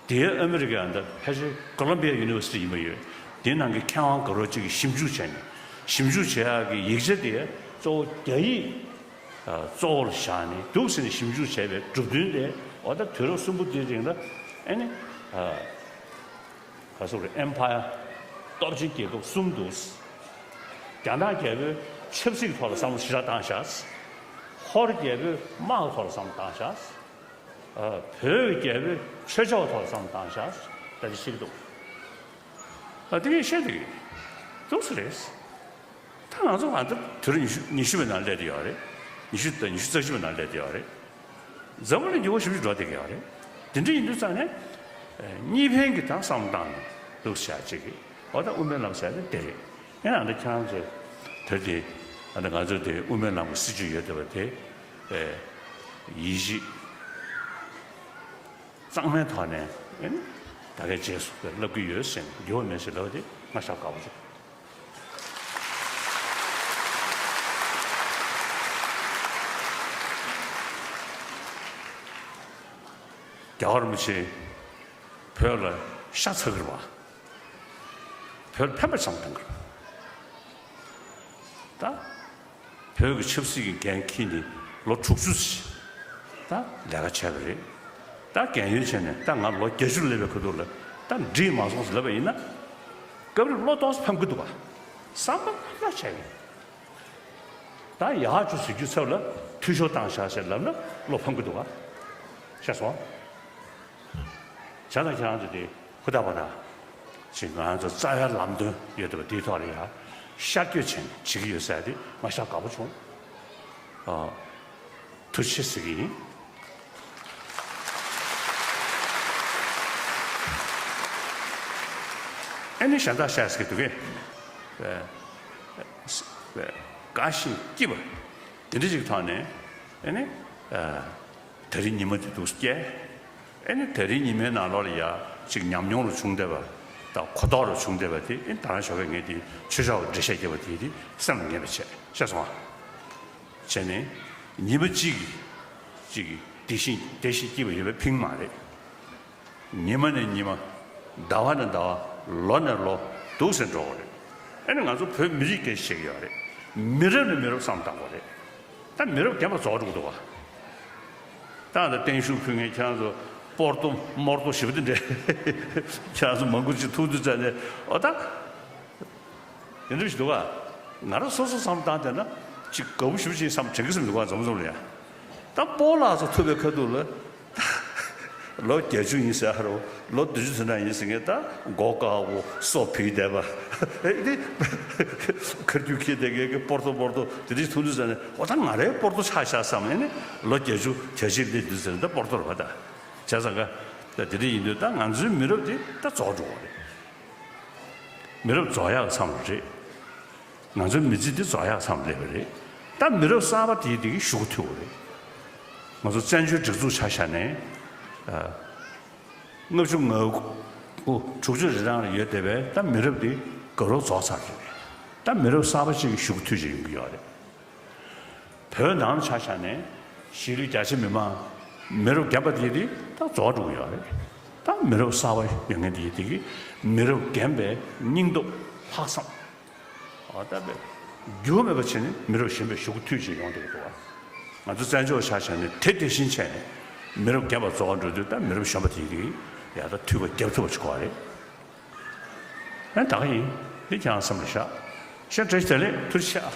དེའི་ཨ་མི་རི་ཀའི་ཨ་འདི་ཕལ་ཆེར་ཀོ་ལོམ་བི་ཡ་ཡུ་ནི་ཝར་སི་ཊི་ཡིན་པ་ཡོད། དེའི་ནང་གི་མཁས་དབང་དགའ་རོགས་གཅིག་གིས་ཞིབ་འཇུག་བྱས་ནས་ཞིབ་འཇུག་བྱེད་ཡག་གི་ཡིག་ཆ་དེ་གཙོ་བོ་རྒྱ་ཡིག་གཙོ་བོར་བཞག་ནས་འདུག་ཟེར་ནས་ཞིབ་འཇུག་བྱས་པའི་གྲུབ་དོན་དེ་འོ་ད་དུས་རབས་གསུམ་པོ་དེའི་རིང་ལ་ཨེ་ནི། ག་སོག་རེད། ཨེམ་ཕ་ཡར་སྟོབས་ཆེན་རྒྱལ་ཁབ་གསུམ་འདུག་རྒྱ་ནག་རྒྱལ་པོས་ཆབ་སྲིད་ཐོག་ལ་བསམ་བློ་ཞེ་དྲག་བཏང་བཞག་ཧོར་རྒྱལ་པོས་དམག་ཐོག་ལ་བསམ་བློ་བཏང་བཞག་བོད་རྒྱལ་པོས་ཆོས་ཕྱོགས་ཐོག་ལ་བསམ་བློ་བཏང་བཞག་ད་ཅི་ཞིག་འདུག་ཨ་དེ་གས་བཤད་དེ་གས་འདུག་སེ་རེད། ད་ང་ཚོ་ང་ཚོ་དུས་རབས་ཉི་ཤུ་ཉི་ཤུ་པའི་ནང་སླེབས་བསྡད་ཡོད་རེད། ཉི་ཤུ་དང་ཉི་ཤུ་རྩ་བཞི་པའི་ནང་སླེབས་བསྡད་ཡོད་རེད། འཛམ་བུ་གླིང་འགྱུར་བ་ཞེ་པོ་ཅིག་འགྲོ་བསྡད་ཀྱི་ཡོད་རེད། དེ་འདྲ་ཡིན་དུས་ཙང་ནས་གཉིས་ཕན་གྱི་ད་བསམ་བློ་བཏང་ནས་འདུག་སེ་བྱས་ཅིག་གིས་འོ་ད་དབུ་མའི་ལམ་ཟེར་ནས་དེ་རེད། ཡིན་ནའང་ད་ཁྱེད་རང་ཚོས་དེར་དེ་ཨ་ད་ང་ཚོ་དེ་དབུ་མའི་ལམ་གྱི་སྲིད་བྱུས་ཡོད་བསྡད་པ་དེ་ཡིད་ཆེས་གཙང་མའི་ཐོག་ནས་ཨེ་ནི་ད་གའི་རྗེས་སུ་བསླབ་ཀྱི་ཡོད་ཟེར་ནས་འགྱུར་བ་མེད་ཟེར་ལབ་པ་དེ་ང་ཞེ་དྲག་དགའ་པོ་བྱུང་། རྒྱལ་བ་རིན་པོ་ཆེ་བོད་ལ་ཤ་ཚ་གི་རེད་པ། བོད་ལ་ཕན་པ་བསམ་བཏང་གི་རེད་ད། བོད་ཀྱི་ཆབ་སྲིད་ཀྱི་འགན་འཁྱེར་ནས་ལོ་དྲུག་ཅུ་ཙམ་ད་ལས་ཀ་བྱས་པ་རེད། ད་རྒན་ཡོལ་བྱས་ནས་ད་ང་ལོ་བརྒྱད་ཅུ་སླེབས་པའི་ཁ་ཐུག་ལ་ད་འགྲིག་མ་སོང་ཟེར་ལབ་པ་ཡིན་ན། སྐབས་རེ་བློ་ཏོག་ཙམ་ཕམ་གྱི་འདུག་ག་བསམ་པ་ལྷག་བྱས་ཡིན། ད་ཡག་བཅུ་ཟེར་རྒྱུ་ཚབ་ལ་འཐུས་ཤོར་བཏང་བཞག་ཟེར་ལབ་ན་བློ་ཕམ་གྱི་འདུག་ག་ཤེས་སོང་། བྱས་ཙང་ཁྱེད་རང་ཚོ་དེ་ཧུར་ཐག་པ་ན་ཅིག་ང་ཚོ་རྩ་བའི་ལམ་སྟོན་ཡོད་བསྡད་པ་དེའི་ཐོག་ལ་ཡང་ཤར་བསྐྱོད་བྱས་ནས་བྱེད་ཀྱི་ཡོད་ཟེར་དེ་ང་ཞེ་དྲག་དགའ་པོ་བྱུང་། ཨ། ཐུགས་རྗེ་ཆེ་ཟེར་གྱི་ཡིན། ཨ་ནི་གཞན་དག་བཤད་ཟེར་གྱི་འདུག་གས། ཨ། ཨ། དགའ་ཞིང་སྐྱིད་པ་དེ་འདྲ་ཅིག་ཐོག་ནས་ཨ་ནི། ཨ། ད་རིང་ཉི་མ་འདི་འདུག་སྐྱེས། ཨེ་ནི་ད་རིང་ཉི་མའི་ནང་ལོགས་ལ་ཡ་གཅིག་ཉམས་མྱོང་རུ་བྱུང་བསྡད་པ་དང་གོ་རྟོགས་རུ་བྱུང་བསྡད་པ་དེ་ཨེ་ད་རང་ཞོགས་ཀས་ངས་དེ་ཆོས་ཕྱོགས་ཀྱི་འགྲེལ་བཤད་བརྒྱབ་པ་དེ་དེ་སེམས་ལ་ངེས་པ་བྱས་ཤེས་སོང་ཨ། བྱས་ནས་ཉི་མ་གཅིག་གིས་གཅིག་གིས་བདེ་ཞིང་བདེ་ཞིང་སྐྱིད་པ་ཡོད་པའི་ཕིང་མ་རེད། ཉི་མ་ནས་ཉི་མ། ཟླ་བ་ནས་ཟླ་བ། ལོ་ནས་ལོ། འདུག་སེ་འགྲོ་གི་རེད། ཨ་ནི་ང་ཚོ་བོད་མི་རིགས་སྐད་ཆ་བཤད་ཀྱི་ཡོད་རེད། མི་རབས་ནས་མི་རབས་བསམ་བཏང་དགོས་རེད། ད་མི་རབས་རྒན་པ་རྫོགས་འགྲོ་གི་འདུག་ག་ད་ད་བརྟན་བཞུགས་ཕུལ་མཁན་ཁྱེད་རང་ཚོ་སྤོར་ཏོ་མོར་ཏོ་ཞེ་པོ་དེ་འདྲས། ཁྱེད་རང་ཚོ་མང་པོ་ཅིག་ཐུག་དུས་ཙམ་ནས་ཨོ་ད། དེ་འདྲ་ཞིག་འདུག་ག་ང་རང་སོ་སོ་བསམ་བཏང་བསྡད་ན་ཅིག་དགའ་པོ་ཞེ་པོ་ཅིག་བསམ་དྲན་གྱི་སེམས་འདུག་ག་འཛོམས་འཛོམས་ལ་ཡ། ད་སྤོ་ལགས་ཚོ་ཐུག་པའི་ཁ་ཐུག་ལ། ལོ་བརྒྱད་ཅུ་ཡིན་ཟེར་ཧ་རོ། ལོ་བདུན་ཅུ་དོན་གྲངས་ཡིན་ཟེར་མཁན་ད་མགོ་དཀར་པོ་སོ་བུད་བསྡད་པ། ཨེ་དེ། ཁ་རྒྱུག་ཁྱེར་བསྡད་མཁན་གྱི་སྤོར་ཏོ་སྤོར་ཏོ་དེ་འདྲ་ཞིག་ཐུག་དུས་ཙམ་ནས་འོ་ད་ང་རའི་སྤོར་ཏོ་ཆགས་ཤག་བསམ་ནས་ནི་ལོ་བརྒྱད་ཅུ་གྱ་གཅིག་སླེབས་དུས་ཙམ་ནས་ད་སྤོར་ཏོ་རེད་པ་ད། བྱས་ཙང་ག་ད་དེ་འདྲ་ཡིན་དུས་ད་ང་ཚོའི་མི་རབས་དེ་ད་རྫོགས་འགྲོ་བ་རེད། མི་རབས་རྫོགས་ཡག་མཚམས་རེད། ང་ཚོའི་མི་ཚེ་འདི་རྫོགས་ཡག་མཚམས་སླེབས་པ་རེད། ད་མི་རབས་གསར་པ་དེའི་དེ་གི་ཞུ་གུ་ཐུག་པ་རེད། ང་ཚོ་བཙན་བྱོལ་སྒྲིག་འཛུགས་ཆ་བཞག་ནས། ཨ། ལྔ་བཅུ་ང་དགུ་དྲུག་ཅུ་རེ་གྲངས་ལ་ཡོད་བསྡད་པའི་ད་མི་རབས་འདི་དགའ་རབ་རྫོགས་ཚར་རེད། ད་མི་རབས་གསར་པ་ཅིག་གི་ཞུ་གུ་ཐུག་བྱས་ཡོང་གི་ཡོད་རེད། བོད་ནང་ཆ་བཞག་ནས་གཞིས་ལུས་རྒྱ་ཆེ་མི་མང་མི་རབས་རྒན་པ་དེ་དེ་ད་རྫོགས་འགྲོ་གི་ཡོད་རེད། ད་མི་རབས་གསར་པ་ཡོང་མཁན་དེ་དེ་གི་མི་རབས་རྒན་པའི་སྙིང་སྟོབས་ལྷག་བསམ། ཨ་ད་བས་འགྱུར་མེད་པ་བྱས་ནས་མི་རབས་གཞོན་པའི་ཞུ་གུ་ཐུག་བྱས་ཡོང་བསྡད་ཀྱི་འདུག་བ། ང་ཚོ་བཙན་བྱོལ་ཆ་བཞག་ནས་དེ་དེ་བཞིན་བྱས་ནས་མི་རབས་རྒན་པ་རྫོགས་འགྲོ་དུས་ད་མི་རབས་གཞོན་པ་དེ་དེ་གི་ཡ་ད་འཐུས་པ་རྒྱབ་ཐུབ་པ་བྱེད་དགོས་པ་རེད། ཨེ་ད་ག་ཡིན། འདི་ཁྱེད་རང་བསམ་བློ་བཞག་ཤ་བཀྲ་ཤིས་བདེ་ལེགས། ཐུགས་རྗེ་ཆེ།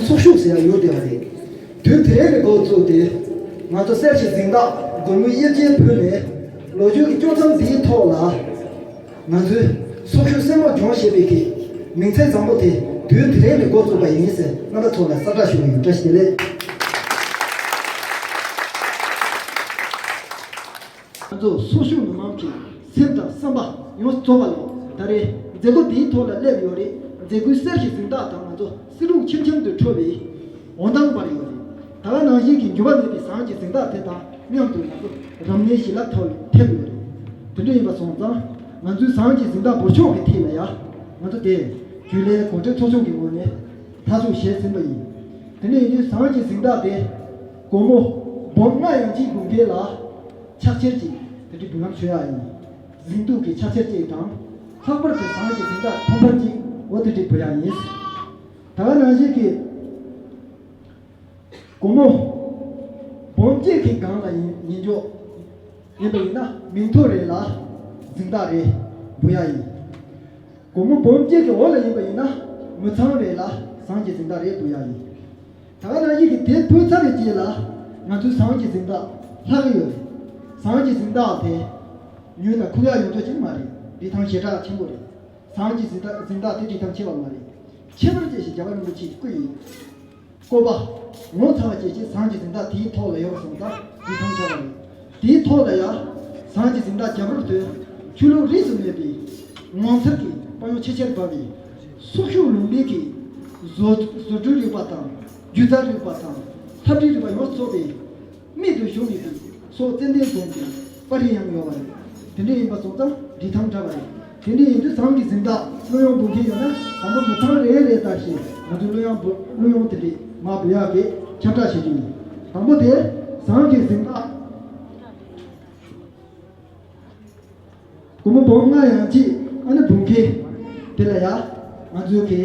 ཚོགས་ཞུགས་ཟེར་ཡ་ཡོད་བསྡད་པ་རེད། དུས་དེ་རིང་ནས་འགོ་བཙུགས་ཏེ། ང་ཚོ་གསེར་གྱི་གཟེངས་རྟགས་སྒོར་མོའི་དབྱེ་འབྱེད་ཕུལ་ནས། ལོ་རྒྱུས་ཀྱི་དཀྱོག་མཚམས་འདིའི་ཐོག་ལ། ང་ཚོའི་ཚོགས་ཞུགས་སེར་མོ་ལྗོངས་ཞེས་པའི་གི་མིང་ཚན་བཟང་པོ་དེ་དུས་དེ་རིང་ནས་འགོ་བཙུགས་པ་ཡིན་ཟེར། རྣམ་པ་ཚོ་ལ་གསལ་བསྒྲགས་ཞུ་གི་ཡིན། བཀྲ་ཤིས་བདེ་ལེགས། ང་ཚོ་ཚོགས་ཞུགས་མི་མང་གི་སེམས་དང་བསམ་པ་ཡོངས་རྫོགས་པ་ལ། ད་རེས་མཛད་སྒོ་འདིའི་ཐོག་ལ་སླེབས་ཡོད་རེད། མཛད་སྒོའི་གསེར་གྱི་གཟེངས་རྟགས་དང་ང་ཚོ་བསེ་རུང་ཁྱིམ་ཁྱིམ་དུ་འཕྲོ་བའི་འོད་མདངས་འབར་ཡོད་རེད། ད་ག་ནང་བཞིན་གྱི་འགྱུར་བ་མེད་པའི་ཟངས་ཀྱི་གཟེངས་རྟགས་དེ་དང་མཉམ་དུ་ང་ཚོ་རབ་གནས་ཞལ་ལག་ཐོག་ལ་ཕེབས་ཡོད་རེད། དེ་འདྲ་ཡིན་པ་སོང་ཙང་། ང་ཚོའི་ཟངས་ཀྱི་གཟེངས་རྟགས་འབུལ་ཕྱོགས་ཀྱི་ཐད་ལ་ཡང་། ང་ཚོ་དེ་རྒྱུན་ལས་གོང་འཕེལ་ཚོགས་ཆུང་གི་ངོས་ནས་མཐའ་འཁྱོངས་བྱས་ཟིན་པ་ཡིན། དེ་འདྲ་ཡིན་དུས་ཟངས་ཀྱི་གཟེངས་རྟགས་དེ་སྒོར་མོ་འབུམ་ལྔ་ཡན་ཆད་འབུལ་མཁན་ལ་ཕྱག་འཁྱེར་གྱི་དེ་འདྲའི་འབུལ་ལམ་ཞུ་ཡག་ཡིན། གཟེངས་བསྟོད་ཀྱི་ཕྱག་འཁྱེར་གཅིག་དང་། ལྷག་པར་དུ་ཟངས་ཀྱི་གཟེངས་རྟགས་ཐོབ་ཐང་གཅིག་འོ་དེ་འདྲའི་འབུལ་ཡག་ཡིན། ད་ག་ནང་བཞིན་གྱི་སྒོར་མོ་འབུམ་གཅིག་གི་སྒང་ལ་ཡིན་ཡིན་འཇོག་ཡིན་པ་ཡིན་ན། མིང་ཐོ་རེ་ལ་གཟེངས་རྟགས་རེ་འབུལ་ཡག་ཡིན། སྒོར་མོ་འབུམ་གཅིག་གི་འོག་ལ་ཡིན་པ་ཡིན་ན། མི་ཚང་རེ་ལ་ཟངས་ཀྱི་གཟེངས་རྟགས་རེ་འབུལ་ཡག་ཡིན། ད་ག་ནང་བཞིན་གྱི་དེ་ཕུལ་ཚར་བའི་རྗེས་ལ། ང་ཚོའི་ཟངས་ཀྱི་གཟེངས་རྟགས་ལྷག་གི་ཡོད་རེད། ཟངས་ཀྱི་གཟེངས་རྟགས་དེ་ཉོས་ན་ཁུག་ཡག་ཡོང་རྒྱུ་ཅིག་མ་རེད། རིན་ཐང་ཞེ་དྲག་ཆེན་པོ་རེད། ཟངས་ཀྱི་གཟེངས་རྟགས་གཟེངས་རྟགས་དེ་རིན་ཐང་ཆེ་བ་མ་རེད། ཁྱད་པར་ཅན་ཞིག་རྒྱལ་བ་རིན་པོ་ཆེའི་སྐུ་ཡི་བཀོད་པ་ངོ་མཚར་བ་ཅན་ཞིག་ཟངས་ཀྱི་གཟེངས་རྟགས་དེའི་ཐོག་ལ་ཡོད་པ་སོང་ཙང་རིན་ཐང་ཆེ་བ་རེད། དེའི་ཐོག་ལ་ཡང་ཟངས་ཀྱི་གཟེངས་རྟགས་རྒྱབ་རོགས་དེ་ཆོས་ལུགས་རིས་སུ་མེད་པའི་ངོ་མཚར་གྱི་དཔལ་ཡོན་ཆེས་ཆེར་འབར་བའི་ཚོགས་ཞུགས་ལུང་པའི་གི་བཟོ་བཟོ་སྐྲུན་རིག་པ་དང་། སྒྱུ་རྩལ་རིག་པ་དང་། འཐབ་འཁྲུག་རིག་པ་ཡོངས་རྫོགས་པའི་རྨད་དུ་བྱུང་མེད་པའི་སོག་ཙན་དན་བཟུང་སྟེ་པར་རིས་ཡང་ཡོད་པ་རེད། དེ་འདྲ་ཡིན་པ་སོང་ཙང་རིན་ཐང་བྲལ་བ་རེད། དེ་འདྲ་ཡིན་དུས་ཟངས་ཀྱི་གཟེངས་རྟགས་བླུ་ཡོང་འབུལ་མཁན་ཡོད་ན། དང་པོ་མི་ཚང་རེ་རེ་ལྟར་ཞིག་ང་ཚོས་བླུ་ཡོང་འབུལ་བླུ་ཡོང་དེ་འདྲས་མར་འབུལ་ཡག་གི་ཁྱབ་བསྒྲགས་བྱེད་རྒྱུ་ཡིན། དང་པོ་དེ་ཟངས་ཀྱི་གཟེངས་རྟགས། སྒོར་མོ་འབུམ་ལྔ་ཡན་ཆད་ཨ་ནི་འབུལ་མཁན་དེ་ལ་ཡ། ང་ཚོའི་གི་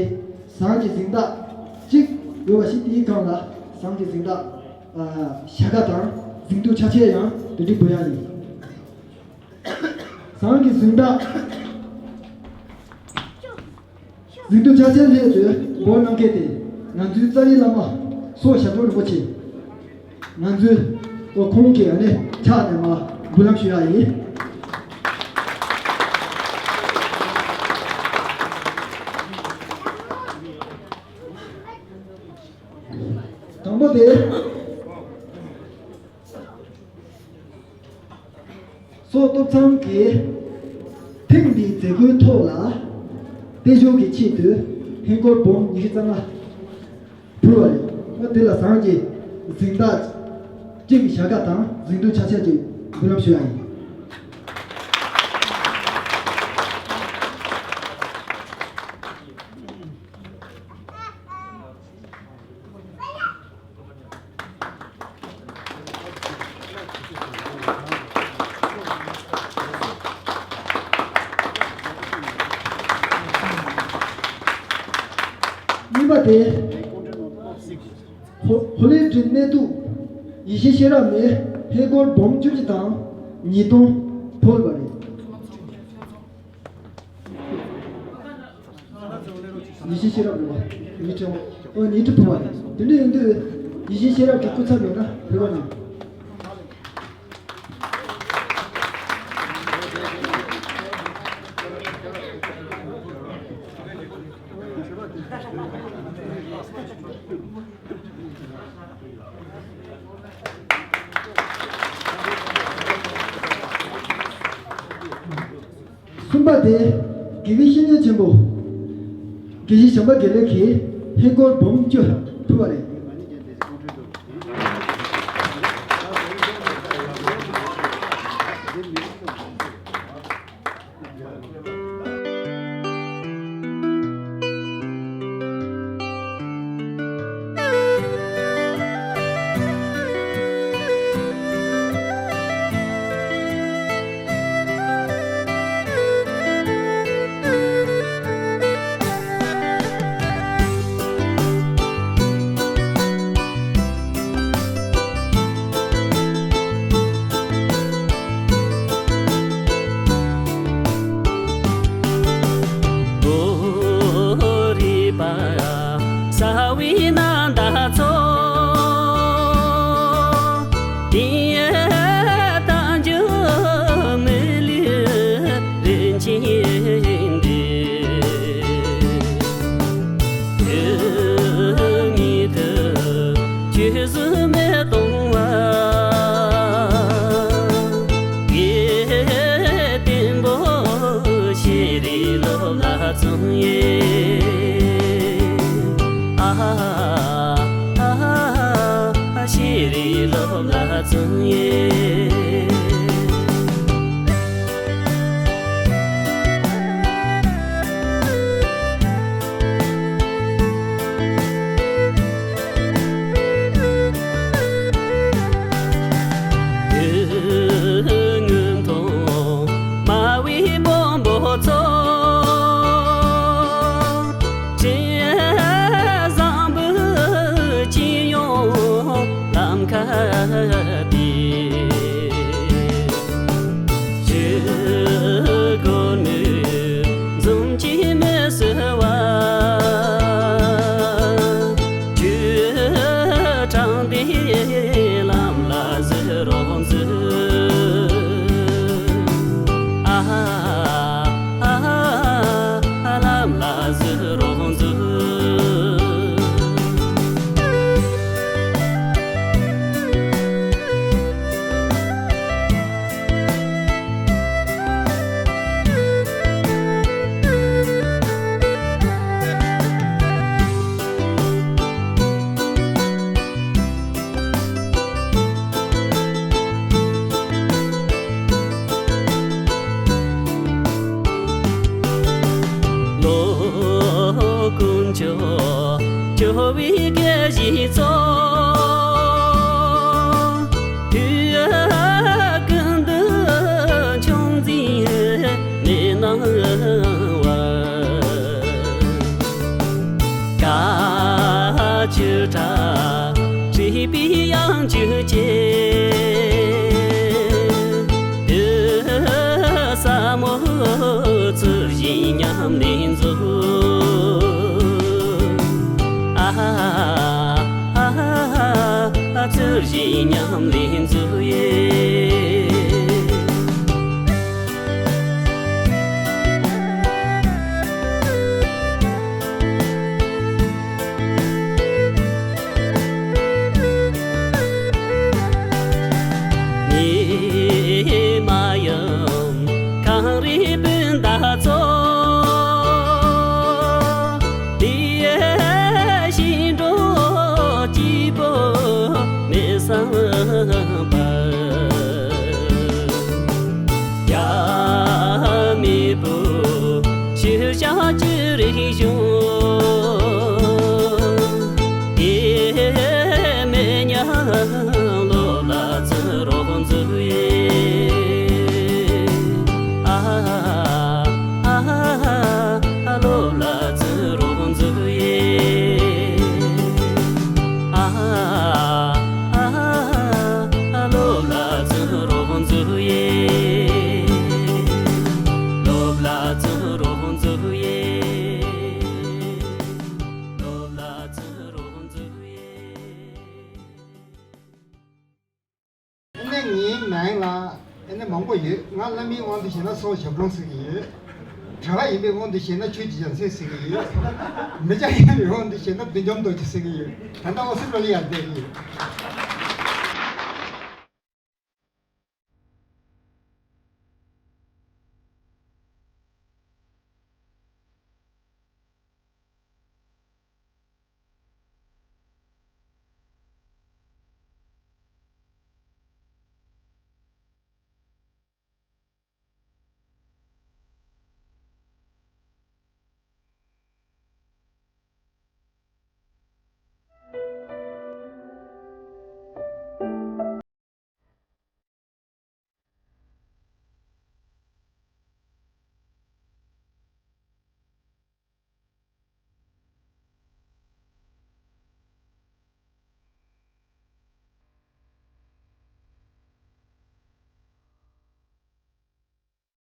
ཟངས་ཀྱི་གཟེངས་རྟགས་གཅིག་ཡོད་པ་ཞིག་དེའི་སྒང་ལ་ཟངས་ཀྱི་གཟེངས་རྟགས་ཨ་ཞལ་ཀ་དང་གཟེངས་བསྟོད་ཕྱག་འཁྱེར་ཡང་དེ་འདྲའི་འབུལ་ཡག་ཡིན། ཟངས་ཀྱི་གཟེངས་རྟགས། གཟེངས་བསྟོད་ཕྱག་འཁྱེར་སླད་དུ་འབོ་གནང་མཁན་དེ་ང་ཚོའི་རྩ་བའི་བླ་མ་སོག་ཞབས་དྲུང་རིན་པོ་ཆེ། ང་ཚོའི་ཨོ་ཁོང་གི་ཨ་ནི་ཕྱག་ནས་མར་འབུལ་ལམ་ཞུ་ཡག་ཡིན། དང་པོ་དེ། སོག་སྟོབས་ཚང་གིས་ཐེངས་འདིའི་མཛད་སྒོའི་ཐོག་ལ་བརྟན་བཞུགས་ཀྱི་ཆེད་དུ་ཧིན་སྒོར་འབུམ་ཉི་ཤུ་རྩ་ལྔ་ཕུལ་བ་རེད། དེ་ལ་ཟངས་ཀྱི་གཟེངས་རྟགས་གཅིག་གི་ཞལ་ཀ་དང་གཟེངས་བསྟོད་ཕྱག་འཁྱེར་གྱི་འབུལ་ལམ་ཞུ་ཡག་ཡིན། གཉིས་པ་དེ། ཧོ་ཧོ་ལི་ཏྲིན་གནས་འདུག་ཡེ་ཤེས་ཤེས་རབ་ནས་ཧིན་སྒོར་འབུམ་བཅུ་གཅིག་དང་ཉིས་སྟོང་ཕུལ་བ་རེད། ཡེ་ཤེས་ཤེས་རབ་རེད་པ། ཉི་ཁྲི། ཨོ་ཉི་ཁྲི་ཕུལ་བ་རེད། དེ་འདྲ་ཡིན་དུས་ཡེ་ཤེས་ཤེས་རབ་ཀྱི་སྐུ་ཚབ་ཡོད་ན་ཕུལ་བ་གནང་། གསུམ་པ་དེ། དགེ་བའི་བཤེས་གཉེན་ཆེན་པོ་དགེ་བཤེས་བྱམས་པ་དགེ་ལེགས་ཀྱིས་ཧིན་སྒོར་འབུམ་བཅུ་ཕུལ་བ་རེད། བརྩོན་ཡེ། ཨ་ཨ་ཨ་ཤེས་རིག་སློབ་ལ་བརྩོན་ཡེ། དུས་སྔོན་ཐོག་མ་བའི་དཔོན་པོ་ཚོ། བྱས་བཟང་པོའི་སྤྱི་ཡོངས་ལམ་ཁ་དེ། ཆོས་སྒོ་ནས་འཛོམས་ཀྱི་མི་ཟེར་བ། ཆོས་དྲང་བདེན་ལམ་ལ་གཟིགས་རོགས་མཛོད། ཨ་ཨ་ཨ་ལམ་ལ་གཟིགས་རོགས་མཛོད། ལོ་དཀོན་མཆོག་སྐྱོབ་པའི་སྐད་ཅིག་ཚོ། དུས་ཀུན་ཏུ་ཕྱོགས་འཛིན་མི་གནང་བར། བཀའ་ཆོས་གྲགས་སྲིད་པའི་དབྱངས་ཅན་གྱི། དུས་ཟབ་མོ་ཚུལ་བཞིན་ཉམས་ལེན་མཛོད། ཨ་ཨ་ཨ་ཚུལ་བཞིན་ཉམས་ལེན་མཛོད་ཡེ། ཉི་མ་ཡང་གངས་རིའི་སྤུན་ཟླ་ཚོ། དེ་ཡི་ཞིང་འགྲོ་སྐྱིད་པོ་མི་བསམ་པར། ཡ་མི་བུ་ཤུལ་བཞག་ཅི་རིག་བྱུང་། དེ་མི་ཉག་སློབ་ལ་བརྩོན་རོགས་མཛོད་ཡེ། ཨ་ཨ་ཨ་སློབ་ལ་བརྩོན་རོགས་མཛོད་ཡེ། ཨ་ཨ་ཨ་སློབ་ལ་བརྩོན་རོགས་མཛོད་ཡེ། སློབ་ལ་བརྩོན་རོགས་མཛོད་ཡེ། སློབ་ལ་བརྩོན་རོགས་མཛོད་ཡེ། ཨ་ནི་ངའི་ནང་ལ་ཨ་ནི་མང་པོ་ཡོད། ང་བླ་མའི་དབང་དུ་བྱས་ན་སོགས་ཞབས་དྲུང་ཟེར་གྱི་ཡོད། གྲྭ་པ་ཡིན་པའི་དབང་དུ་བྱས་ན་ཆོས་ཀྱི་རྒྱལ་མཚན་ཟེར་གྱི་ཡོད། མི་སྐྱ་ཡིན་པའི་དབང་དུ་བྱས་ན་བདུད་འཇོམས་རྡོ་རྗེ་ཟེར་གྱི་ཡོད། ད་ལྟ་ཨོ་སི་ཀྲོ་ལི་ཡར་བསྡད་ཀྱི་ཡོད།